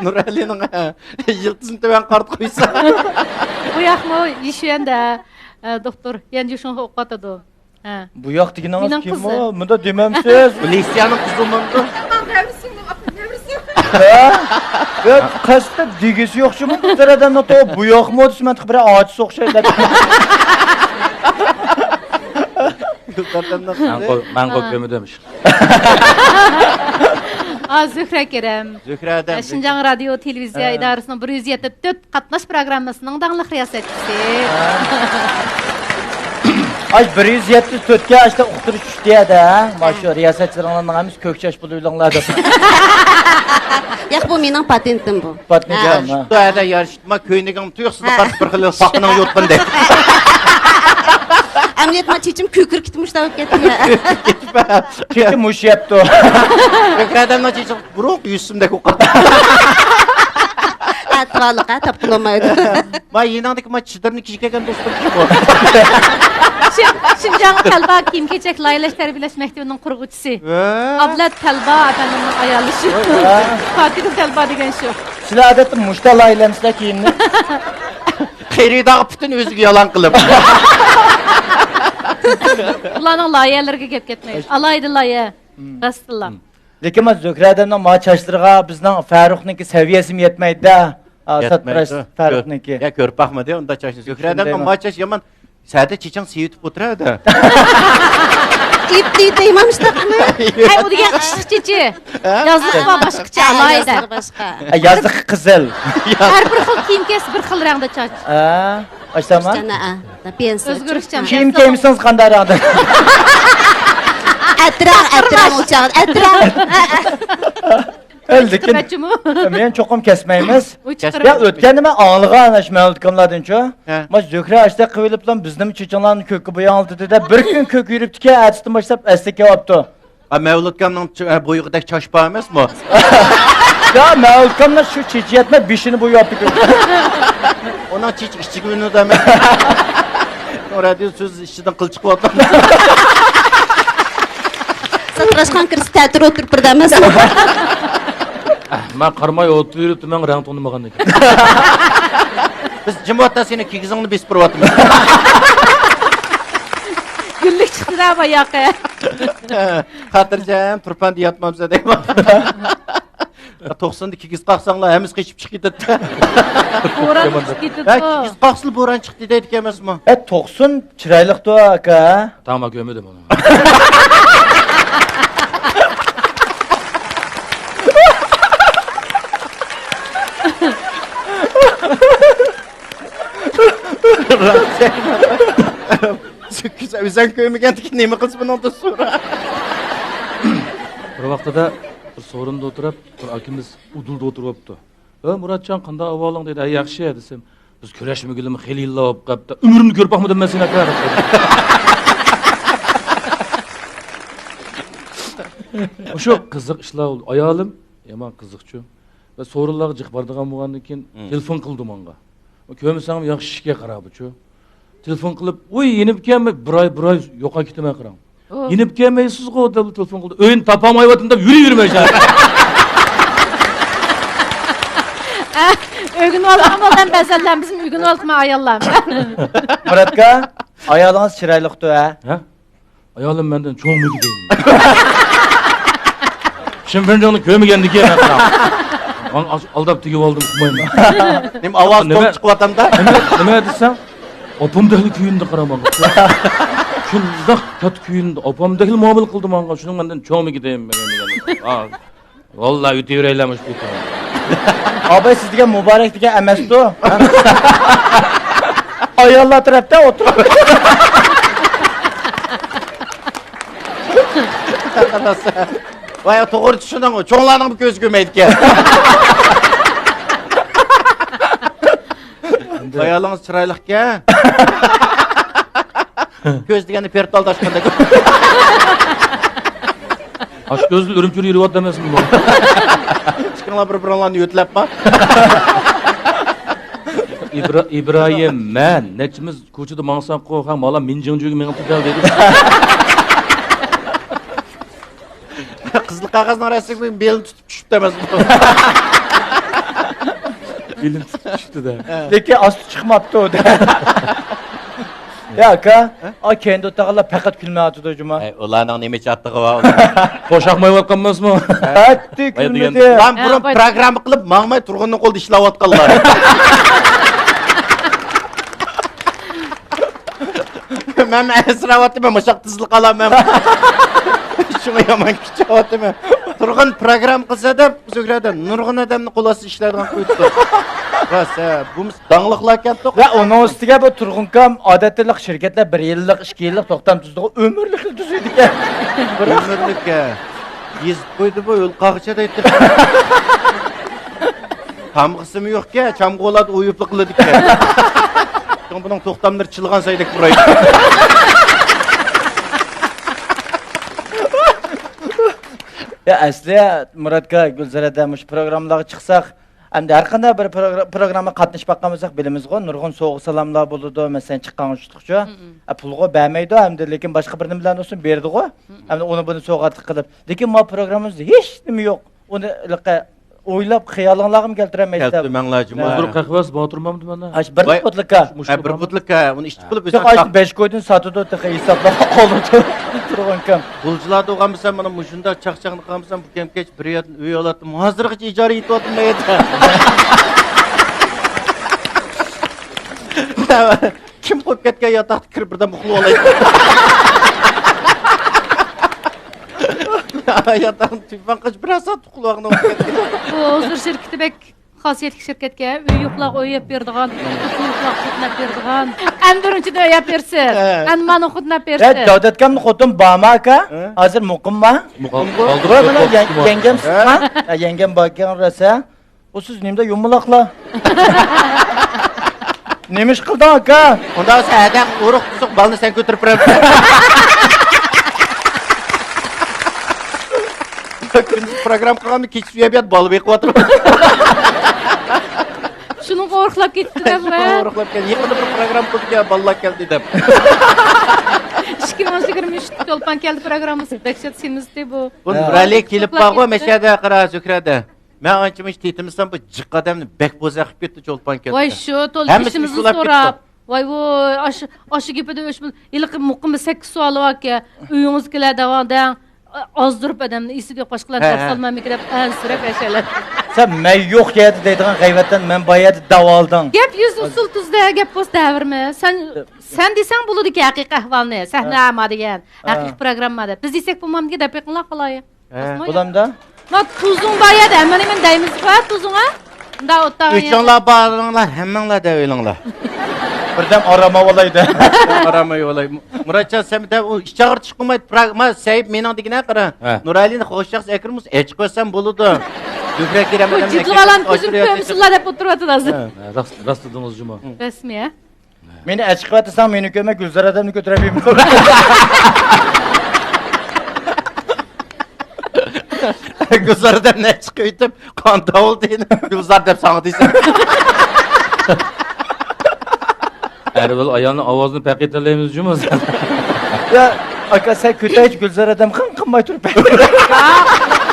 نۇرەلىنىڭ يىلتىزىنى تۆۋەن قارىتىپ قويسا. بۇ ياقمۇ يىشۈەندە، ئە، دوختۇر يەنجۈشۇڭغا ئوقۇۋاتىدۇ. ھە. بۇ ياق دېگىنىڭىز مېنىڭ كىم قىزىم. ئۇ؟ مۇندا دېمەمسىز. لېسىيانىڭ قىزى مۇندۇ. ھە؟ يا، قەستەن دېگۈسى يوق شۇ، بۇ بىر ئادەمنىڭ تو-، بۇ ياقمۇ دېسە، مەن تېخى بىر ئاچىسى ئوخشايدۇ. مەنغۇ، مەنغۇ ھە. كۆمىدىم. ئا، زۆھرە كېرەم. زۆھرە ئادەم. ئە، شىنجاڭ رادىيو تېلېۋىزىيە ھە. ئىدارىسىنىڭ بىر يۈز يەتتە تۆت قاتناش پىروگراممىسىنىڭ داڭلىق رىياسەتچىسى. ئاش بىر يۈز يەتتە تۆتكە ئاشتا ئۇقتۇرۇش چۈشتى يەدە، ھە؟ ماشۇ رىياسەتچىلىرىڭلارنىڭ ھەممىسى كۆك چاچ بولۇۋېلىڭلار دەپ. ياق، بۇ مېنىڭ پاتېنتىم بۇ. پاتېنت ھە. يا، ما. شۇ يەردە يارىشىپ، ما كۆينىكىڭ تۇيۇقسىز ھە. قارىسا بىر خىل پاقىنىڭ يوتقىنىدەك. ئەمەلىيەت ما چېچىم كۆكىرىپ كېتىپ مۇشۇنداق بولۇپ كەتتى يا. چېچى مۇش يەپتۇ. كۆك ئادەمنىڭ چېچى بۇرۇق يۈسۈمدەك بولۇپ قالدى. ئەتىۋارلىق ھە، تاپقىلى بولمايدۇ. ما يېنىڭدىكى ما چېدىرنى كىيىپ كەلگەن دوستۇم كىم بۇ؟ شىن-، شىنجاڭ تەلبا كىيىم-كېچەك لايىھەلەش تەربىيەلەش مەكتىپىنىڭ قۇرغۇچىسى. ۋە. ئابلەت تەلبا ئەپەندىمنىڭ ئايالى شۇ. ۋە. پاكىزە تەلبا دېگەن شۇ. سىلەر ئادەتتە مۇشتا لايىھەلەمسىلەر كىيىمنى؟ خېرىدارغا پۈتۈن ئۆزىگە يالان قىلىپ. ئۇلارنىڭ لايىھەلىرىگە گەپ كەتمەيدۇ. ئالاھىدە لايىھە. راستتىنلا. لېكىن ما زۆھرە ئادەمنىڭ ما چاچلىرىغا بىزنىڭ فەرۇقنىڭكى سەۋىيەسىمۇ يەتمەيدۇ-دە. ئا، ساتپراش يەتمەيدۇ. فەرۇقنىڭكى. يا، كۆرۈپ باقمىدى ئۇنداق چاچنى. زۆھرە ئادەمنىڭ ما چاچ يامان. سەدە چېچىڭ سېۋىتىپ ئولتۇرە-دە. ئېيىپلى دەيمەن مۇشۇنداقمۇ؟ ھەي، ئۇ دېگەن قىشلىق چېچى. ھە؟ يازلىق بار باشقىچە، ھە، ئالاھىدە. يازلىقى باشقا. ھە، يازلىقى قىزىل. ھەر بىر خىل كىيىم كىيسە بىر خىل رەڭدە چاچ. ھە، ئاشتاما؟ ئۆزگىرىشچان. كىيىم كىيمىسىڭىز قانداق رەڭدە؟ ئەتراق، ئەتراق ئوچاق، ئەتراق. لېكىن مەن چوقۇم كەسمەيمىز. يا، ئۆتكەندە مەن ئاڭلىغان ئاشۇ مەۋلۇت ئاكاملاردىنچۇ. ھە. ما زۆھرە ئاشتەك قىلىۋېلىپلا بىزنىمۇ چېچىڭلارنى كۆككە بوياڭلىتىدۇ دەپ بىر كۈن كۆككە يۈرۈپتىكەن، ئەتىسىدىن باشلاپ ئەسلىگە كەۋاپتۇ. ھە، مەۋلۇت ئاكامنىڭ چ-، ھە، بويىغۇدەك چاچ بار ئەمەسمۇ؟ يا، مەۋلۇت ئاكامنىڭ شۇ چېچى يەتمەي بېشىنى بوياپتۇ. ئۇنىڭ چېچى ئىچىگە مىنىدۇ ئەمەس. رادىيو سۆز ئىچىدىن قىل چىقىۋاتىدۇ. ساتىراشقان كىرسە تەتۈر ئولتۇرۇپ بىردەم ئەمەسمۇ؟ مەن قارىماي ئولتۇرۇپ يۈرۈپتىمەن، رەڭ تونۇمىغاندىن كېيىن. بىز جىم ۋاقىتتا سېنىڭ كىگىزىڭنى بېسىپ بېرىۋاتىمىز. گۈللۈك چىقتى-دە باياقى. خاتىرجەم تۇرپاندا ياتمامسەن دەيمەن. توقساندا كىگىز قاقساڭلار ھەممىسى قېچىپ چىقىپ كېتەتتى. بوران چىقىپ كېتىدۇ. ھە، كىگىز قاقسىلا بوران چىقتى دەيدىكەن ئەمەسمۇ؟ ھە، توقسان چىرايلىقتۇ ئاكا. تاما كۆرمىدىم ئۇنى. ئۆزەڭ كۆرمىگەندىكىن نېمە قىلسا بۇنىڭدىن سورا. بىر ۋاقتىدا بىر سورۇندا ئولتۇرۇپ، بىر ئاكىمىز ئۇدۇلدا ئولتۇرۇۋاپتۇ. ھە، مۇراتجان، قانداق ئەھۋالىڭ؟ دېدى. ھە، ياخشى، دېسەم، بىز كۆرۈشمىگىلىمۇ خېلى يىللار بولۇپ قاپتۇ. ئۆمرۈمدە كۆرۈپ باقمىدىم مەن سېنى، ئاكا، دەپ قويدى. مۇشۇ قىزىق ئىشلار بولدى. ئايالىم يامان قىزىقچۇ. ۋە سورۇنلارغا جىق بارىدىغان بولغاندىن كېيىن، مم، تېلېفون قىلدى ماڭا. كۆرمىسەڭمۇ ياخشى ئىشكە قاراپچۇ. تېلېفون قىلىپ، ۋۇي، يېنىپ كەلمەي، بىر ئاي، بىر ئاي يوقاپ كېتىمەن قاراڭ. ئوھ. يېنىپ كەلمەيسىزغۇ دەپ تېلېفون قىلدى. ئۆينى تاپالمايۋاتىمەن دەپ يۈرۈۋېرىمەن شەھەردە. ئۆگىنىۋالغان ئادەم بەزەنلەر، بىزمۇ ئۆگىنىۋالدۇق ئاياللار. مۇراتكا، ئايالىڭىز چىرايلىقتۇ ھە؟ ھە؟ ئايالىم مەندىن چوڭمىدى دەيمەن. شىنفېنجاڭنى كۆرمىگەندىكىن مەن قاراڭ. ماڭا ئاش-، ئالداپ تېگىۋالدىم ئۇقمايمەن. نېمە ئاۋاز نېمە؟ توم چىقىۋاتامدا؟ نېمە، نېمە دېسەڭ؟ ئاپامدەكلا كۆيۈندى قارا ماڭا. شۇنداق كاتتا كۆيۈندى. ئاپامدەكلا مۇئامىلە قىلدى ماڭا. شۇنىڭ مەندىن چوڭمىدى دەيمەن دېگەن. ۋاللا ئۆتۈۋېرەيلى مۇشۇ پېتى. ئاباي سىز دېگەن مۇبارەك دېگەن ئەمەستۇ. ئاياللار تەرەپتە ئولتۇرۇپ. ۋاي توغرا چۈشىنىڭ، چوڭلارنىڭ كۆزى كۆرمەيدىكەن. ئايالىڭىز چىرايلىقكەن. كۆز دېگەندە پېرتال تاشقاندەك. ئاشۇ كۆزدىن ئۈرۈمچىگە يۈرۈۋاتىدۇ ئەمەسمۇ بۇ؟ ئىككىڭلار بىر-بىرىڭلارنى يۆتلەپ بار. ئىبرا-، ئىبراھىم، مەن نەچچىمىز كوچىدا ماڭساققۇ، ھە، مالا مىنجىڭجۈگە مېڭىپتۇ دەۋ دېدى. قىزىل قەغەزنىڭ رەسىمى بېلىنى تۇتۇپ چۈشۈپتۇ ئەمەس. بېلىنى تۇتۇپ چۈشۈپتۇ دە. لېكىن ئاستى چىقماپتۇ دە. يا ئاكا، ھە؟ ئا كەينىدە ئولتۇرغانلار پەقەت كۈلمەيۋاتىدۇ جۇما. ئەي، ئۇلارنىڭ نېمە چاتىقى بار ئۇلار؟ قوشاق مايۋاتقان ئەمەسمۇ؟ قەتئىي كۈلمىدى. ئۇلار بۇرۇن پروگرامما قىلىپ ماڭماي تۇرغۇننىڭ قولىدا ئىشلەۋاتقانلار. مەن ئەنسىرەۋاتىمەن، مۇشاق تىزىلىپ قالامەن. شۇڭا يامان كۈچەۋاتىمەن. تۇرغۇن پروگرامما قىلسا دەپ، زۆھرەدە نۇرغۇن ئادەمنى قول ئاستىدا ئىشلەيدىغان قىلىۋېتىپتۇ. راست، ھە، بۇ داڭلىقلاركەنتۇق. ۋە ئۇنىڭ ئۈستىگە بۇ تۇرغۇنكام ئادەتتىلىق شىركەتلەر بىر يىللىق، ئىككى يىللىق توختام تۈزىدىغۇ، ئۆمۈرلۈك تۈزىدىكەن. ئۆمۈرلۈك، ھە. يېزىپ قويدى بۇ، ئۆلۈپ قالغۇچە دەيتتى. تامغىسىمۇ يوقكەن، چامغۇلاردا ئويۇپلۇق قىلىدىكەن. شۇڭا بۇنىڭ توختاملىرى چىلغان سايدەك پۇرايدۇ. يا ئەسلى مۇراتكا، گۈلزارەدە مۇشۇ پروگراممىلارغا چىقساق، ئەمدى ھەر قانداق بىر پروگرا-، پروگراممىغا قاتنىشىپ باققان بولساق بىلىمىزغۇ، نۇرغۇن سوۋغا سالاملار بولىدۇ، مەسىلەن، چىققان ئۇچۇشلۇقچۇ. مم. ئە، پۇلغۇ بەرمەيدۇ ئەمدى، لېكىن باشقا بىر نېمىلەرنى ئۇسۇن بېرىدىغۇ. مم. ئەمدى ئۇنى بۇنى سوۋغات قىلىپ. لېكىن ما پروگراممىمىزدا ھېچ نېمە يوق. ئۇنى ھېلىقى ئويلاپ خىيالىڭلارغىمۇ كەلتۈرەلمەيسىز. كەلتۈرمەڭلار جۇما. ھۇزۇر قەھۋەسى بار تۇرمامدۇ مانا؟ ئاش بىر بۇتلىكا. ھە، بىر بۇتلىكا. ئۇنى ئىشتە قىلىپ يوق، ئاشۇ بەش كويدىن ساتىدۇ، تېخى ھېسابلاپ قولىدا تۇرغانكەن. غۇلجىلاردا بولغان بولسا مانا مۇشۇنداق چاقچاقنى قىلغان بولسام، بۇ كەمكەچ بىر يەردىن ئۆي ئالاتتىم. ھازىرغىچە ئىجارە يېتىۋاتىمەن يەردە. كىم قويۇپ كەتكەن ياتاقتا كىرىپ بىردەم ئۇخلىۋالاي. ياتاقنى تۈگمەن قىلىش بىر سائەت ئۇخلىۋالغىنىم بولۇپ كەتكەن. بۇ ھۇزۇر شىركىتى بەك خاسىيەتلىك شىركەتكەن. ئۆي يوقلارغا ئۆي ئەپ بېرىدىغان، خوتۇن يوقلارغا خوتۇن ئەپ بېرىدىان. ئەمدى ئۈرۈمچىدە ئۆي ئەپ بېرىسىز. ھە. ئەمدى مانا خوتۇن ئەپ ھە، بېرىسىز. داۋۇت ئاكامنىڭ خوتۇنى بارمۇ ئاكا؟ ھە؟ ھازىر مۇقىمما؟ مۇقىم. قالدۇرۇپ ۋاي، مانا يەڭگەمسىز ھە؟ ھە، يەڭگەم باركەن راسا. ئۇ سىز نېمىدە يۇمىلاقلا؟ نېمە ئىش قىلدىڭ ئاكا؟ ئۇنداق بولسا ھەدەم ئۇرۇق بۇزۇق بالىنى سەن كۆتۈرۈپ بېرەمسەن؟ كۈندۈز پروگرامما قىلغاندا كېچە سۈيەپ يات بالا بېقىۋاتىمەن. شۇنىڭغا ئورۇقلاپ كېتىپتۇ دەپ. شۇنىڭغا ئورۇقلاپ كەلدى. يېقىندا بىر پروگرامما قىلدۇق يا، بالىلار كەلدى دەپ. ئىككى مىڭ يىگىرمە ئۈچ چولپان كەلدى پروگراممىسى دەھشەت سېمىزدى بۇ. بۇ نۇرئەلى كېلىپ بارغۇ مەشەدە قارا زۆھرەدە. مەن ئانچە مۇنچە تېتىمىسام، بۇ جىق ئادەمنى بەك بوزەك قىلىپ كەتتى چولپان كەتتى. ۋاي شۇ، تولا بېشىمىزنى سوراپ. ۋاي ۋوي، ئاشۇ، ئاشۇ گېپىدە ئۆچ بىل، ھېلىقى مۇقىمدا سەككىز سوئالى باركەن. ئۆيىڭىزگە كېلە دەۋاڭ دەڭ. ئازدۇرۇپ ئادەمنى ئېسىدە يوق باشقىلار دەرس سالمامىكىن دەپ ئەنسىرەپ ياشايلى. سەن مەن يوق يەردە دەيدىغان غەيۋەتتىن مەن بار يەردە دەۋالدىڭ. گەپ يۈز ئۇسسۇل تۈزدە، گەپ بوس دەۋرمە. سەن، سەن دېسەڭ بولىدىكەن ھەقىقىي ئەھۋالنى. سەھنە ما دېگەن، ھەقىقىي پروگرامما دەپ. بىز دېسەك بولمامدىكى دەپ بېقىڭلار قالايىق. ھە. بولامدا؟ ما تۇزۇڭ بار يەردە ھەممە نېمىنى دەيمىز ھە تۇزۇڭ ھە؟ مۇنداق ئولتۇرغان يەردە. ئۆچۈڭلار بارىڭلار ھەممىڭلار دەۋېلىڭلار. بىردەم ئارام ئالاي دە. ئارام ئالاي. مۇراتجان سەن دە ئۇ ئىچ ئاغرىتىش قىلماي، ما سەيىپ مېنىڭ دېگىنە قارا. ھە. نۇرئەلىنى خوش شەخس ئەكىرىمىز ئېچىق بەرسەم بولىدۇ. زۆھرە كېرەم بۇ ئادەم جىددىي بالام كۆزۈم كۆمسۇنلا دەپ ئولتۇرۇۋاتىدۇ ھازىر. ھە، راست، راست دېدىڭىز جۇما. رەسمىي ھە؟ مېنى ئەچىق قىلىۋەتسەڭ، مېنى كۆرمەي گۈلزار ئادەمنى كۆتۈرەلمەيمەن. گۈلزار دەپ نەچچە قېتىم قان تاۋۇلدى. گۈلزار دەپ ساڭا دېسەم. ئەر بىلەن ئايالنىڭ ئاۋازىنى پەرق ئېتەلەيمىز جۇمۇ. يا، ئاكا، سەن كۆتەيچە گۈلزار ئادەم قىڭ قىلماي تۇرۇپ.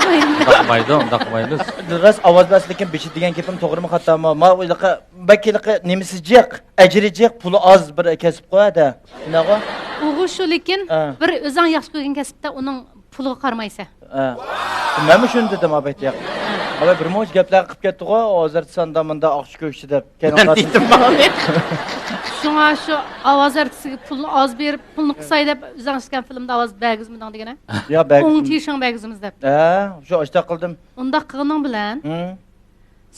ئۇنداق قىلمايدۇ، ئۇنداق قىلمايمىز. راست ئاۋاز بەس، لېكىن بېشى دېگەن گېپىم توغرىمۇ خاتامۇ؟ ما ھېلىقى بەك ھېلىقى نېمىسى جىق، ئەجرى جىق، پۇلى ئاز بىر كەسىپ قويە-دە. شۇنداقغۇ؟ ئۇغۇ شۇ، لېكىن ھە. بىر ئۆزۈڭ ياخشى كۆرگەن كەسىپتە ئۇنىڭ پۇلىغا قارىمايسەن. ھە. مەنمۇ شۇنى دېدىم، ئابايتى ياق. ئاباي بىر مۇنچە گەپلەر قىلىپ كەتتىغۇ، ھازىر ساندا مۇندا ئاخشى كۆكۈشى دەپ. كەينىڭ مەن قارىسام دېدىم ماڭا. شۇڭا شۇ ئاۋاز ئارتىسىگە پۇلنى ئاز بېرىپ، پۇلنى قىساي دەپ، ئۆزۈڭ ئىشلىگەن فىلىمدا ئاۋاز بەرگۈزمىدىڭ دېگىنە. يا، بەرگۈزدۈم. ئوڭ تىيىشىڭ بەرگۈزىمىز دەپ. ھە، شۇ ئاشتاق قىلدىم. ئۇنداق قىلغىنىڭ بىلەن ھىم.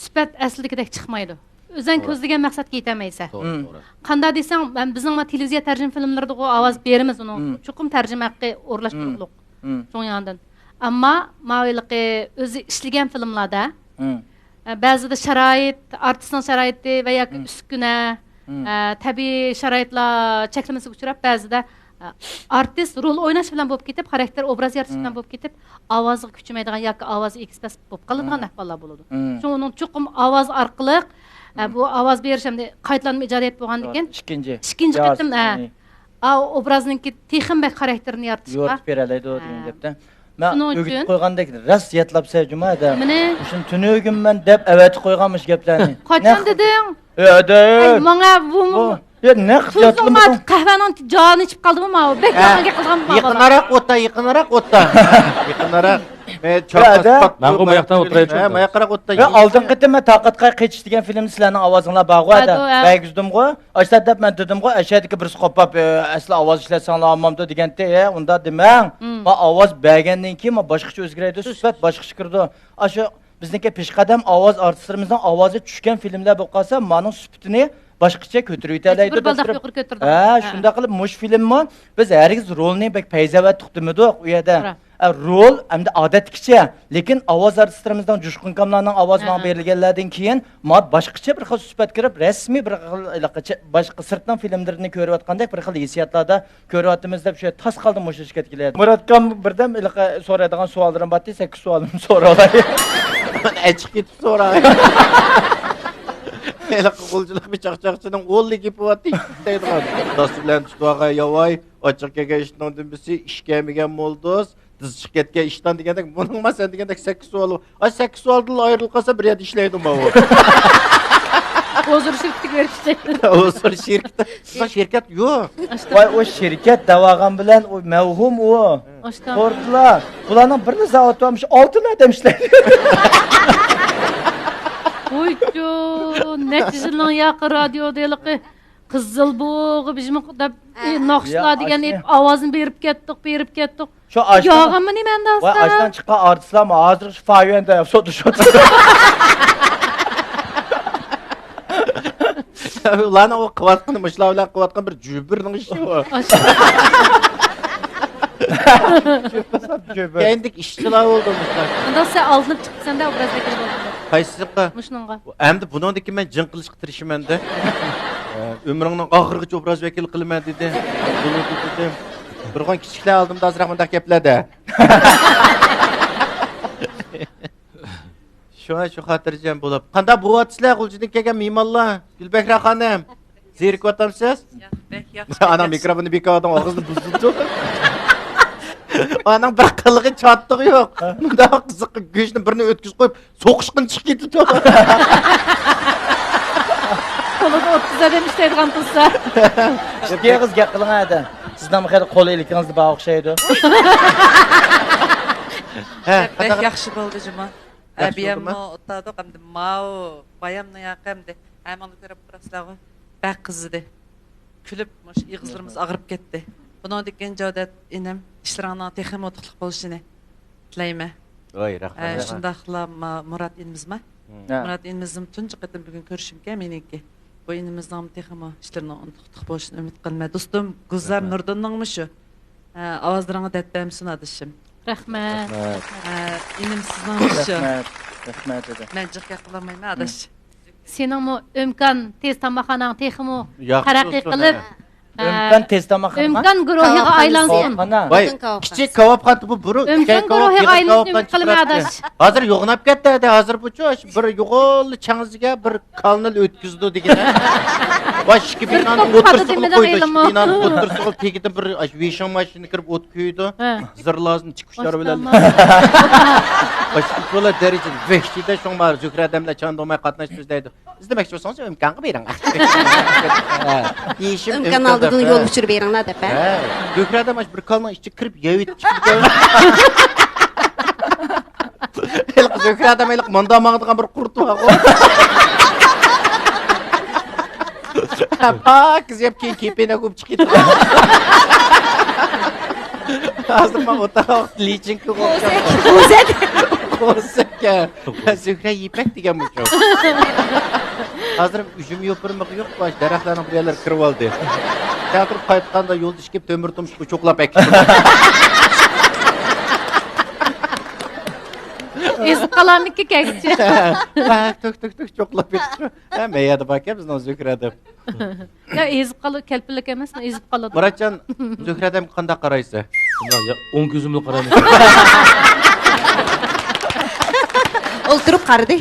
سۈپەت ئەسلىدىكىدەك چىقمايدۇ. ئۆزەڭ توغرا. كۆزلىگەن مەقسەتكە يېتەلمەيسەن. توغرا، مم. توغرا. قانداق دېسەڭ، مەن، بىزنىڭ ما تېلېۋىزىيە تەرجىمە فىلىملىرىدىغۇ ئاۋاز مم. بېرىمىز ئۇنىڭ. مم. چوقۇم تەرجىمە ھەققى ئورۇنلاشتۇرۇقلۇق. مم. شۇڭ ياندىن. ئەمما ماۋۇ ھېلىقى ئۆزى ئىشلىگەن فىلىملاردا، مم. ئە، بەزىدە شارائىت، ئارتىسنىڭ شارائىتى ۋە ياكى مم. ئۈسكۈنە، مم. ئە، تەبىئىي شارائىتلار چەكلىمىسىگە ئۇچراپ، بەزىدە، ئە، ئارتىس رول ئويناش بىلەن بولۇپ كېتىپ، خاراكتېر ئوبراز يارىتىش مم. بىلەن بولۇپ كېتىپ، ئاۋازىغا كۈچىمەيدىغان ياكى ئاۋازى ئېكسپرېس بولۇپ قالىدىغان مم. ئەھۋاللار بولىدۇ. مم. شۇڭا ئۇنىڭ چوقۇم ئاۋاز ئارقىلىق، ئە، مم. بۇ ئاۋاز بېرىش ئەمدى قايتىلانما ئىجادىيەت بولغاندىن كېيىن، ئىككىنچى. ئىككىنچى قېتىم، ئە، ئا، ئوبرازنىڭكى تېخىمۇ بەك خاراكتېرىنى يارىتىشقا. يورۇتۇپ بېرەلەيدۇ دېگەن ھە. گەپتە. مەن شۇنىڭ ئۆگىتىپ ئۈچۈن قويغاندەك راست يادلاپسەن جۇما ھەدە. مېنى مۇشۇنى تۈنۈگۈنمەن دەپ ئەۋەتىپ قويغان مۇشۇ گەپلەرنى. قاچان دېدىڭ؟ ئەدەي. ئەي، ماڭا بۇمۇ. بۇ، يا، نەق يادلىمىدىڭ؟ قەھۋەنىڭ جانى ئىچىپ قالدىمۇ ماۋۇ؟ بەك ھە. يامان گەپ قىلغان ماۋۇ. يېقىنراق ئۆتە، يېقىنراق ئۆتە. يېقىنراق. مەن چاققان يا، ئەدە. سىپات مەنغۇ بۇ ياقتا ئوتۇراي. ھە، ما ياققىراق ئۆتە. يا، ئالدىنقى قېتىم مەن تاقەتقە قېچىش دېگەن فىلىمنى سىلەرنىڭ ئاۋازىڭلار بارغۇ ھەدە. ھە. بەرگۈزدۈمغۇ. ئاشۇنداق دەپ مەن دېدىمغۇ، ئەشەدىكى بىرسى قوپاپ، ئە، ئەسلى ئاۋاز ئىشلەتسەڭلار ئالمامدۇ دېگەنتى، ئە، ئۇنداق دېمەڭ. مم. ما ئاۋاز بەرگەندىن كېيىن ما باشقىچە ئۆزگىرەيدۇ، سۈپەت باشقىچە كىرىدۇ. ئاشۇ بىزنىڭكى پېشقەدەم ئاۋاز ئارتىسلىرىمىزنىڭ ئاۋازى چۈشكەن فىلىملەر بولۇپ قالسا، مانىڭ سۈپىتىنى باشقىچە كۆتۈرۈۋېتەلەيدۇ، بىر بالداق دەپ تۇرۇپ. يۇقىرى كۆتۈردى. ھە، ھە. شۇنداق قىلىپ مۇشۇ فىلىممۇ بىز ھەرگىز رولنى بەك پەيزەۋەت ئۇقتۇرمىدۇق ئۇ يەردە. توغرا. ئە، رول ئەمدى ئادەتتىكىچە، لېكىن ئاۋاز ئارتىسلىرىمىزنىڭ جۇشقۇن كاملارنىڭ ئاۋازى ماڭا ھە. بېرىلگەنلەردىن كېيىن، ما باشقىچە بىر خىل سۈپەت كىرىپ، رەسمىي بىر خىل ھېلىقى چە-، باشقا سىرتنىڭ فىلىملىرىنى كۆرۈۋاتقاندەك بىر خىل ھېسسىياتلاردا كۆرۈۋاتىمىز دەپ شۇ تاس قالدىم مۇشۇ ئىشكەتكىلى. مۇراتكام بىردەم ھېلىقى سورايدىغان سوئاللىرىم بارتى، سەككىز سوئالىمنى سوراۋالاي. ئەچىقىپ كېتىپ سوراي. ھېلىقى غۇلجىلىق بىر چاقچاقچىنىڭ ئونلا گېپى بارتى، دەيدىغان. داستى بىلەن تۇتۇۋالغان ياۋاي، ئاچچىق كەلگەن ئىشنىڭ دۈمبىسى، ئىش كەلمىگەن مولدۇز، دىز چىقىپ كەتكەن ئىشتان دېگەندەك، بۇنىڭما سەن دېگەندەك سەككىز سوئال. ئاي، سەككىز سوئالدىنلا ئايرىلىپ قالسا، بىر يەردە ئىشلەيدۇ ماۋۇ. ھۇزۇر شىركىتىگە بېرىپ ئىشلەيدۇ. ھۇزۇر شىركىتى. سىزنىڭ شىركەت يوق. ۋاي، ئۇ شىركەت دەۋالغان بىلەن ئۇ مەۋھۇم ئۇ. قورقتىلا. بۇلارنىڭ بىرلا زاۋۇتى بارمىش، ئالتە ئادەم ئىشلەيدۇ. ۋويچۇ، نەچچە يىلنىڭ ياقى رادىيو دېلىقى. قىزىل بۇغا بىزمۇ دەپ، ئە، ئى، ناخشىلار يا، دېگەن ئاشۇ ئېيتىپ، ئاۋازنى بېرىپ كەتتۇق، بېرىپ كەتتۇق. شۇ ئاشتىن، ياغىمۇ نېمە ئەمدى ۋاي، ئاشتا؟ ئاشتىن چىققان ئارتىسلارمۇ ھازىر شۇ فايۈەندە سوتلىشىۋاتىدۇ. ئۇلارنىڭ ئۇ قىلىۋاتقىنى، مۇشۇلار بىلەن قىلىۋاتقان بىر جۈبۈرنىڭ ئىشى ئۇ. ئاشتا. جۈبۈر. كەينىدىكى ئىشچىلار بولدى مۇشۇلار. ئۇنداق سەن ئالدىنىپ چىقىپسەن-دە، ئوبراز ۋەكىلى بولدۇڭ. قايسىسىغا؟ مۇشۇنىڭغا. ئەمدى بۇنىڭدىن كېيىن مەن جىڭ قىلىشقا تىرىشىمەن-دە. ئۆمرۈڭنىڭ ئاخىرىغىچە ئوبراز ۋەكىلى قىلىمەن دېدى. بولىدۇ دېدىم. نۇرغۇن كىچىكلەر ئالدىمدا ئازراق مۇنداق گەپلەردە. شۇڭا شۇ خاتىرجەم بولۇپ. قانداق بولۇۋاتىسىلەر، غۇلجىدىن كەلگەن مېھمانلار؟ گۈلبەھرە خانىم، زېرىكىۋاتامسىز؟ ياق، بەك ياخشى. ئانا مىكروفوننى بىكار ئالدىڭ، ئاغزىنى بۇزۇلدى. ئانىڭ بىر قىلىقى چاتىقى يوق. مۇنداق قىزىق گۆشنى بىرنى ئۆتكۈزۈپ قويۇپ، سوقۇشقىن چىقىپ كېتىدۇ. قولىدا ئوتتۇز ئادەم ئىشلەيدىغان قىلسا. ئىككى ئېغىز گەپ قىلىڭ ھەدە. سىزنىڭمۇ خېلى قول ئىلكىڭىزدە بار ئوخشايدۇ. ھە، بەك قانداق؟ ياخشى بولدى جۇما. ياخشى بولدىمۇ؟ ئەبىيەممۇ ئولتۇردۇق، ئەمدى ماۋۇ بايامنىڭ ياقى ئەمدى ھەممىڭلار كۆرۈپ تۇراسىلەرغۇ. بەك قىزىدى. كۈلۈپ، مۇشۇ ئېغىزلىرىمىز ئاغرىپ كەتتى. بۇنىڭدىن كېيىن جاۋدەت ئىنىم، ئىشلىرىڭنىڭ تېخىمۇ ئۇتۇقلۇق بولۇشىنى تىلەيمەن. ۋاي، رەھمەت. ئە، شۇنداقلا ما-، مۇرات ئىنىمىزمۇ؟ ھە. مۇرات ئىنىمىزنىڭ تۇنجى قېتىم بۈگۈن كۆرۈشۈمكەن مېنىڭكى. بۇ ئىنىمىزنىڭ تېخىمۇ ئىشلىرىنىڭ ئۇتۇقلۇق بولۇشىنى ئۈمىد قىلىمەن. دوستۇم گۈلزار نۇردىننىڭمۇ شۇ. ئە، ئاۋازلىرىڭغا دەرد بەرمىسۇن، ئادىشىم. رەھمەت. رەھمەت. ئە، ئىنىم سىزنىڭمۇ شۇ. رەھمەت. رەھمەت، دېدى. مەن جىق گەپ قىلالمايمەن، ئاداش. سېنىڭمۇ ئىمكان تېز تاماقخاناڭ تېخىمۇ تەرەققىي قىلىپ، ئۆمكان تېز تاماق ئۆمكان گۇرۇھىغا ئايلانسۇن. كاۋاپخانا. ۋاي، كىچىك كاۋاپخانا بۇ، بۇرۇن ئۆمكان گۇرۇھىغا ئايلىنىپ ئۈمىد قىلىمەن ئاداش. ھازىر يوغىناپ كەتتى، ھەدە، ھازىر بۇچۇ، بىر يوغانلا چاڭزىگە بىر كالنىل ئۆتكۈزىدۇ دېگەن. ۋاي، ئىككى بىنانىڭ ئوتتۇرىسىغا قويىدۇ، ئىككى بىنانىڭ ئوتتۇرىسىغا تېگىدىن بىر ۋېيشىڭ ماشىنا كىرىپ ئوت كۆيىدۇ. زىرلازىن چىقىشلار بىلەن. ماشىنا دەرىجىدە ۋەھشىيدە، شۇڭا زۆھرە ئادەملەر چاندۇرماي قاتناش سۆزلەيدۇ. ئىزدىمەكچى بولسىڭىز، ئۆمكانغا بېرىڭ. دېيىشىم ئۆمكان ئالدىدىن يول ئۇچۇرى بېرىڭلار دەپ، ھە؟ زۆھرەدە ماش بىر كالنىڭ ئىچى كىرىپ يەۋېتىپ چىقىدۇ. ھېلىقى زۆھرەدە ھېلىقى ماندا ماڭىدىغان بىر قۇرت بارغۇ. پاكىز يەپ كېيىن كېپىنەك بولۇپ چىقىدۇ. ھازىر ماڭا ئوتاق لىچىنكا بولۇپ قوزەك. قوزەك. زۆھرە يىپەك دېگەن مۇشۇ. ھازىر ئۈجۈم يوپۇرمىقى يوق، باش دەرەخلەرنىڭ بىر يەرلىرى كىرىۋالدى. چاقىرىپ قايتقاندا يولدا ئىككى تۆمۈر تۇمشۇق چوقلاپ ئەكەپتۇ. ئېزىپ قالارمىكىن كەلگۈچە. ھە، تۈك تۈك تۈك چوقلاپ كېتىپتۇ. ھە، مەيەردە باركەن بىزنىڭ زۆھرە دەپ. يا، ئېزىپ قالىدۇ، كەلپىنلىك ئەمەسمۇ، ئېزىپ قالىدۇ. مۇراتجان، زۆھرە ئادەمگە قانداق قارايسىز؟ شۇنداق، يا، ئوڭ كۆزۈملا قارايمەن. ئولتۇرۇپ قارىدى.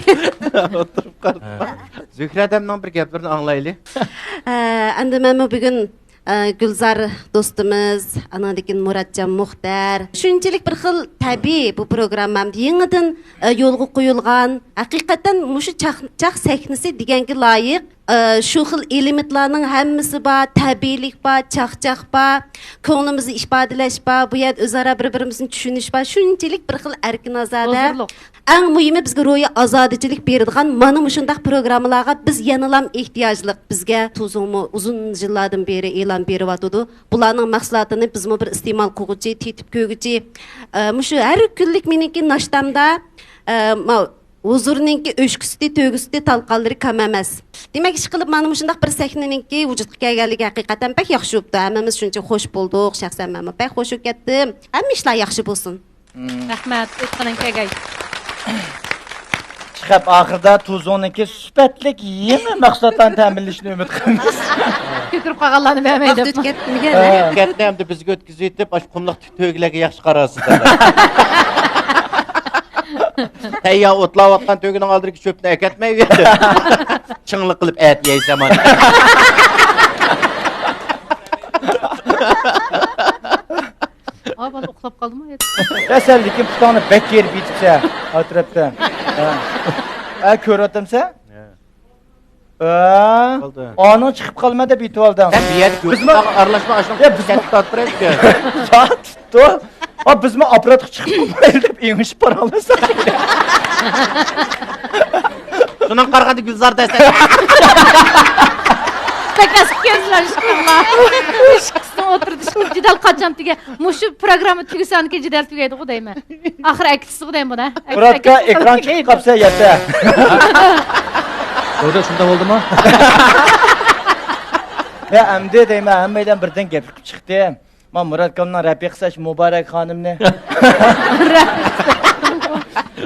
ئولتۇرۇپ قارىدى. ھە. زۆھرە ئادەمنىڭ بىر گەپلىرىنى ئاڭلايلى. ئە، ئەمدى مەنمۇ بۈگۈن، ئە، گۈلزار دوستىمىز، ئانىڭدىن كېيىن مۇراتجان مۇختەر. شۇنچىلىك بىر خىل تەبىئىي بۇ پروگرامما يېڭىدىن، ئە، يولغا قويۇلغان. ھەقىقەتەن مۇشۇ چاق-، چاق سەھنىسى دېگەنگە لايىق. ئى، شۇ خىل ئېلېمېنتلارنىڭ ھەممىسى بار، تەبىئىيلىك بار، چاقچاق بار، كۆڭلىمىزنى ئىپادىلەش بار، بۇ يەردە ئۆزئارا بىر-بىرىمىزنى چۈشىنىش بار، شۇنچىلىك بىر خىل ئەركىن-ئازادە. ھۇزۇرلۇق. ئەڭ مۇھىمى بىزگە روھىي ئازادىچىلىك بېرىدىغان مانا مۇشۇنداق پروگراممىلارغا بىز يەنىلام ئېھتىياجلىق. بىزگە تۇزۇڭمۇ ئۇزۇن يىللاردىن بېرى ئېلان بېرىۋاتىدۇ. بۇلارنىڭ مەھسۇلاتىنى بىزمۇ بىر ئىستېمال قىلغۇچى، تېتىپ كۆرگۈچى. ئى، مۇشۇ ھەر كۈنلۈك مېنىڭكى ناشتامدا، ئى، ما-، ھۇزۇرنىڭكى ئۆچكىسىدى، تۆگىسىدى، تالقانلىرى كام ئەمەس. دېمەك، ئىشقىلىپ، مانا مۇشۇنداق بىر سەھنىنىڭكى ۋۇجۇدقا كەلگەنلىكى ھەقىقەتەن بەك ياخشى بوپتۇ. ھەممىمىز شۇنچە خوش بولدۇق. شەخسەن مەنمۇ بەك خوش بولۇپ كەتتىم. ھەممە ئىشلار ياخشى بولسۇن. مم. رەھمەت، ئېيتقىنىڭ كەلگەي. ئىشقىلىپ، ئاخىرىدا تۇزۇڭنىڭكى سۈپەتلىك يېڭى مەھسۇلاتلارنى تەمىنلىشىنى ئۈمىد قىلىمىز. كۆكىرىپ قالغانلارنى بەرمەي دەپ. ئاپتۇ كەتتىمىكەن؟ ھە. كەتنى ئەمدى بىزگە ئۆتكۈزۈۋېتىپ، ئاشۇ قۇملۇقتىكى تۆگىلەرگە ياخشى قارارسىز. تەييار ئوتلاۋاتقان تۆگىنىڭ ئالدىدىكى چۆپنى ئەكەتمەي ئۇ يەردە. چىڭلىق قىلىپ ئەتە يەيسەن مانا. ئا، بالا ئۇخلاپ قالدىمۇ؟ يا، سەن لېكىن پۇتۇڭنى بەك كېرىپ يېتىپسەن ئەتراپتا. ھە. ھە، كۆرۈۋاتامسەن؟ ھە. ئە، بولدى. ئانىڭ چىقىپ قالىمەن دەپ يېتىۋالدىڭ. سەن بۇ يەردە بىزمۇ ئارىلاشما ئاشۇنىڭ يا، بىزمۇ تارتىپ بېرەيلىكەن. يا، تۇتۇپ. ئا، بىزمۇ ئاپپاراتقا چىقىپ قالمايلى دەپ ئېڭىشىپ بارالمىساق. شۇنىڭغا قارىغاندا گۈلزار دەسسەت. بەك ئەسكى كۆرسىلەر ئىشقىللا. ئىشقىسىنىڭ ئوتتۇرىدا ئىشقىلىپ جېدەل قاچان تۈگە؟ مۇشۇ پروگرامما تۈگىسە ئاندىن كېيىن جېدەل تۈگەيدىغۇ دەيمەن. ئاخىر ئەكىتىسىغۇ دەيمەن بۇنى. مۇراتكا ئېكران چىقىپ قاپسەن يەتتە. توغرا شۇنداق بولدىمۇ؟ يا ئەمدى دەيمەن، ھەممەيلەن بىردىن گەپ قىلىپ چىقتى. ما مۇراتكامنىڭ رەپىقىسى ئاشۇ مۇبارەك خانىمنى.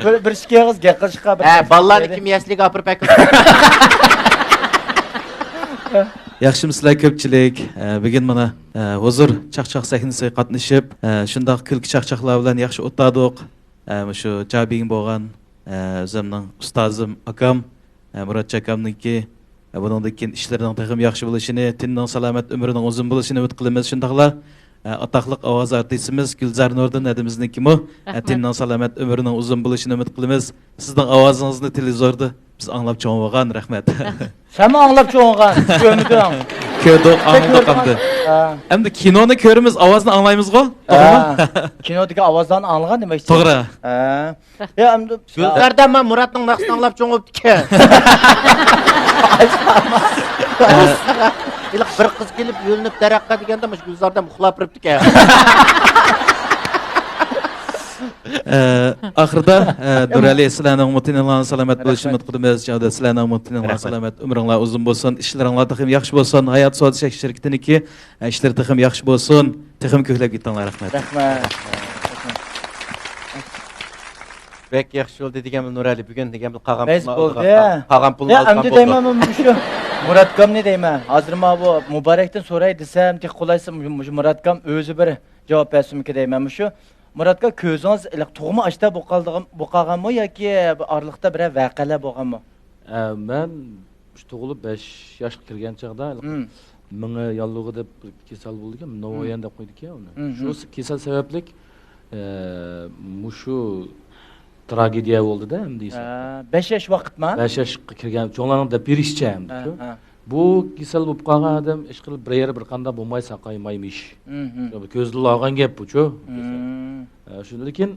بىر، بىر ئىككى ئېغىز گەپ قىلىشقا بىر ھە، بالىلارنى كىم يەسلىگە ئاپىرىپ ئەكىلدى؟ ياخشىمۇسىلەر كۆپچىلىك؟ ئە، بۈگۈن مانا، ئە، ھۇزۇر چاقچاق سەھنىسىگە قاتنىشىپ، ئە، شۇنداق كۈلكە چاقچاقلار بىلەن ياخشى ئولتۇردۇق. ئە، مۇشۇ جابىڭ بولغان، ئە، ئۆزۈمنىڭ ئۇستازىم، ئاكام، ئە، مۇراتجان ئاكامنىڭكى، ئە، بۇنىڭدىن كېيىن ئىشلىرىنىڭ تېخىمۇ ياخشى بولۇشىنى، تېنىنىڭ سالامەت، ئۆمرىنىڭ ئۇزۇن بولۇشىنى ئۈمىد قىلىمىز. شۇنداقلا، ئە، ئاتاقلىق ئاۋاز ئارتىسىمىز گۈلزار نۇردىن ھەدىمىزنىڭكىمۇ، ئە، رەھمەت. تېنىنىڭ سالامەت، ئۆمرىنىڭ ئۇزۇن بولۇشىنى ئۈمىد قىلىمىز. سىزنىڭ ئاۋازىڭىزنى تېلېۋىزوردا بىز ئاڭلاپ چوڭ بولغان. رەھمەت. سەنمۇ ئاڭلاپ چوڭ بولغان، كۆرمىدىڭ؟ كۆردۇق، ئاڭلىدۇق ئەمدى. ھە. ئەمدى كىنونى كۆرىمىز، ئاۋازنى ئاڭلايمىزغۇ؟ توغرىمۇ؟ ھە. كىنودىكى ئاۋازلارنى ئاڭلىغان دېمەكچى. توغرا. ھە. يا، ئەمدى گۈلزاردا مەن مۇراتنىڭ ناخشىسىنى ئاڭلاپ چوڭ بوپتىكەن. ھېلىقى بىر قىز كېلىپ يۆلىنىپ دەرەققە دېگەندە، مۇشۇ گۈلزاردا ئۇخلاپ بېرىپتىكەن. ئە، ئاخىرىدا، ئە، نۇرئەلى، سىلەرنىڭمۇ تېنىڭلارنىڭ سالامەت بولۇشىنى ئۈمىد قىلىمىز. جاۋدەت، سىلەرنىڭمۇ تېنىڭلار سالامەت، ئۆمرۈڭلار ئۇزۇن بولسۇن، ئىشلىرىڭلار تېخىمۇ ياخشى بولسۇن. ھايات سودا چەكلىك شىركىتىنىڭكى، ئە، ئىشلىرى تېخىمۇ ياخشى بولسۇن. تېخىمۇ كۆكلەپ كېتىڭلار. رەھمەت. رەھمەت. بەك ياخشى بولدى دېگەن بىلەن نۇرئەلى بۈگۈن دېگەن بىلەن قالغان پۇلنى بولدى. قالغان پۇلنى يا، ئەمدى دەيمەن مۇشۇ. مۇراتكامنى دەيمەن. ھازىر ما بۇ مۇبارەكتىن سوراي دېسەم، تېخى قولايسىز مۇشۇ، مۇشۇ مۇراتكام ئۆزى بىر جاۋاب بەرسىمىكى دەيمەن. مۇشۇ مۇراتكا، كۆزىڭىز ئىللىق تۇغما ئاشتا بولۇپ قالدىغان، بولۇپ قالغانمۇ ياكى بۇ ئارىلىقتا بىرەر ۋەقەلەر بولغانمۇ؟ ئە، مەن مۇشۇ تۇغۇلۇپ بەش ياشقا كىرگەن چاغدا ھىم. مېڭە ياللۇغى دەپ بىر كېسەل بولىدىكەن، نوۋايەن دەپ قويىدىكەن ئۇنى. ھىم، ھىم. شۇ كېسەل سەۋەبلىك، ئە، مۇشۇ تراگېدىيە بولدىدا ئەمدى. ھە، بەش ياش ۋاقىتما؟ بەش ياشقا كىرگەن چوڭلارنىڭ دەپ بېرىشىچە ئەمدى ھە، شۇ. ھە. بۇ كېسەل بولۇپ قالغان ئادەم ئىشقىلىپ بىر يېرى بىر قانداق بولماي ساقايمايمىش. ھىم، ھىم. شۇ كۆزدىن ئالغان گەپ بۇچۇ. ھىم. ئە، شۇ لېكىن،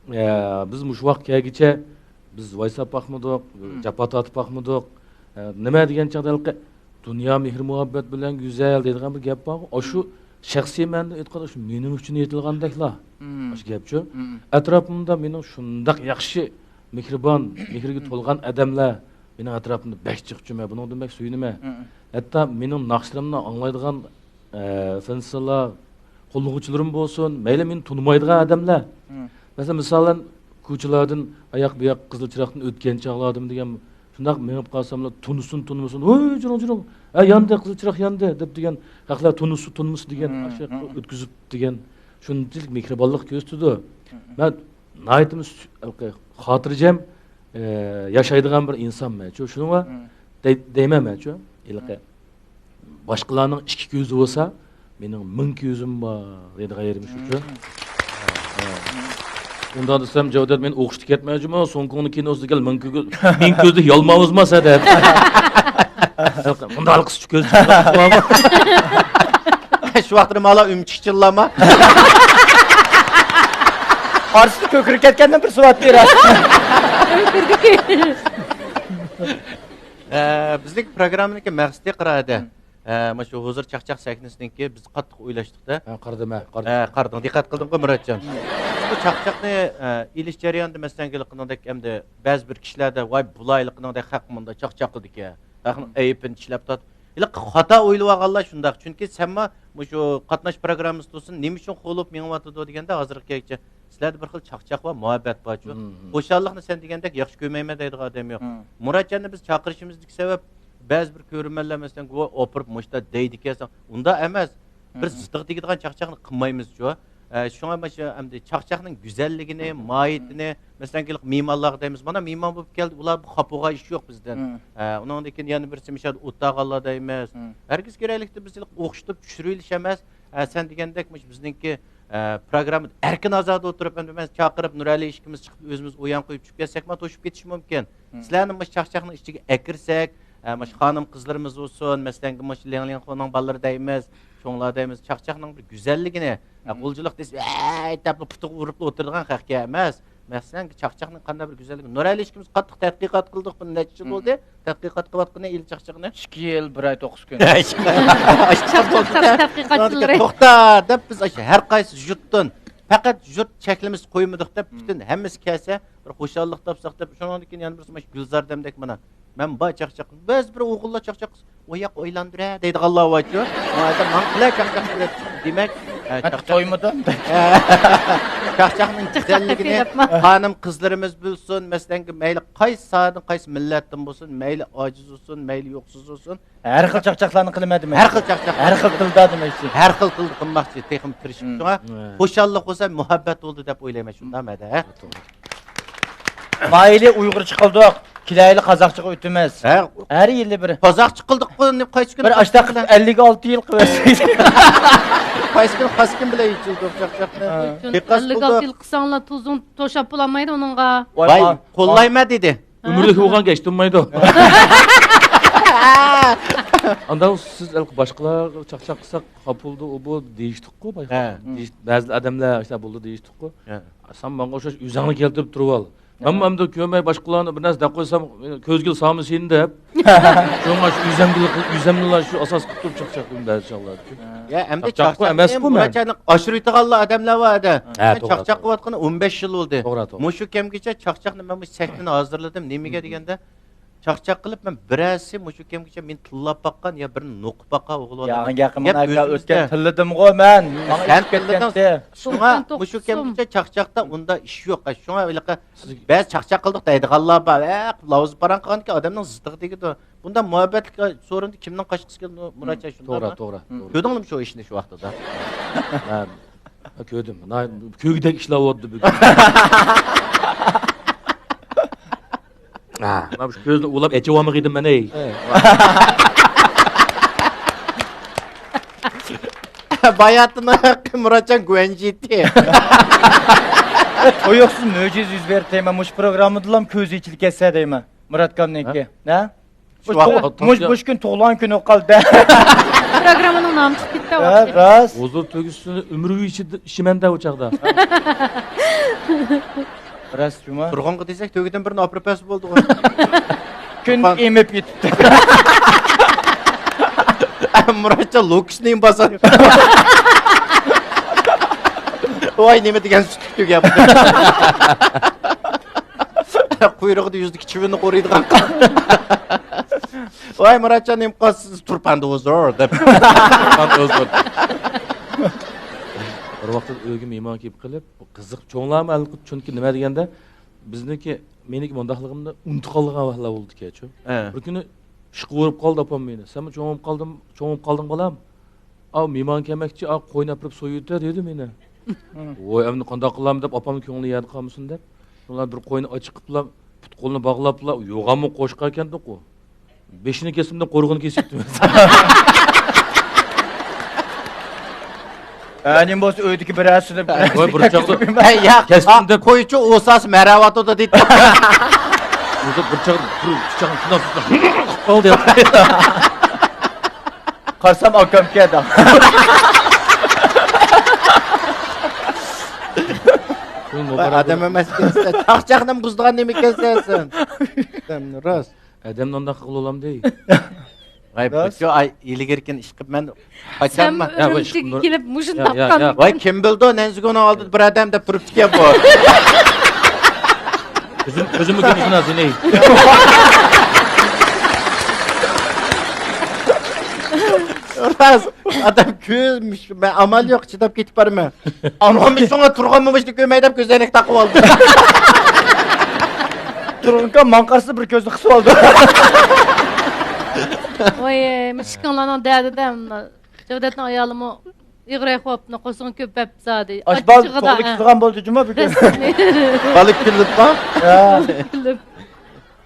ئە، بىز مۇشۇ ۋاقىتقا كەلگۈچە بىز ۋايساپ باقمىدۇق، ھىم. جاپا تارتىپ باقمىدۇق. ئە، نېمە دېگەن چاغدا ھېلىقى دۇنيا مېھىر-مۇھەببەت بىلەن گۈزەل دەيدىغان بىر گەپ بار. ئاشۇ شەخسىي مەنىدە ئېيتقاندا، شۇ مېنىڭ ئۈچۈن ئېيتىلغاندەكلا. مم. ئاشۇ گەپچۇ. مم. ئەتراپىمدا مېنىڭ شۇنداق ياخشى، مېھرىبان، مېھرىگە تولغان ئادەملەر مېنىڭ ئەتراپىمدا بەك جىقچۇ، مەن بۇنىڭدىن بەك سۆيۈنىمەن. مم. ھەتتا مېنىڭ ناخشىلىرىمنى ئاڭلايدىغان، ئە، فىنسىلار، قوللىغۇچىلىرىم بولسۇن، مەيلى مېنى تونۇمايدىغان ئادەملەر. مم. مەسىلەن، مىسالەن، كوچىلاردىن ئاياق بۇياق قىزىل چىراغدىن ئۆتكەن چاغلاردىمۇ دېگەن، شۇنداق مېڭىپ قالساملا، تونۇسۇن تونۇمىسۇن، ھوي، جۇرۇڭ، جۇرۇڭ، ھە، ياندى، قىزىل چىراغ ياندى، دەپ دېگەن، خەقلەر تونۇسۇن تونۇمىسۇن دېگەن، مم، ئاشۇ ياققا مم. ئۆتكۈزۈپ دېگەن، شۇنچىلىك مېھرىبانلىق كۆرسىتىدۇ. مم. مەن ناھايىتىمۇ سۈ-، خاتىرجەم، ئە، ياشايدىغان بىر ئىنسانمەن، شۇ، شۇنىڭغا مم. دەي-، دەيمەن مەن، شۇ، ھېلىقى. مم. باشقىلارنىڭ ئىككى كۆزى بولسا، مېنىڭ مىڭ كۆزۈم بار دەيدىغان يېرىم شۇچۇ. مم. ھە، ھە. ئۇنداق دېسەم، جەۋدەت مېنى ئوخشىتىپ كەتمەي جۇمۇ، سوڭ كوڭنى كىنوسىدا كەل، مىڭ كۆ-، مىڭ كۆزلۈك يالماۋۇزما سەن دەپ. مۇنداق قىسقىچە كۆز چىقىپ قالما. شۇ ۋاقىتتا مالا ئۈمچۈك چىللاما. ئارىسىدا كۆكىرىپ كەتكەندىن بىر سوئال بېرە. ئە، بىزنىڭ پروگراممىنىڭكى مەقسىتى قىرائەدە. مم. ئە، مانا شۇ ھۇزۇر چاقچاق سەھنىسىنىڭكى بىز قاتتىق ئويلاشتۇق-دە. ھە، قارىدىم، ھە، قارىدىم. ئە، قارىدىڭ، دىققەت قىلدىڭغۇ، مۇراتجان؟ مم. بۇ چاقچاقنى، ئە، ئېلىش جەريانىدا، مەسىلەن، ھېلىقىنىڭدەك ئەمدى بەزى بىر كىشىلەردە، ۋاي، بۇلار ھېلىقىنىڭدەك خەق مۇنداق چاقچاق قىلىدىكەن، خەقنىڭ مم. ئەيىبىنى چىشلەپ تارت-، ھېلىقى خاتا ئويلىۋالغانلار شۇنداق. چۈنكى سەنمۇ مۇشۇ قاتناش پروگراممىسىدا تۇرسۇن، نېمە ئۈچۈن خوۋلۇپ مېڭىۋاتىدۇ دېگەندە، ھازىرغا كەلگۈچە سىلەردە بىر خىل چاقچاق بار، مۇھەببەت بارچۇ. مم، مم. خۇشاللىقنى سەن دېگەندەك ياخشى كۆرمەيمەن دەيدىغان ئادەم يوق. مم. مۇراتجاننى بىز چاقىرىشىمىزدىكى سەۋەب، بەزى بىر كۆرۈرمەنلەر، مەسىلەن، ۋاي، ئاپىرىپ مۇشتا دەيدىكەنسەن، ئۇنداق ئەمەس. بىر مم. زىتىغا تېگىدىغان چاقچاقنى قىلمايمىزچۇ. ئە، شۇڭا مانا شۇ ئەمدى چاقچاقنىڭ گۈزەللىكىنى، ماھىيىتىنى، مەسىلەن، ھېلىقى مېھمانلارغا دەيمىز، مانا مېھمان بولۇپ كەلدى، ئۇلار بۇ خاپا بولغان ئىش يوق بىزدىن. مم. ئە، ئۇنىڭدىن كېيىن يەنە بىرسى مىشەدە ئولتۇرغانلار دەيمىز. مم. ھەرگىز كېرەكلىكتە بىز ھېلىقى ئوخشىتىپ چۈشۈرۈۋېلىش ئەمەس. ئە، سەن دېگەندەك مۇشۇ بىزنىڭكى، ئە، پروگراممىدا ئەركىن ئازادە ئولتۇرۇپ، ئەمدى مەن چاقىرىپ، نۇرئەلى ئىككىمىز چىقىپ ئۆزىمىز ئويۇن قويۇپ چۈشۈپ كەتسەكمۇ توشۇپ كېتىشى مۇمكىن. مم. سىلەرنى مۇشۇ چاقچاقنىڭ ئىچىگە ئەكىرسەك، ئە، مۇشۇ خانىم قىزلىرىمىز بولسۇن، مەسىلەن، مۇشۇ لياڭ لياڭخۇنىڭ بالىلىرى دەيمىز، چوڭلار دەيمىز، چاقچاقنىڭ بىر گۈزەللىكىنى، ئە، مم. غۇلجىلىق دېسە، ۋەي دەپلا پۇتىغا ئۇرۇپلا ئولتۇرىدىغان خەقكە ئەمەس. مەسىلەن، چاقچاقنىڭ قانداق بىر گۈزەللىكى. نۇرئەلى ئىككىمىز قاتتىق تەتقىقات قىلدۇق، بۇنى نەچچە يىل مم. بولدى. تەتقىقات قىلىۋاتقىنى ئېلى چاقچاقنى. ئىككى يىل، بىر ئاي، توققۇز كۈن. چاقچاق تەتقىقاتچىلىرى. توختا دەپ بىز ئاشۇ ھەر قايسى يۇرتتىن، پەقەت يۇرت چەكلىمىسى قويمىدۇق دەپ، مم. پۈتۈن ھەممىسى كەلسە، بىر خۇشاللىق تاپساق دەپ، شۇنىڭدىن كېيىن يەنە بىرسى مانا شۇ گۈلزار دەمدەك مانا. مەن بار چاقچاق. بەزى بىر ئوغۇللار چاقچاق قىلسا، ئۇ ياققا ئايلاندۇرە دەيدىغانلار بارچۇ. ماڭا ماڭ قىلە چاقچاق قىلىپ. دېمەك، ئە، مەن چاقچاق تويمىدىم. چاقچاقنىڭ گۈزەللىكىنى دەپمە. خانىم قىزلىرىمىز بىلسۇن، مەسىلەن، مەيلى قايسى ساھەدىن، قايسى مىللەتتىن بولسۇن، مەيلى ئاجىز بولسۇن، مەيلى يوقسۇز بولسۇن، ھەر خىل چاقچاقلارنى قىلىمەن دېمەكچى. ھەر خىل چاقچاق. ھەر خىل تىلدا دېمەكچى. ھەر خىل تىلدا قىلماقچى، تېخىمۇ تىرىشىپ. مم. شۇڭا مم. خۇشاللىق بولسا مۇھەببەت بولدى دەپ ئويلايمەن، شۇنداقمۇ ھەدە؟ توغرا. مايلى ئۇيغۇرچە قىلدۇق. كېلەيلى قازاقچىغا ئۆتىمىز. ھە. ھەر يىلى بىر. قازاقچە قىلدۇققۇ، قايسى كۈنى بىر ئاشتاق قىلىپ ئەللىك ئالتە يىل قىلىۋەتسەك. قايسى كۈنى قايسى كۈن بىلەن يېچىلدۇق چاقچاقنى؟ ھە. ئەللىك ئالتە يىل قىلساڭلار تۇزۇڭ توشاپ بولالمايدۇ ئۇنىڭغا. ۋاي، ۋاي، ما- قوللايمەن دېدى. ئۆمۈرلۈك بولغان گەچتۇرمايدۇ. ئانداق سىز باشقىلارغا چاقچاق قىلساق، خاپا بولىدۇ، ئۇ بۇ دېيىشتۇققۇ، بايقا. ھە. دېيىش-، بەزى ئادەملەر ئاشۇنداق بولىدۇ دېيىشتۇققۇ. ھە. سەن ماڭا ئوخشاش ئۆزۈڭنى كەلتۈرۈپ تۇرۇۋال. ھە. مەنمۇ ئەمدى كۆرمەي باشقىلارنى بىر نەرسە دەپ قويسام، كۆزگە سالمىسۇن دەپ. شۇڭا شۇ ئۆزەمگىلا، ئۆزەمنىلا شۇ ئاساس قىلىپ تۇرۇپ چاقچاق قىلىمەن بەزى چاغلاردا. يا، ئەمدى چاقچاققۇ ئەمەسقۇ مەن. مۇراتجاننى ئاشۇرۇۋېتىدىغانلا ئادەملەر بار ئەدە. ھە، مەن توغرا، چاقچاق توغرا. قىلىۋاتقىنى ئون بەش يىل بولدى. توغرا، توغرا. مۇشۇ كەمگىچە چاقچاقنى مەن مۇشۇ سەھنىنى ھازىرلىدىم. نېمىگە دېگەندە، چاقچاق قىلىپ، مەن بىرەرسى مۇشۇ كەمگىچە مېنى تىللاپ باققان يا بىرنى نوقۇپ باققان ئوغۇل بالا. ياغىن گەپىڭ گەپ ئاكا، ئۆتكەن تىللىدىمغۇ مەن. ماڭا سەن ئېچىپ تىللىدىڭ. كەتكەنتى. شۇڭا توقسان مۇشۇ توققۇز كەمگىچە چاقچاقتا ئۇندا ئىش يوق. شۇڭا ھېلىقى بەزى چاقچاق قىلدۇق دەيدىغانلار بار. ئە، لاۋزا پاراڭ قىلغانكەن ئادەمنىڭ زىتىغا تېگىدۇ. بۇنداق مۇھەببەتلىك سورۇندا كىمنىڭ قاچقۇسى كېلىدۇ، مۇراتجان، شۇنداقمۇ؟ توغرا، توغرا، توغرا. كۆردۈڭلارمۇ شۇ ئىشنى شۇ ۋاقتىدا؟ ھە، كۆردۈم. كۆرگۈدەك ئىشلار بولدى بۈگۈن. ھە، مانا شۇ كۆزنى ئۇۋىلاپ ئېچىۋالمىغىيدىم مەن، ئەي. باياتىنى مۇراتجان گۇەنجىتى. تۇيۇقسىز مۆجىزە يۈز بەردى دەيمەن، مۇشۇ پروگراممىدىلا كۆزى ئېچىلىپ كەتسە دەيمەن. مۇراتكامنىڭكى. ھە؟ ھە؟ شۇ مۇش، ۋاقىت مۇش، مۇش كۈن تۇغۇلغان كۈنى قالدى. پروگراممىنىڭ نامى چىقىپ كېتىپتۇ. ھە، راست. ھۇزۇر تۆگىسىنى ئۆمرى ئىچىدە ئىچىمەن دە ئۇ چاغدا. راست جۇما. تۇرغۇنغا دېسەك، تۆگىدىن بىرنى ئاپىرىپ بەرسە بولدىغۇ. كۈن ئېمىپ يېتىپتۇ. مۇراتجان لوكۇسنى باسا. ۋاي، نېمە دېگەن سۈتۈك تۆگە بۇ. قۇيرۇقىدا يۈزىدىكى چىۋىننى قورۇيدىغان. ۋاي، مۇراتجان، نېمە قىلسىز، تۇرپاندى ھۇزۇر دەپ. تۇرپاندى ھۇزۇر. بىر ۋاقىتتا ئۆيگە مېھمان كېلىپ قېلىپ، قىزىق چوڭلارمۇ ھەل قىلىپ، چۈنكى نېمە دېگەندە، بىزنىڭكى، مېنىڭكى مۇنداقلىقىمنى ئۇنتۇپ قالىدىغان ۋاقىتلار بولىدىكەنچۇ. ھە. بىر كۈنى ئىشقا ئۇرۇپ قالدى ئاپام مېنى. سەنمۇ چوڭ بولۇپ قالدىڭ، چوڭ بولۇپ قالدىڭ، بالام؟ ئاۋۇ مېھمان كەلمەكچى، ئاۋۇ قوينى ئاپىرىپ سويۇۋېتە، دېدى مېنى. ھىم. ۋوي، ئەمدى قانداق قىلامەن دەپ، ئاپامنىڭ كۆڭلى يەردە قالمىسۇن دەپ، شۇڭلار بىر قوينى ئاچىقىپلا، پۇت-قولىنى باغلاپلا، يوغانمۇ قوشقان ئىكەندۇق-قۇ. بېشىنى كېسىمدە قورۇغىنى كېسىپتىمىز. ئەنىم بولسا ئۆيدىكى بىرەرسىنى ۋاي، بىر چاغدا ھەي، ياق، كەستىم دەپ. قويچۇ ئوساس مەرەۋاتىدۇ دېدى. بىر چاغدا بىر پىچاقنى شۇنداق تۇتۇپ، ئالدى. قارىسام، ئاكامكەن. ئادەم ئەمەس ئىكەنسەن. چاقچاقنىمۇ بۇزىدىغان نېمە ئىكەنسەن سەن؟ راست. ئادەمنى ئۇنداق قىلغىلى بولامدۇ؟ ۋاي، راست. بۇچۇ ئاي، ئىلگىرىكىنى ئىش قىلىپ مەن قاچانمۇ؟ سەن ئۈرۈمچىگە كېلىپ مۇشۇنى تاپقان. ۋاي، كىم بىلدى، نەنزىگۇنىڭ ئالدىدا بىر ئادەم دەپ تۇرۇپتىكەن بۇ. كۆزۈم، كۆزۈممۇ كۆرمىسۇن ھازىر، نەي. راست، ئادەم كۆز، مەن ئامال يوق، چىداپ كېتىپ بارىمەن. ئامال شۇڭا تۇرغانمۇ مۇشۇنى كۆرمەي دەپ كۆزەينەك تاقىۋالدىم. تۇرغۇنكا ماڭا قارىسا بىر كۆزنى قىسىۋالدى. ۋاي، مۇشۇ ئىككىڭلارنىڭ دەردىدە جەۋدەتنىڭ ئايالىمۇ ئېغىر ئەھۋالنى قورسىقىنى كۆپەپ زادى. ئاچ بال ئاچچىقىدا، توغرا ھە. كېتىدىغان بولدى جۇما بۈگۈن. رەسمىي. بالا كۈلۈپ، ھە؟ كۈلۈپ.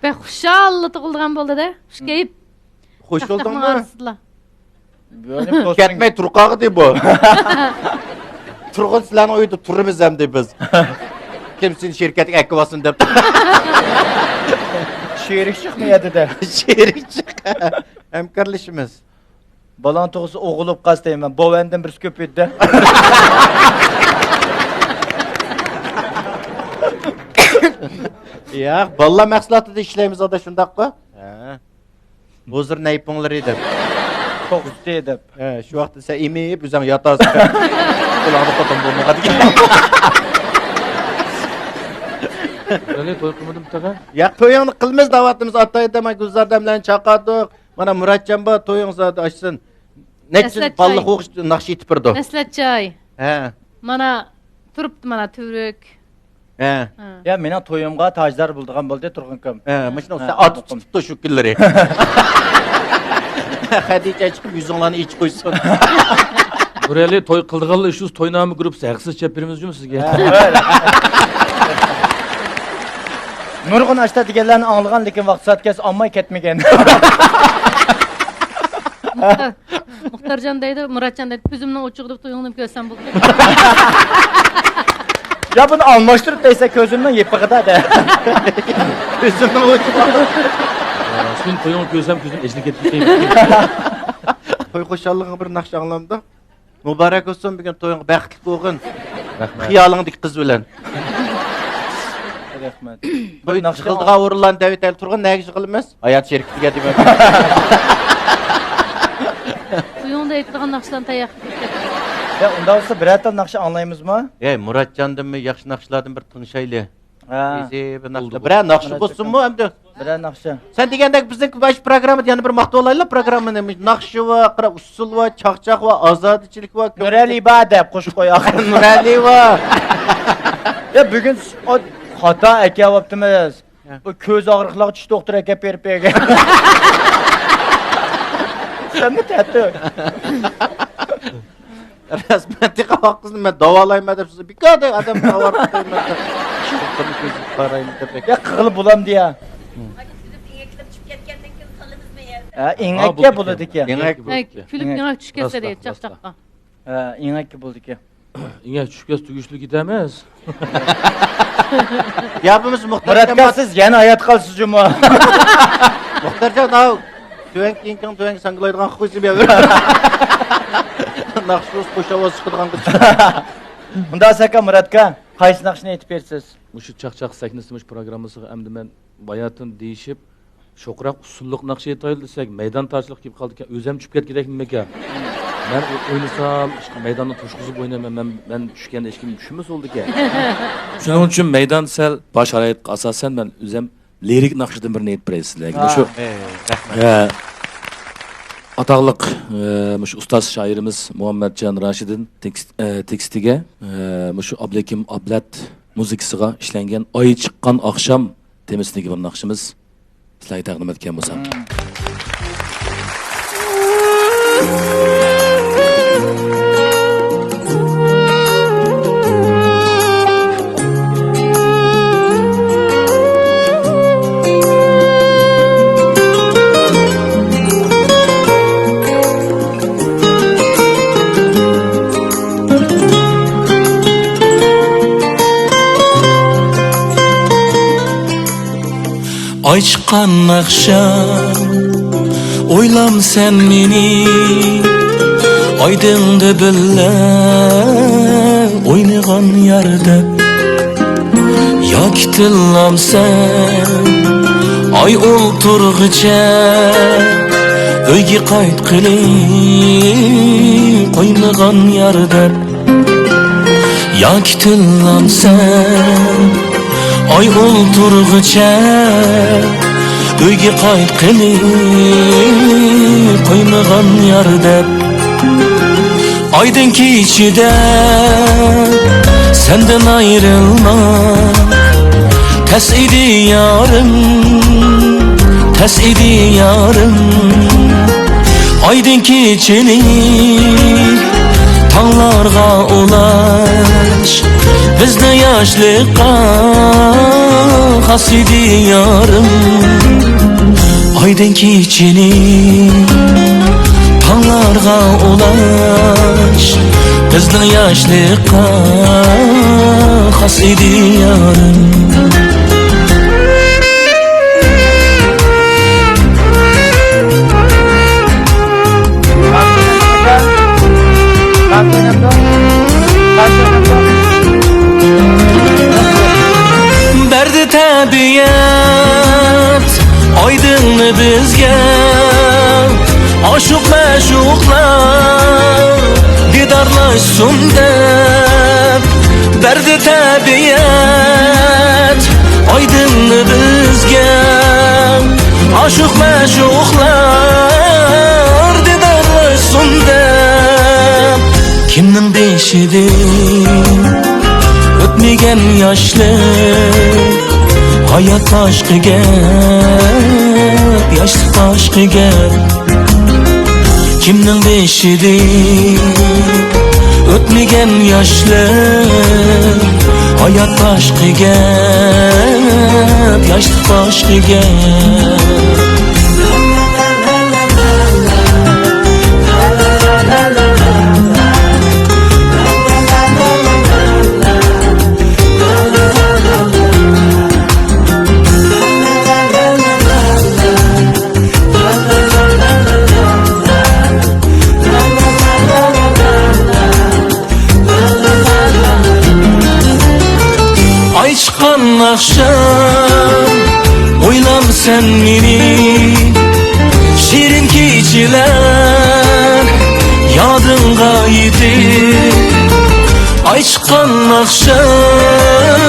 بەك خۇشال تۇغۇلغان بولدى-دە. خۇش كەيپ. خوش بولدۇڭمۇ؟ ئارىسىدىلا. كەتمەي تۇرۇپ قالغىدى بۇ. تۇرغۇن سىلەرنىڭ ئۆيدە تۇرىمىز ئەمدى بىز. كىم سېنى شىركەتكە ئەكىۋالسۇن دەپ. شېرىك چىقمىيەتتى-دە. شېرىك چىق. ھەمكارلىشىمىز. بالاڭ تۇغسا ئوغۇل بولۇپ قالسا دەيمەن. بوۋەندىن بىرسى كۆپىيىدۇ-دە. ياق، بالىلار مەھسۇلاتىدا ئىشلەيمىز ئادا، شۇنداققۇ؟ ھە. ھۇزۇر نەيپۇڭلىرى دەپ. توقسىتى دەپ. ھە، شۇ ۋاقىتتا سەن ئېمىپ ئۆزۈڭ ياتاسەن. قۇلاقنى قوتۇم بولمىغان. ھېلى توي قىلمىدىم تېخى. ياق، تويۇڭنى قىلىمىز دەۋاتىمىز. ئاتاي دەمەي گۈلزار دەملەرنى چاقاتۇق. مانا مۇراتجان بار، تويۇڭ زادى ئاچسۇن. نەچچە بالىلىق ئوقۇش ناخشا ئېيتىپ بېرىدۇ. مەسلىھەت جاي. ھە. مانا تۇرۇپتۇ، مانا تۈۋرۈك. ھە. ھە. يا، مېنىڭ تويۇمغا تاجدار بولىدىغان بولدى تۇرغۇنكام. ھە، ماشىنا ھە، سەن ئاتۇپ چىقىپتۇ شۇ كۈنلىرى. خەدىچە چىقىپ يۈزۈڭلارنى ئېچىپ قويسۇن. بۇرەلى توي قىلىدىغانلار ئۈچۈن توينامە گۇرۇپپىسى ھەقسىز چاپ بېرىمىز جۇمۇ سىزگە. ھە. نۇرغۇن ئاشتا دېگەنلەرنى ئاڭلىغان، لېكىن ۋاقىت سائەت كەلسە ئاڭلىماي كەتمىگەن. مۇختارجان دەيدۇ، مۇراتجان دەيدۇ، كۆزۈمنىڭ ئوچۇقىدا تويۇڭنى كۆرسەم بولدى. يا بۇنى ئالماشتۇرۇپ دەيسەن، كۆزۈمنىڭ يېپىقىدا دە. كۆزۈمنىڭ ئوچۇقىدا. سېنىڭ تويۇڭنى كۆرسەم كۆزۈم ئېچىلىپ كېتىپ. توي خۇشاللىقىڭغا بىر ناخشا ئاڭلامدۇ؟ مۇبارەك بولسۇن، بۈگۈن تويۇڭ بەختلىك بولغىن. رەھمەت. خىيالىڭدىكى قىز بىلەن. رەھمەت. توي يىغىلىدىغان ئورۇنلارنى دەۋېتەيلى تۇرغۇن، نەگە يىغىلىمىز؟ ھايات شېرىكىتىگە دېمەك. تويۇڭدا ئېيتىدىغان ناخشىلارنى تەييار قىلىپ كەتتىم. يا، ئۇنداق بولسا بىرەر تال ناخشا ئاڭلايمىزمۇ؟ ھەي، مۇراتجاندىنمۇ ياخشى ناخشىلاردىن بىر تىڭشايلى. ھە. بىرەر ناخشا بولسۇنمۇ ئەمدى؟ بىرەر ناخشا. سەن دېگەندەك بىزنىڭ باش پروگراممىدا يەنە بىر ماختىۋالايلى پروگراممىنى. ناخشا ۋە قارا ئۇسسۇل ۋە چاقچاق ۋە ئازادىچىلىك ۋە نۇرئەلى بار دەپ قوشۇپ قوياق. نۇرئەلى ۋە. يا بۈگۈن خاتا ئەكەۋاپتىمىز. بۇ كۆز ئاغرىقلارغا چىش دوختۇر ئەكەپ بېرىپ بەرگەن. سەنمۇ تەتۈر. رەسمەن تېخى ۋاقىتنى مەن داۋالايمەن دەپ سىز بىكاردەك ئادەم داۋا قىلمايمەن دەپ. دوختۇرنى كۆزىتىپ بارايمەن دەپ. يا قىغىلى بولامدۇ يا؟ ھە، ئېڭەككە بولىدىكەن. ئېڭەك. كۈلۈپ ئېڭەك چۈشۈپ كەتسە دەيدۇ چاقچاققا. ھە، ئېڭەككە بولىدىكەن. ئېڭەك چۈشۈپ كەتسە تۈگۈشلۈك ئىدى ئەمەس. يا بولمىسا مۇختەر مۇراتكا، سىز يەنە ھايات قالسىز جۇمۇ. مۇختەرجان، ئاۋۇ تۆۋەنكى يېڭىكىڭ تۆۋەنكى ساڭگىلايدىغان خۇيسى بىر. ناخشا خۇش ئاۋاز چىقىدىغان قىز. مۇنداق سەكە مۇراتكا، قايسى ناخشىنى ئېيتىپ بېرىسىز؟ مۇشۇ چاقچاق سەھنىسى مۇشۇ پروگراممىسىغا ئەمدى مەن باياتىن دېيىشىپ، شوقراق ئۇسسۇللۇق ناخشا ئېيتايلى دېسەك، مەيدان تارچىلىق كېلىپ قالىدىكەن، ئۆزۈم چۈشۈپ كەتكۈدەكمىكەن. مەن ئو-، ئوينىسام، ئىشقىلىپ مەيداننى توشقۇزۇپ ئوينايمەن، مەن، مەن چۈشكەندە ھېچكىم چۈشمىسە بولىدىكەن. شۇنىڭ ئۈچۈن مەيدان سەل باش ھارايىتقا ئاساسەن، مەن ئۆزۈم لىرىك ناخشىدىن بىرنى ئېيتىپ بېرەي سىلەرگە. مۇشۇ، ئە، ئاتاقلىق، ئە، مۇشۇ ئۇستاز شائىرىمىز مۇھەممەتجان راشىدىن تېكىست، ئە، تېكىستىگە، ئە، مۇشۇ ئابلىكىم ئابلەت مۇزىكىسىغا ئىشلەنگەن ئاي چىققان ئاخشام تېمىسىدىكى بىر ناخشىمىز. سىلەرگە تەقدىم ئەتكەن بولسام. ئاي چىققان ئاخشام ئويلامسەن مېنى، ئايدىڭدا بىللە ئوينىغان يار دەپ. ياكى تىللامسەن ئاي ئولتۇرغىچە، ئۆيگە قايتقىلى قويمىغان يار دەپ. ياكى تىللامسەن ئاي ئولتۇرغىچە، ئۆيگە قايتقىلى قويمىغان يار دەپ. ئايدىڭ كېچىدە سەندىن ئايرىلماق تەس ئىدى يارىم، تەس ئىدى يارىم. ئايدىڭ كېچىنى تاڭلارغا ئۇلاش، بىزنىڭ ياشلىققا خاس ئىدى يارىم. ئايدىڭ كېچىنى تاڭلارغا ئۇلاش، بىزنىڭ ياشلىققا خاس ئىدى يارىم. بەردى تەبىئەت ئايدىڭنى بىزگە، ئاشۇق مەشۇقلار دىدارلاشسۇن دەپ. بەردى تەبىئەت ئايدىڭنى بىزگە، ئاشۇق مەشۇقلار دىدارلاشسۇن دەپ. كىمنىڭ بېشىدىن ئۆتمىگەن ياشلىق، ھايات باشقا گەپ، ياشلىق باشقا گەپ. كىمنىڭ بېشىدىن ئۆتمىگەن ياشلىق، ھايات باشقا گەپ، ياشلىق باشقا گەپ. ئاي چىققان ئاخشام ئويلامسەن مېنى، شېرىن كېچىلەر يادىڭغا يېتىپ. ئاي چىققان ئاخشام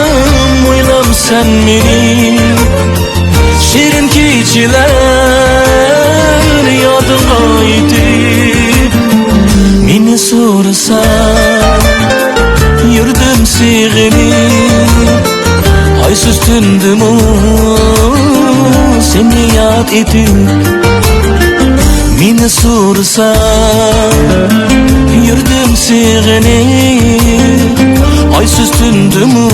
ئويلامسەن مېنى، شېرىن كېچىلەر يادىڭغا يېتىپ، مېنى سورىساڭ، يۈردۈم سېغىنىپ، ئايسىز تۈندىمۇ سېنى ياد ئېتىپ. مېنى سورىساڭ، يۈردۈم سېغىنىپ، ئايسىز تۈندىمۇ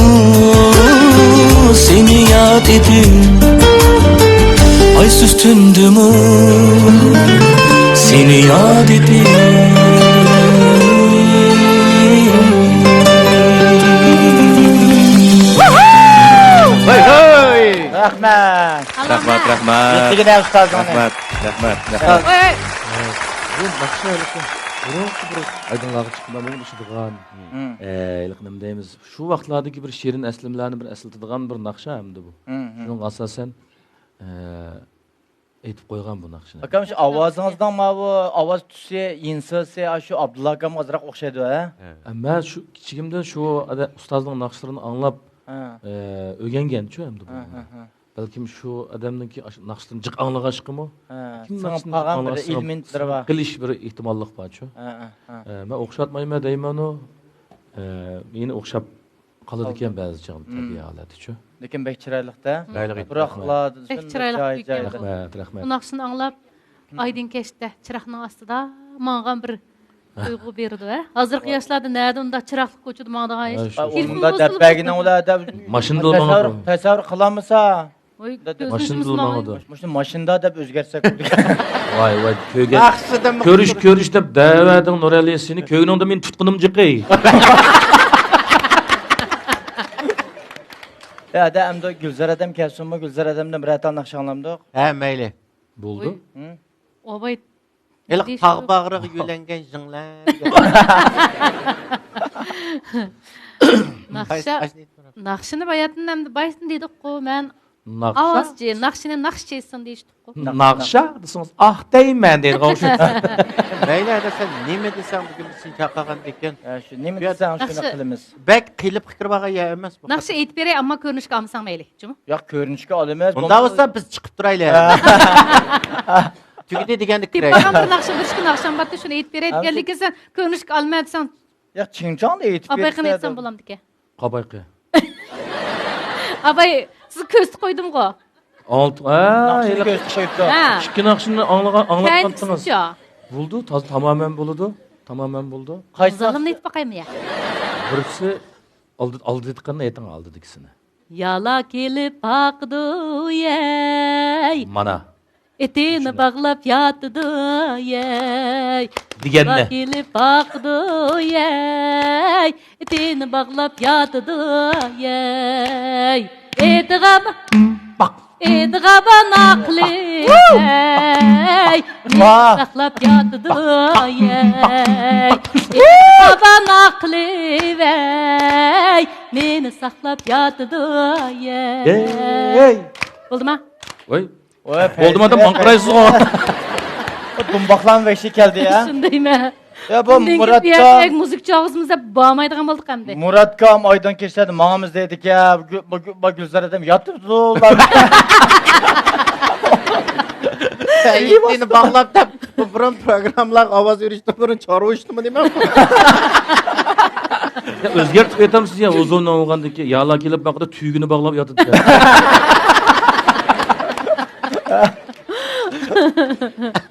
سېنى ياد ئېتىپ. ئايسىز تۈندىمۇ سېنى ياد ئېتىپ. ھەي، ھەي! رەھمەت. رەھمەت، رەھمەت. يېتىگىنە ئۇستازىڭنى. رەھمەت، رەھمەت، رەھمەت. ۋاي، ۋاي. بۇ ناخشا ھېلىقى بۇرۇنقى بىر ئايدىڭلارغا چىققاندا ئۇشىدىغان، ھىم. ئە، ھېلىقى نېمە دەيمىز، شۇ ۋاقىتلاردىكى بىر شېرىن ئەسلىمىلەرنى بىر ئەسلىتىدىغان بىر ناخشا ئەمدى بۇ. ھىم، ھىم. شۇنىڭغا ئاساسەن، ئە، ئېيتىپ قويغان بۇ ناخشىنى. ئاكام، شۇ ئاۋازىڭىزنىڭ ماۋۇ ئاۋاز تۈسى، يىنسىسى، ئاشۇ ئابدۇللا ئاكامغا ئازراق ئوخشايدۇ، ھە؟ ھە، مەن شۇ كىچىكىمدىن شۇ ئادە-، ئۇستازنىڭ ناخشىلىرىنى ئاڭلاپ، ھە. ئە، ئۆگەنگەنچۇ ئەمدى بۇ. ھە، ھە، ھە. بەلكىم شۇ ئادەمنىڭكى ئاش-، ناخشىلىرىنى جىق ئاڭلىغاچقىمۇ، ھە، كىم سىڭىپ ناخشىنى جىق قالغان بىر ئاڭلىسا، ئېلېمېنتلىرى بار. قېلىش بىر ئېھتىماللىق بارچۇ. ھە، ھە، ھە. ئە، مەن ئوخشاتمايمەن دەيمەنۇ، ئە، يەنە ئوخشاپ قالىدىكەن بەزى چاغدا، مم. تەبىئىي ھالەتتىچۇ. لېكىن بەك چىرايلىق-دە. چىرايلىق ئېيتتى. بۇراقلار، بەك چىرايلىق جاي، ئىكەن. جايدا. رەھمەت، رەھمەت. بۇ ناخشىنى ئاڭلاپ، مم. ئايدىڭ كەچتە چىراغنىڭ ئاستىدا ماڭغان بىر تۇيغۇ بېرىدۇ، ھە؟ ھازىرقى ياشلاردا نەدە ئۇنداق چىراغلىق كوچىدا ماڭىدىغان ھە، ھېچ. شۇ. تېلېفون ئۇندا بولسىلا دەپ بەرگىنىڭ ئۇلا دەپ ماشىنىدا مەن تەسەۋۋۇر، ماڭىدۇ. تەسەۋۋۇر قىلالمىسا. ۋاي، دەپ كۆزۈمنى ماشىنىدا ماڭىدۇ. مۇشۇنى ماشىنىدا دەپ ئۆزگەرتسەك بولىدىكەن. ۋاي، ۋاي، كۆرگەن. مەقسىتىم كۆرۈش، كۆرۈش دەپ دەۋەردىڭ نۇرئەلى، سېنى كۆرگىنىڭدە مېنى تۇتقىنىم جىقى. يا، دە، ئەمدى گۈلزار ھەدەم كەلسۇنمۇ، گۈلزار ھەدەمدىن بىرەر تال ناخشا ئاڭلامدۇق؟ ھە، مەيلى. بولدى. ھىم؟ ئوباي. ھېلىقى تاغ باغرىغا يۆلەنگەن يىڭلار. ناخشا، ناخشىنى باياتىن ئەمدى باياتىن دېدۇققۇ، مەن ناخشا؟ ئاۋازچى، ناخشىنى ناخشىچى ئېيتسۇن دېيىشتۇققۇ. ناخشا دېسىڭىز، ئاھ دەيمەن دەيدىغان ئوخشايسىز. مەيلى، ھەدە سەن نېمە دېسەڭ بۈگۈن بىز سېنى چاقىرغاندىكىن. ھە، شۇ نېمە دېسەڭ شۇنى قىلىمىز. بەك قېلىپقا كىرىپ ئالغان يەر ئەمەس بۇ. ناخشا ئېيتىپ بېرەي، ئەمما كۆرۈنۈشكە ئالمىساڭ مەيلى، جۇمۇ؟ ياق، كۆرۈنۈشكە ئالىمىز. ئۇنداق بولسا بىز چىقىپ تۇرايلى. تۈگىدى دېگەندە كىرەي. تېپىپ بارغان بىر ناخشا، بىر ئىككى ناخشام بارتى، شۇنى ئېيتىپ بېرەي دېگەندىكىن سەن كۆرۈنۈشكە ئالما دېسەڭ. ياق، چىڭچاڭدا ئېيتىپ كەتسە. ئاپايقىنى ئېيتسام بولامدىكەن؟ قاپايقى. ئاپاي، سىز كۆزىتىپ قويدۇمغۇ؟ ئالتە، ھە، ناخشىنى ھېلىقى كۆزىتىپ قويۇپتۇ. ھە. ئىككى ناخشىنى ئاڭلىغان، ئاڭلاپ قاپتىڭىز. كەينىسىچۇ؟ بولدى، تازا تامامەن بولىدۇ. تامامەن بولىدۇ. قايسى زالىمنى ناخشا؟ ئېيتىپ باقايمۇ يا؟ بىرسى ئالدى، ئالدىدىكىنى ئېيتىڭ، ئالدىدىكىسىنى. يالا كېلىپ باقىدۇ، يەي. مانا. ئېتىنى باغلاپ ياتىدۇ، يەي. دېگەننى. يالا كېلىپ باقىدۇ، يەي. ئېتىنى باغلاپ ياتىدۇ، يەي. ئېتىغا با-، باق. ئېتىغا باناقلى، يەي. مېنى ساقلاپ ياتىدۇ، يەي. ئېتىغا باناقلى، يەي. مېنى ساقلاپ ياتىدۇ، يەي. ئەي. بولدىما؟ ۋاي. ۋاي، بولدىما دەپ ماڭقىرايسىزغۇ. دۇمباقلارمۇ ۋەھشىي كەلدى يا. شۇندايمۇ؟ يا، بۇ مۇراتكا مۇزىكىچى ئاۋازىمىز دەپ بارمايدىغان بولدۇق ئەمدى. مۇراتكام ئايدىڭ كەچلەردە ماڭىمىز دەيدىكەن. بۇ، بۇ، بۇ گۈلزار ھەدەم ياتىدۇ. سەن ئېتىنى باغلاپ دەپ، بۇ بۇرۇن پروگراممىلارغا ئاۋاز بېرىشتىن بۇرۇن چارۋا ئۇچتىمۇ نېمە؟ يا، ئۆزگەرتىپ ئېيتامسىز يا، ئۇزۇن بولغاندىكى يالا كېلىپ باقىدۇ، تۈگىنى باغلاپ ياتىدىكەن.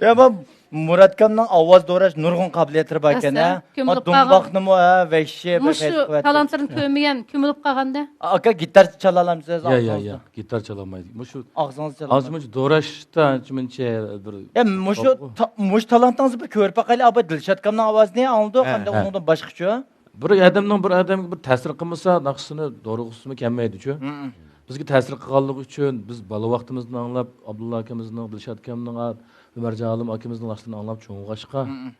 يا، بۇ مۇراتكامنىڭ ئاۋاز دوراش نۇرغۇن قابىلىيەتلىرى بار ئىكەن، ھە؟ راست، ھە؟ كۆمۈلۈپ قالغان. دۇمباقنىمۇ، ھە، ۋەھشىي بىر مۇشۇ تالانتلىرىنى كۆرمىگەن، كۆمۈلۈپ قالغاندا. ئاكا، گىتار چالالامسىز؟ يا، يا، يا، گىتار چالالمايدۇ. مۇشۇ ئاغزىڭىزنى چالىماڭ. ئازمۇنچە دوراشتا ئانچە-مۇنچە بىر. يا، مۇشۇ تا-، مۇشۇ تالانتىڭىزنى بىر كۆرۈپ باقايلى. ئاپا، دىلشاتكامنىڭ ئاۋازىنى ئاڭلىدۇق، ھە، ئاندىن ھە. ئۇنىڭدىن باشقىچۇ؟ بىر ئادەمنىڭ بىر ئادەمگە بىر تەسىر قىلمىسا، ناخشىسىنى دورىغۇسىمۇ كەلمەيدىچۇ. مم. بىزگە تەسىر قىلغانلىقى ئۈچۈن بىز بالا ۋاقتىمىزدىن ئاڭلاپ، ئابدۇللا ئاكىمىزنىڭ، دىلشات ئاكامنىڭ، ئۆمەرجان ئالىم ئاكىمىزنىڭ ناخشىلىرىنى ئاڭلاپ چوڭ بولغاچقا، مم.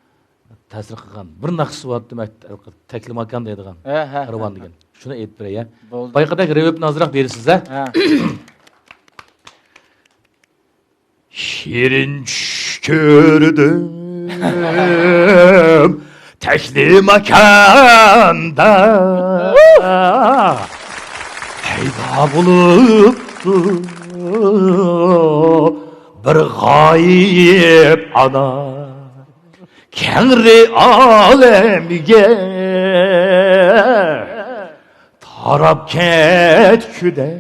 تەسىر قىلغان بىر ناخشىسى بارتتى، تەكلىماكان دەيدىغان، ھە، ھە، كارۋان ھە، دېگەن. شۇنى ئېيتىپ بېرەي، ھە. بولدى. بايىقىدەك رېۋىپنى ئازراق بېرىسىز، ھە؟ ھە. شېرىن چۈش كۆردۈم تەكلىماكاندا، پەيدا بولۇپتۇ. بىر غايىب ئانا كەڭرى ئالەمگە تاراپ كەتكۈدەك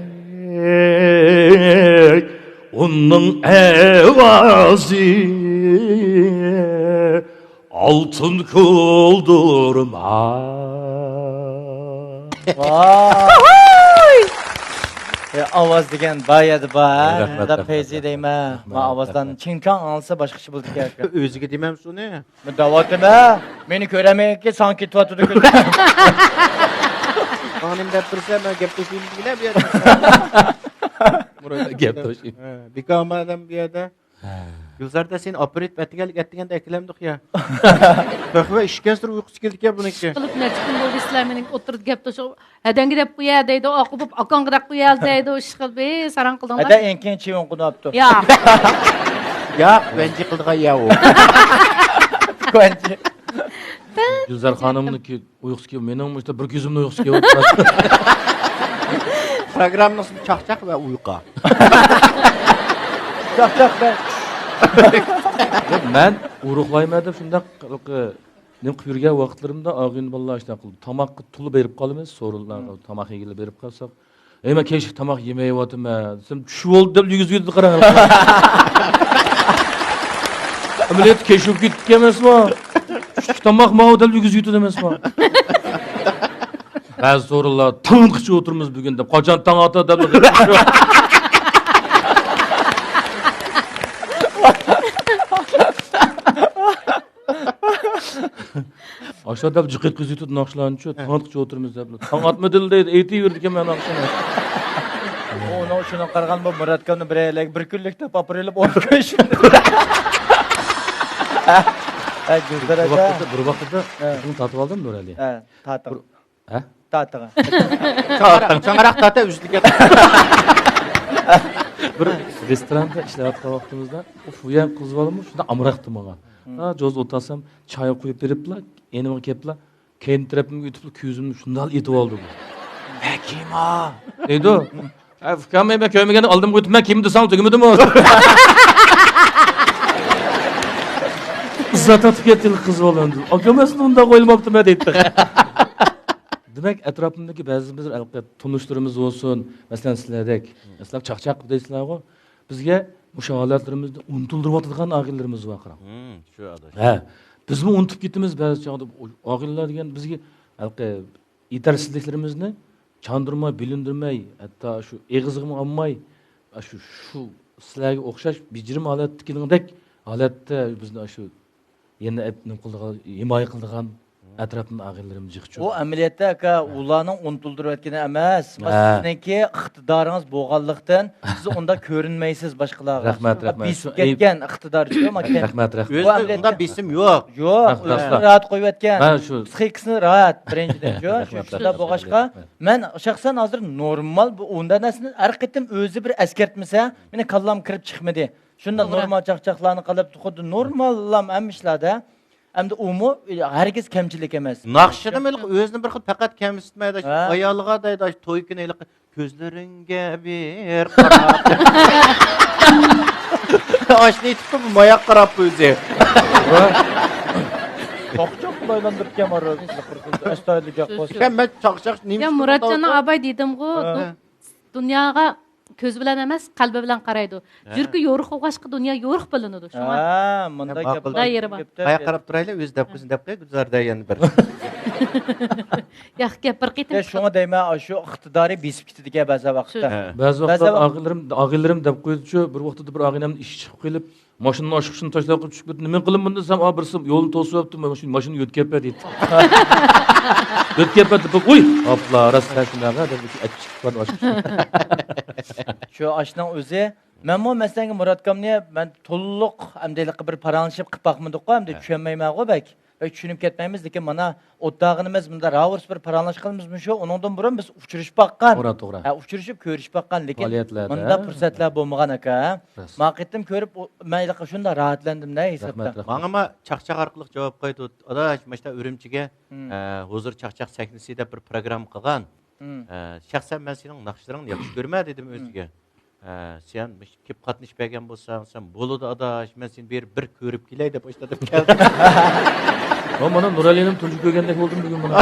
ئۇنىڭ ئاۋازى ئالتۇن كولدۇرما. ۋاي. ئاۋاز دېگەن بار يەردە بار. رەھمەت، مۇنداق رەھمەت، پەيزى رەھمەت. دەيمەن. رەھمەت، ما ئاۋازلارنى رەھمەت. چىڭچاڭ ئاڭلىسا باشقىچە بولىدىكەن. ئۆزىگە دېمەمسۇ ئۇنى؟ دەۋاتىمەن. مېنى كۆرەلمەيدىكەن، ساڭا كېتىۋاتىدۇ كۆزۈم. ماڭا نېمە دەپ تۇرسا، مەن گەپ توشۇيمىز دېگىنە بۇ يەردە. گەپ توشۇيمىز. ھە، بىكارمۇ ئادەم بۇ يەردە. گۈلزاردا سېنى ئاپىرىپ ئەتىگەنلىك ئەتىگەندە ئەكېلەمدۇق يا. تۆھپە ئىشكەنسېرى ئۇيقۇسى كېلىدىكەن بۇنىڭكى. ئىشقىلىپ نەچچە كۈن بولدى سىلەر مېنىڭ ئوتتۇرىدا گەپ توشۇپ، ھەدەڭگە دەپ قويە دەيدۇ، ئاقۇ بوپ ئاكاڭغا دەپ قويە دەيدۇ، ئىشقىلىپ ئى ساراڭ قىلدىڭلار. ھەدە ئەڭكىن چىۋىن قونۇپتۇ. يا. ياق، ۋەنجى قىلىدىغان يا ئۇ. كۆنچى. گۈلزار خانىمنىڭكى ئۇيقۇسى كېلىپ، مېنىڭ مۇشۇ بىر كۆزۈمنىڭ ئۇيقۇسى كېلىپ. پروگراممىنىڭ ئىسمى چاقچاق ۋە ئۇيقا. چاقچاق بەن. مەن ئورۇقلايمەن دەپ شۇنداق نېمە قىلىپ يۈرگەن ۋاقىتلىرىمدا ئاغىنە بالىلار ئاشۇنداق قىلىدۇ. تاماققا تولا بېرىپ قالىمىز، سورۇنلارغا تاماق يېگىلى بېرىپ قالساق، ئەي مەن كەچلىك تاماق يېمەيۋاتىمەن دېسەم، چۈش بولدى دەپ يۈگۈزۈپ كېتىدۇ قاراڭ. ئەمەلىيەتتە كەچ بولۇپ كېتىپتىكەن ئەمەسمۇ؟ چۈشلۈك تاماق ماۋۇ دەپ يۈگۈزۈپ كېتىدۇ ئەمەسمۇ؟ بەزى سورۇنلار تاڭاتقىچە ئولتۇرىمىز بۈگۈن دەپ، قاچان تاڭ ئاتار دەپ. ئاشۇ دەپ جىق يەتكۈزۈۋېتىدۇ ناخشىلارنىچۇ، تاڭاتقىچە ئولتۇرىمىز دەپ. تاڭ ئاتمىدىلا دەيدۇ، ئېيتىۋېرىدىكەنمەن ناخشىنى. ئۇنىڭ شۇنىڭغا قارىغان بۇ مۇرات ئاكامنى بىرەيلەرگە بىر كۈنلۈك دەپ ئاپىرىۋېلىپ ئون كۈن. ھە، گۈلزار بىر ئاكا. ۋاقىتتا، بىر ۋاقىتتا ھە. تېلېفون تارتىپ ئالدىم نۇرئەلى. ھە، تارتىڭ. ھە؟ تارتىڭ. چاڭراق تارتا ئۈزۈلگەن. بىر رېستوراندا ئىشلەۋاتقان ۋاقتىمىزدا ئۇ فۇيەن قىز بالىمۇ شۇنداق ئامراقتى ماڭا. ھە، جوزا ئولتۇرسام چاي قۇيۇپ بېرىپلا، يېنىمغا كېلىپلا، كەينى تەرەپىمگە ئۆتۈپلا كۆزۈمنى شۇنداق ئېتىۋالدى بۇ. ھە كىم ئۇ؟ دەيدۇ. ھە ئۇكام، مەن كۆرمىگەن ئالدىمغا ئۆتۈپ مەن كىم دېسەڭ تۈگىمىدىمۇ؟ ئىززەت تارتىپ كەتتى قىز بالا. ئاكام ئەسلىدە ئۇنداق ئويلىماپتىمەن دەيتتى. دېمەك ئەتراپىمدىكى بەزى بىر ھېلىقى تونۇشلىرىمىز بولسۇن، مەسىلەن سىلەردەك، مەسىلەن چاقچاق دەيسىلەرغۇ، بىزگە مۇشۇ ھالەتلىرىمىزنى ئۇنتۇلدۇرۇۋاتىدىغان ئاغىنىلىرىمىز بار قاراڭ. ھىم، شۇ ئاداش. ھە، بىزمۇ ئۇنتۇپ كېتىمىز بەزى چاغدا. ئاغىنىلەر دېگەن بىزگە ھېلىقى يېتەرسىزلىكلىرىمىزنى چاندۇرماي، بىلىندۈرمەي، ھەتتا شۇ ئېغىزىغىمۇ ئالماي، شۇ، شۇ سىلەرگە ئوخشاش بېجىرىم ھالەتتىكىنىڭدەك ھالەتتە بىزنى شۇ يەنە ئەپ-، نېمە قىلىدىغان، ھىمايە قىلىدىغان ئەتراپتىن ئاغىنىلىرىم جىق چوڭ. ئۇ ئەمەلىيەتتە ئاكا، ئۇلارنىڭ ئۇنتۇلدۇرۇۋەتكىنى ئەمەس. ما ھە. سىزنىڭكى ئىقتىدارىڭىز بولغانلىقتىن، سىز ئۇنداق كۆرۈنمەيسىز باشقىلارغا. رەھمەت، رەھمەت. بېسىپ شۇ ئەيىب. كەتكەن ئىقتىدار شۇ، ما كەن-، رەھمەت، رەھمەت. بۇ ئۆزىدە ئەمەلىيەتتە ئۇنداق بېسىم يوق. يوق، رەھمەت، ئۆزىنى رەھمەت. راھەت قويۇۋەتكەن. مەن شۇ پسىخىكىسىنى راھەت، بىرىنچىدىن. شۇ، شۇ، رەھمەت، شۇنداق رەھمەت، بولغاچقا، رەھمەت. مەن شەخسەن ھازىر نورمال بۇ ئۇنداق نەرسىنى ھەر قېتىم ئۆزى بىر ئەسكەرتمىسە، مېنىڭ كاللام كىرىپ چىقمىدى. شۇنداق توغرا. نورمال چاقچاقلارنى قىلىپ خۇددى نورماللام ھەممە ئىشلاردا. ئەمدى ئۇمۇ ھەرگىز كەمچىلىك ئەمەس. ناخشىدىمۇ ھېلىقى ئۆزىنى بىر خىل پەقەت كەمسىتمەيدۇ. ھە. ئايالىغا دەيدۇ، توي كۈنى ھېلىقى كۆزلىرىڭگە بىر قاراپ. ئاشۇنى ئېيتىپتۇ، بۇ ماياق قاراپ ئۆزى. چاقچاق ئايلاندۇرۇپكەن ئەستايىدىل گەپ قىلسا. مەن چاقچاق نېمە يا مۇراتجاننىڭ ئاباي دېدىمغۇ، ھە. دۇنياغا كۆز بىلەن ئەمەس، قەلبى بىلەن قارايدۇ. يۈرىكى يورۇق بولغاچقا دۇنيا يورۇق بىلىنىدۇ. شۇڭا ھە، مۇنداق ھە، گەپ ماقۇل. بار. يېرى بار. گەپتە قايا قاراپ تۇرايلى، ئۆزى دەپ قويسۇن دەپ قوي، گۈلزاردا يەنە بىر. ياق، گەپ بىر قېتىم يا، شۇڭا دەيمەن، شۇ ئىقتىدارى بېسىپ كېتىدىكەن بەزى ۋاقىتتا. شۇ. بەزى بەزى ۋاقىتلار ۋاقىت- ئاغىنىلىرىم، ئاغىنىلىرىم دەپ قويىدۇچۇ، بىر ۋاقىتتا بىر ئاغىنەمنىڭ ئىشى چىقىپ قېلىپ، ماشىنىنىڭ ئاچقۇچىنى تاشلاپ قويۇپ چۈشۈپ كەتتى. نېمە قىلىمەن بۇنى دېسەم، ئا، بىرسى يولنى توسۇۋەپتۇ، ماشىنا يۆتكەپ بەر دەيدۇ. يۆتكەپ بەردى، بۇ، ئۇي، ئاپلا، راست سەن شۇنداق دەپ ئەچىپ چىقىپ بارىدۇ ئاچقۇچنى. شۇ ئاشنىڭ ئۆزى. مەنمۇ مەسىلەن، مۇرات ئاكامنى مەن تولۇق ئەمدى ھېلىقى بىر پاراڭلىشىپ قىلىپ باقمىدۇققۇ، ئەمدى چۈشەنمەيمەنغۇ بەك. بەك چۈشىنىپ كەتمەيمىز، لېكىن مانا ئوتتاغىنىمىز مۇنداق راۋۇرۇس بىر پاراڭلاشقىنىمىزمۇ شۇ، ئۇنىڭدىن بۇرۇن بىز ئۇچرىشىپ باققان. توغرا، توغرا. ھە، ئۇچرىشىپ، كۆرۈشۈپ باققان، لېكىن پائالىيەتلەردە. مۇنداق پۇرسەتلەر بولمىغان ئاكا. راست. ما قېتىم كۆرۈپ، ئۇ، مەن ھېلىقى شۇنداق راھەتلەندىم-دە ھېسابتا. رەھمەت، رەھمەت. ماڭىمۇ چاقچاق ئارقىلىق جاۋاب قايتۇردى. ئاداش، ماشتا ئۈرۈمچىگە، ھىم. ئە، ھۇزۇر چاقچاق سەھنىسى دەپ بىر پروگرامما قىلغان. ھىم. ئە، شەخسەن مەن سېنىڭ ناخشىلىرىڭنى ياخشى كۆرىمەن دېدىم ئۆزىگە. ھە، سەن مۇشۇ كېلىپ قاتنىشىپ بەرگەن بولساڭ، سەن بولىدۇ ئاداش، مەن سېنى بېرىپ بىر كۆرۈپ كېلەي دەپ ئاشۇنداق دەپ كەلدىم. ھە، مانا نۇرئەلىنىم تۇنجى كۆرگەندەك بولدۇم بۈگۈن مانا.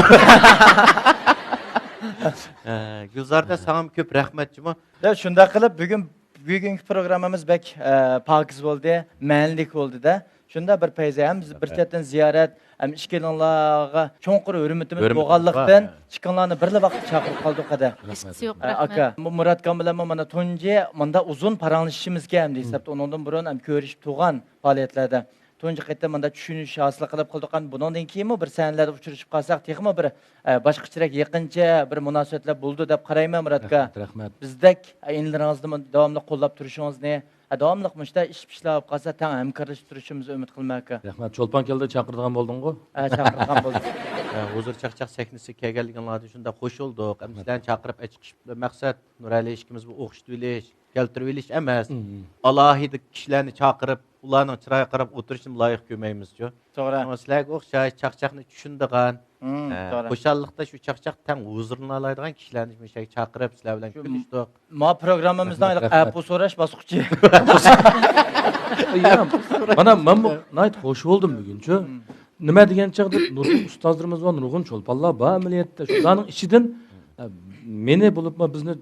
ھە، گۈلزاردا ساڭىمۇ كۆپ رەھمەت جۇمۇ. يا، شۇنداق قىلىپ بۈگۈن، بۈگۈنكى پروگراممىمىز بەك، ئە، پاكىز بولدى، مەنىلىك بولدى-دە. شۇنداق بىر پەيزى، ھەم بىر چەتتىن زىيارەت، ھەم ئىككىڭلارغا چوڭقۇر ھۆرمىتىمىز بولغانلىقتىن، ئىككىڭلارنى بىرلا ۋاقىت چاقىرىپ قالدۇق ھەدە. ھېچقىسى يوق، ئە، ئاكا، رەھمەت. مۇ-، مۇراتكان بىلەنمۇ مانا تۇنجى مۇنداق ئۇزۇن پاراڭلىشىشىمىزكەن دېسەپتۇ، ئۇنىڭدىن بۇرۇن ھەم كۆرۈشۈپ تۇرغان پائالىيەتلەردە تۇنجى قېتىم مۇنداق چۈشىنىش ھاسىل قىلىپ قىلدۇق. بۇنىڭدىن كېيىنمۇ بىر سەھنىلەردە ئۇچرىشىپ قالساق، تېخىمۇ بىر، ئە، باشقىچىراق، يېقىنچە بىر مۇناسىۋەتلەر بولىدۇ دەپ قارايمەن، مۇراتكا. رەھمەت، رەھمەت. بىزدەك ئىنىلىرىڭىزنىمۇ داۋاملىق قوللاپ تۇرۇشىڭىزنى، ھە، داۋاملىق مۇشۇنداق ئىش پىشلاپ قالسا، تەڭ ھەمكارلىشىپ تۇرۇشىمىزنى ئۈمىد قىلىمەن، ئاكا. رەھمەت. چولپان كەلدى، چاقىرىدىغان بولدۇڭغۇ؟ ھە، چاقىرىدىغان بولدۇم. ھە، ھۇزۇر چاقچاق سەھنىسىگە كەلگەنلىكىڭلاردىن شۇنداق خوش بولدۇق. ئەمدى سىلەرنى چاقىرىپ ئەچىقىش مەقسەت، نۇرئەلى ئىككىمىزنى ئوخشىتىۋېلىش، كەلتۈرۈۋېلىش ئەمەس. مم. ئالاھىدە كىشىلەرنى چاقىرىپ، ئۇلارنىڭ چىرايىغا قاراپ ئولتۇرۇشنى لايىق كۆرمەيمىزچۇ. توغرا. شۇڭا سىلەرگە ئوخشاش چاقچاقنى چۈشىنىدىغان، مم، ئە، توغرا. خۇشاللىقتا شۇ چاقچاق تەڭ ھۇزۇرلىنالايدىغان كىشىلەرنى مۇشۇ يەرگە چاقىرىپ، سىلەر بىلەن شۇ كۆرۈشتۇق. ما پروگراممىمىزنىڭ رەھمەت، ئەپۇ سوراش باسقۇچى. يا، مانا مەنمۇ ناھايىتى خوش بولدۇم بۈگۈنچۇ. مم. نېمە دېگەن چاغدا نۇرغۇن ئۇستازلىرىمىز بار، نۇرغۇن چولپانلار بار ئەمەلىيەتتە. شۇلارنىڭ ئىچىدىن، ئە، مېنى بولۇپمۇ بىزنى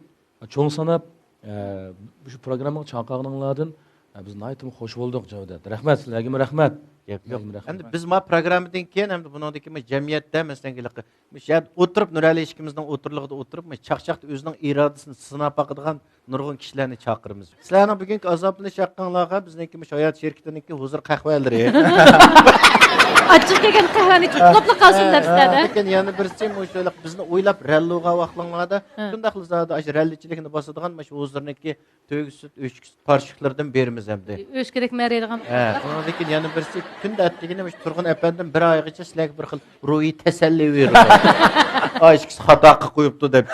چوڭ ساناپ، ئە، شۇ پروگراممىغا چاقىرغىنىڭلاردىن، ئە، بىز ناھايىتى خوش بولدۇق، جەۋدەت. رەھمەت، سىلەرگىمۇ رەھمەت. گەپ يوق. سىلەرگىمۇ رەھمەت. ئەمدى بىز ما پروگراممىدىن كېيىن، ئەمدى بۇنىڭدىن كېيىن جەمئىيەتتە، مەسىلەن، ھېلىقى مۇشۇ يەردە ئولتۇرۇپ، نۇرئەلى ئىككىمىزنىڭ ئولتۇرلۇقىدا ئولتۇرۇپ، مۇشۇ چاقچاقتا ئۆزىنىڭ ئىرادىسىنى سىناپ باقىدىغان نۇرغۇن كىشىلەرنى چاقىرىمىز. سىلەرنىڭ بۈگۈنكى ئازابلىنىش ھەققىڭلارغا بىزنىڭكى مۇشۇ ھايات شىركىتىنىڭكى ھۇزۇر قەھۋەلىرى. ئاچچىق كەلگەن قەھۋەنى ئۇخلاپلا قالسۇن دەپ سىلەردە. لېكىن يەنە بىرسى مۇشۇ بىزنى ئويلاپ رەللۇغا ۋاقلىڭلاردا، ھە، شۇنداقلا زادى ئاشۇ رەللىچىلىكنى باسىدىغان مۇشۇ ھۇزۇرنىڭكى تۆگە سۈت، ئۆچكە سۈت پاراشوكلىرىدىن بېرىمىز ئەمدى. ئۆچكىدەك مەرەيدىغان. ھە، ئۇنىڭدىن كېيىن يەنە بىرسى، كۈندە ئەتىگىنى مۇشۇ تۇرغۇن ئەپەندىم بىر ئايغىچە سىلەرگە بىر خىل روھىي تەسەللى بېرىدۇ. ئاشۇ كىشى خاتا قىلىپ قويۇپتۇ دەپ.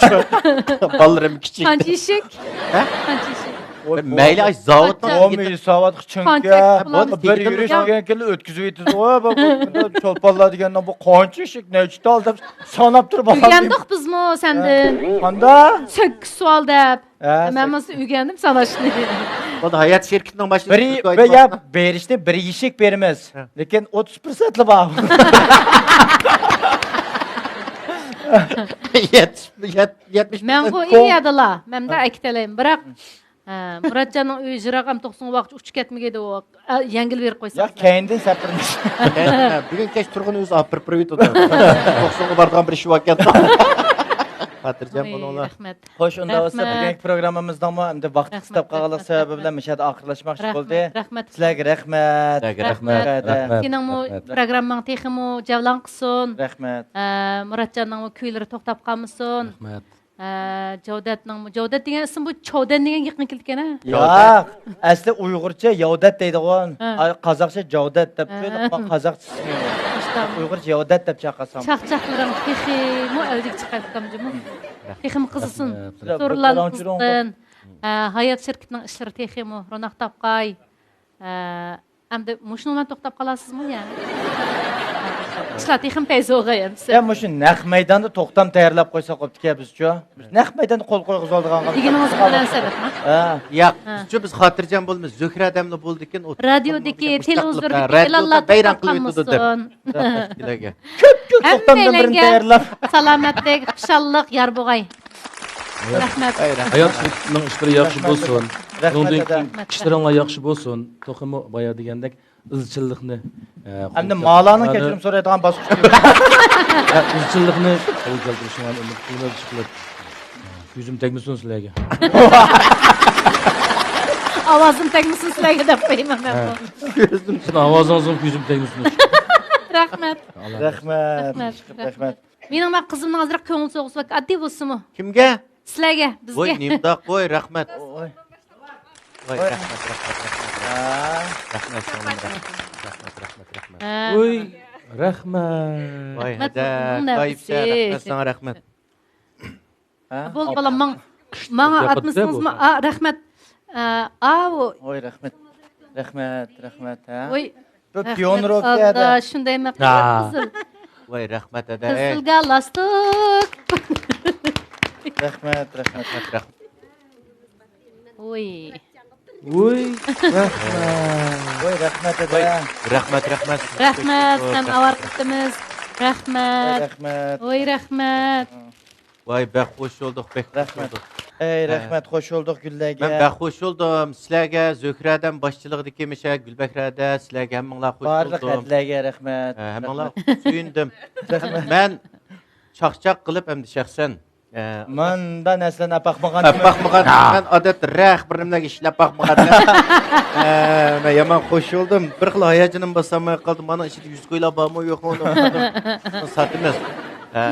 بالىلىرىم كىچىك. قانچە ئىشىك؟ ھە؟ قانچە ئىشىك؟ مەيلى، ئاش زاۋۇتنىڭ قانچە؟ ھېساباتقا چۈنكى بىر يۈرۈش دېگەن كېلىپ ئۆتكۈزۈپ يېتىدۇ. چولپانلار دېگەننىڭ بۇ قانچە ئىشىك، نەچچە تال دەپ ساناپ تۇرۇپ ئۆگەندۇق بىزمۇ سەندىن. قانداق؟ سەككىز سوئال دەپ. ھە، مەن مانا ئۆگەندىم ساناشنى. بولدى، ھايات شىركىتىنىڭ باشلىقى بىر، بىر يا بېرىشنى بىر يېشىك بېرىمىز. ھە. لېكىن ئوتتۇز پىرسەنتلا بار. يەتمىش، يەت-، يەتمىش پىرسەنت. مەنغۇ ئىليادىلا، مەن ئەكىتەلەيمەن. بىراق، ھە، مۇراتجاننىڭ ئۆيى يىراق، ئەم توقسان ۋاقىت ئۇچۇپ كەتمىگەيدى ئۇ. ئە، يەڭگىل بېرىپ قويساڭ. ياق، كەينىدىن سەپىرىمىز. بۈگۈن كەچ تۇرغۇن ئۆزى ئاپىرىپ بېرىۋېتىدۇ. توقسانغا بارىدىغان بىر ئىشى بار ئىكەن. خاتىرجەم بولۇڭلار. رەھمەت. خوش، ئۇنداق بولسا رەھمەت. بۈگۈنكى پروگراممىمىزنىڭمۇ ئەمدى ۋاقتى قىستاپ قالغانلىق سەۋەبى بىلەن مۇشۇ يەردە ئاخىرلاشماقچى بولدى. رەھمەت. سىلەرگە رەھمەت. سىلەرگە رەھمەت. رەھمەت. سېنىڭمۇ پروگرامماڭ تېخىمۇ جەۋلان قىلسۇن. رەھمەت. ئە، مۇراتجاننىڭمۇ كۈيلىرى توختاپ قالمىسۇن. رەھمەت. ھە، جەۋدەتنىڭمۇ، جەۋدەت دېگەن ئىسىم بۇ چاۋدەن دېگەنگە يېقىن كېلىدىكەن ھە؟ ياق، ئەسلى ئۇيغۇرچە ياۋدەت دەيدىغۇ. ھە. قازاقچە جەۋدەت دەپ قويۇلۇپ، قازاقچە ئىسمى. ئۇيغۇرچە ياۋدەت دەپ چاقىرسام. چاقچاقلىرىڭ تېخىمۇ ئەۋجىگە چىقىپ كەلدى جۇمۇ. تېخىمۇ قىزىسۇن. سورۇنلارنى قىزىتسۇن. ھە، ھايات شىركىتىنىڭ ئىشلىرى تېخىمۇ روناق تاپقاي. ھە، ئەمدى مۇشۇنىڭ بىلەن توختاپ قالارسىزمۇ يا؟ ئىشلار تېخىمۇ پەيزى بولغاي ئەمسە. يا، مۇشۇ نەق مەيداندا توختام تەييارلاپ قويساق بوپتىكەن بىزچۇ. بىز نەق مەيداندا قول قويغۇزۇلىدىغان. دېگىنىڭىز بىلەن سەدەپمۇ؟ ھە. ياق، بىزچۇ بىز خاتىرجەم بولىمىز. زۆھرە ئادەملا بولىدىكەن، ئۇ رادىيودىكى، تېلېۋىزوردىكى ئېلانلاردا بەيرەم قىلىۋېتىدۇ دەپ. كۆپكۆك توختامدىن بىرنى تەييارلاپ. سالامەتلىك، خۇشاللىق يار بولغاي. رەھمەت. ھايات شىركىتىنىڭ ئىشلىرى ياخشى بولسۇن. بۇنىڭدىن كېيىن ئىشلىرىڭلار ياخشى بولسۇن. تېخىمۇ بايا دېگەندەك ئىزچىللىقنى، ئە، ئەمدى مالانىڭ كەچۈرۈم سورايدىغان باسقۇچى. ئە، ئىزچىللىقنى قولغا كەلتۈرۈشىڭلارنى ئۈمىد قىلىمىز، ئىشقىلىپ. كۆزۈم تەگمىسۇن سىلەرگە. ئاۋازىم تەگمىسۇن سىلەرگە دەپ قويىمەن مەن بۇ. سىزنىڭ ئاۋازىڭىزغىمۇ كۆزۈم تەگمىسۇن. رەھمەت. رەھمەت. رەھمەت. رەھمەت. مېنىڭ مەن قىزىمنىڭ ئازراق كۆڭۈل سوغۇسى بار. ئاددىي بولسىمۇ. كىمگە؟ سىلەرگە، بىزگە. ۋوي، نېمىنداق؟ ۋوي، رەھمەت. ۋوي. ۋوي، رەھمەت، رەھمەت، رەھمەت. ھە. رەھمەت، سىڭلىم، رەھمەت. رەھمەت، رەھمەت، رەھمەت. ھە. ۋوي، رەھمەت. ۋاي، رەھمەت، ھەدە، بولسۇن، كايىپسە، نەپسى. رەھمەت ساڭا، رەھمەت. ھە؟ بولدى، بالام، ماڭ-، ماڭا ئاتمىسىڭىزمۇ، ئا، رەھمەت. ئا، ئاۋۇ. ۋوي، رەھمەت. رەھمەت، رەھمەت، ھە. ۋوي. بۇ رەھمەت، پىيونېروۋكا ئەدە. شۇندايمۇ قىزىل. ۋاي، رەھمەت، ئەدە، ئەي. قىزىل گالستۇك. رەھمەت، رەھمەت. رەھمەت، رەھمەت. ۋۇي. ۋۇي، رەھمەت. ۋۇي، رەھمەت، ئەدە. ۋاي، رەھمەت، رەھمەت. رەھمەت، سەن ئاۋارە قىپتىمىز. رەھمەت. ۋاي، رەھمەت. ۋۇي، رەھمەت. ۋاي، بەك خوش بولدۇق، بەك خوش رەھمەت. بولدۇق. ئەي، ھە. رەھمەت، خوش بولدۇق گۈللەرگە. مەن بەك خوش بولدۇم. سىلەرگە زۆھرەدەم باشچىلىقىدىكى مىشە گۈلبەھرەدە، سىلەرگە ھەممىڭلار خوش بولدۇم. بارلىق ئەدىلەرگە رەھمەت. ھە، ھەممىڭلار رەھمەت. سۆيۈندۈم. رەھمەت. مەن چاقچاق قىلىپ ئەمدى شەخسەن، ئە، ماندا نەرسىلەرنى ئەپاقمىغان. ئەپاقمىغان. مەن ئادەتتە رەخ بىر نېمىلەرگە ئىشلەپ باقمىغان. ئە، مەن يامان خوش بولدۇم. بىر خىل ھاياجىنىم باسالماي قالدىم. مانا ئىچىدە يۈز كويلار بارمۇ يوقمۇ ئۇنى ساتىمىز. ئە،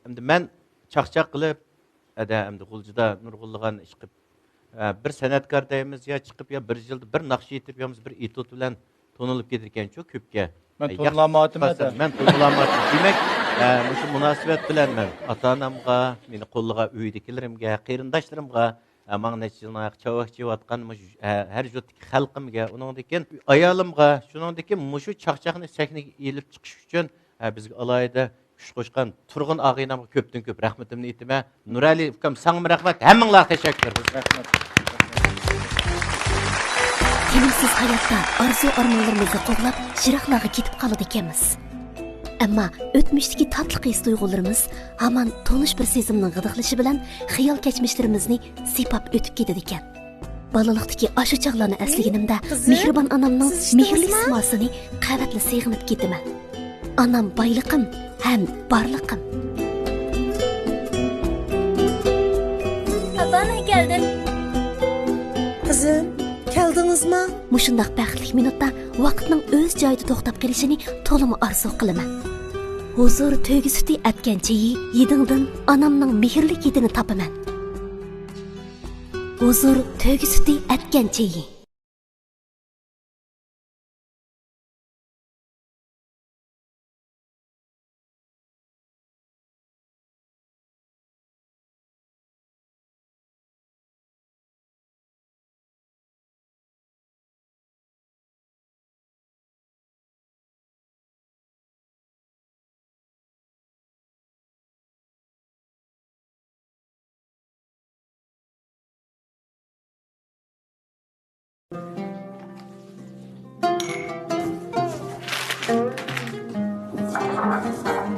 ئەمدى مەن چاقچاق قىلىپ، ئەدە ئەمدى غۇلجىدا نۇرغۇنلىغان ئىش قىلىپ، ئە، بىر سەنئەتكار دەيمىز، يا چىقىپ، يا بىر يىلدا بىر ناخشا ئېيتىپ، يا بولمىسا بىر ئېتيۇد بىلەن تونۇلۇپ كېتىدىكەنچۇ كۆپكە. مەن ئە، ياخشى تونۇلالمايۋاتىمەن قىلسا، ئەدە. مەن تونۇلالمايۋاتىمەن. دېمەك، ئە، مۇشۇ مۇناسىۋەت بىلەن مەن ئاتا-ئانامغا، مېنى قوللىغان ئۆيدىكىلىرىمگە، قېرىنداشلىرىمغا، ئە، ماڭا نەچچە يىلدىن ئاياق چاۋاك چېۋىۋاتقان مۇشۇ، ئە، ھەر يۇرتتىكى خەلقىمگە، ئۇنىڭدىن كېيىن ئايالىمغا، شۇنىڭدىن كېيىن مۇشۇ چاقچاقنى سەھنىگە ئېلىپ چىقىش ئۈچۈن، ئە، بىزگە ئالاھىدە كۈچ قوشقان تۇرغۇن ئاغىنەمگە كۆپتىن كۆپ رەھمىتىمنى ئېيتىمەن. نۇرئەلى ئۇكام، ساڭىمۇ رەھمەت، ھەممىڭلارغا تەشەككۈر. رەھمەت. تىنىمسىز ھاياتتا ئارزۇ-ئارمانلىرىمىزنى قوغلاپ، يىراقلارغا كېتىپ قالىدىكەنمىز. ئەمما ئۆتمۈشتىكى تاتلىق ھېس-تۇيغۇلىرىمىز ھامان تونۇش بىر سېزىمنىڭ غىدىقلىشى بىلەن خىيال كەچمىشلىرىمىزنى سىيپاپ ئۆتۈپ كېتىدىكەن. بالىلىقتىكى ئاشۇ چاغلارنى ئەسلىگىنىمدە، قىزىم، مېھرىبان ئانامنىڭ سىز مېھىرلىك ئىشتىڭىزمۇ؟ سىماسىنى قەۋەتلا سېغىنىپ كېتىمەن. ئانام بايلىقىم ھەم بارلىقىم. ئاپا، مەن كەلدىم. قىزىم، كەلدىڭىزما؟ مۇشۇنداق بەختلىك مىنۇتتا ۋاقىتنىڭ ئۆز جايىدا توختاپ قېلىشىنى تولىمۇ ئارزۇ قىلىمەن. ھۇزۇر تۆگە سۈتى ئەتكەن چېيى، ھىدىڭدىن ئانامنىڭ مېھىرلىك ھىدىنى تاپىمەن. ھۇزۇر تۆگە سۈتى ئەتكەن چېيى.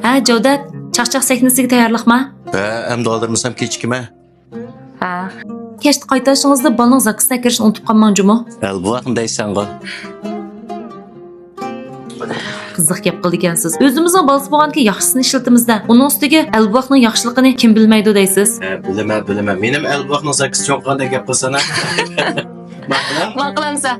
ھە، جەۋدەت، چاقچاق سەھنىسىگە تەييارلىقما؟ ھە، ئەمدى ئالدىرمىسام كېچىكىمەن. ھە. كەچتە قايتىشىڭىزدا بالىنىڭ زاكىسىنى ئەكىرىشنى ئۇنتۇپ قالماڭ جۇمۇ. ئەلبۇۋاقنى دەيسەنغۇ. قىزىق گەپ قىلىدىكەنسىز. ئۆزىمىزنىڭ بالىسى بولغاندىكىن ياخشىسىنى ئىشلىتىمىز-دە. ئۇنىڭ ئۈستىگە ئەلبۇۋاقنىڭ ياخشىلىقىنى كىم بىلمەيدۇ دەيسىز؟ ھە، بىلىمەن، بىلىمەن. مېنىڭ ئەلبۇۋاقنىڭ زاكىسى چوڭ قىلغاندەك گەپ قىلسانا. ماقۇل. ماقۇل ئەمسە.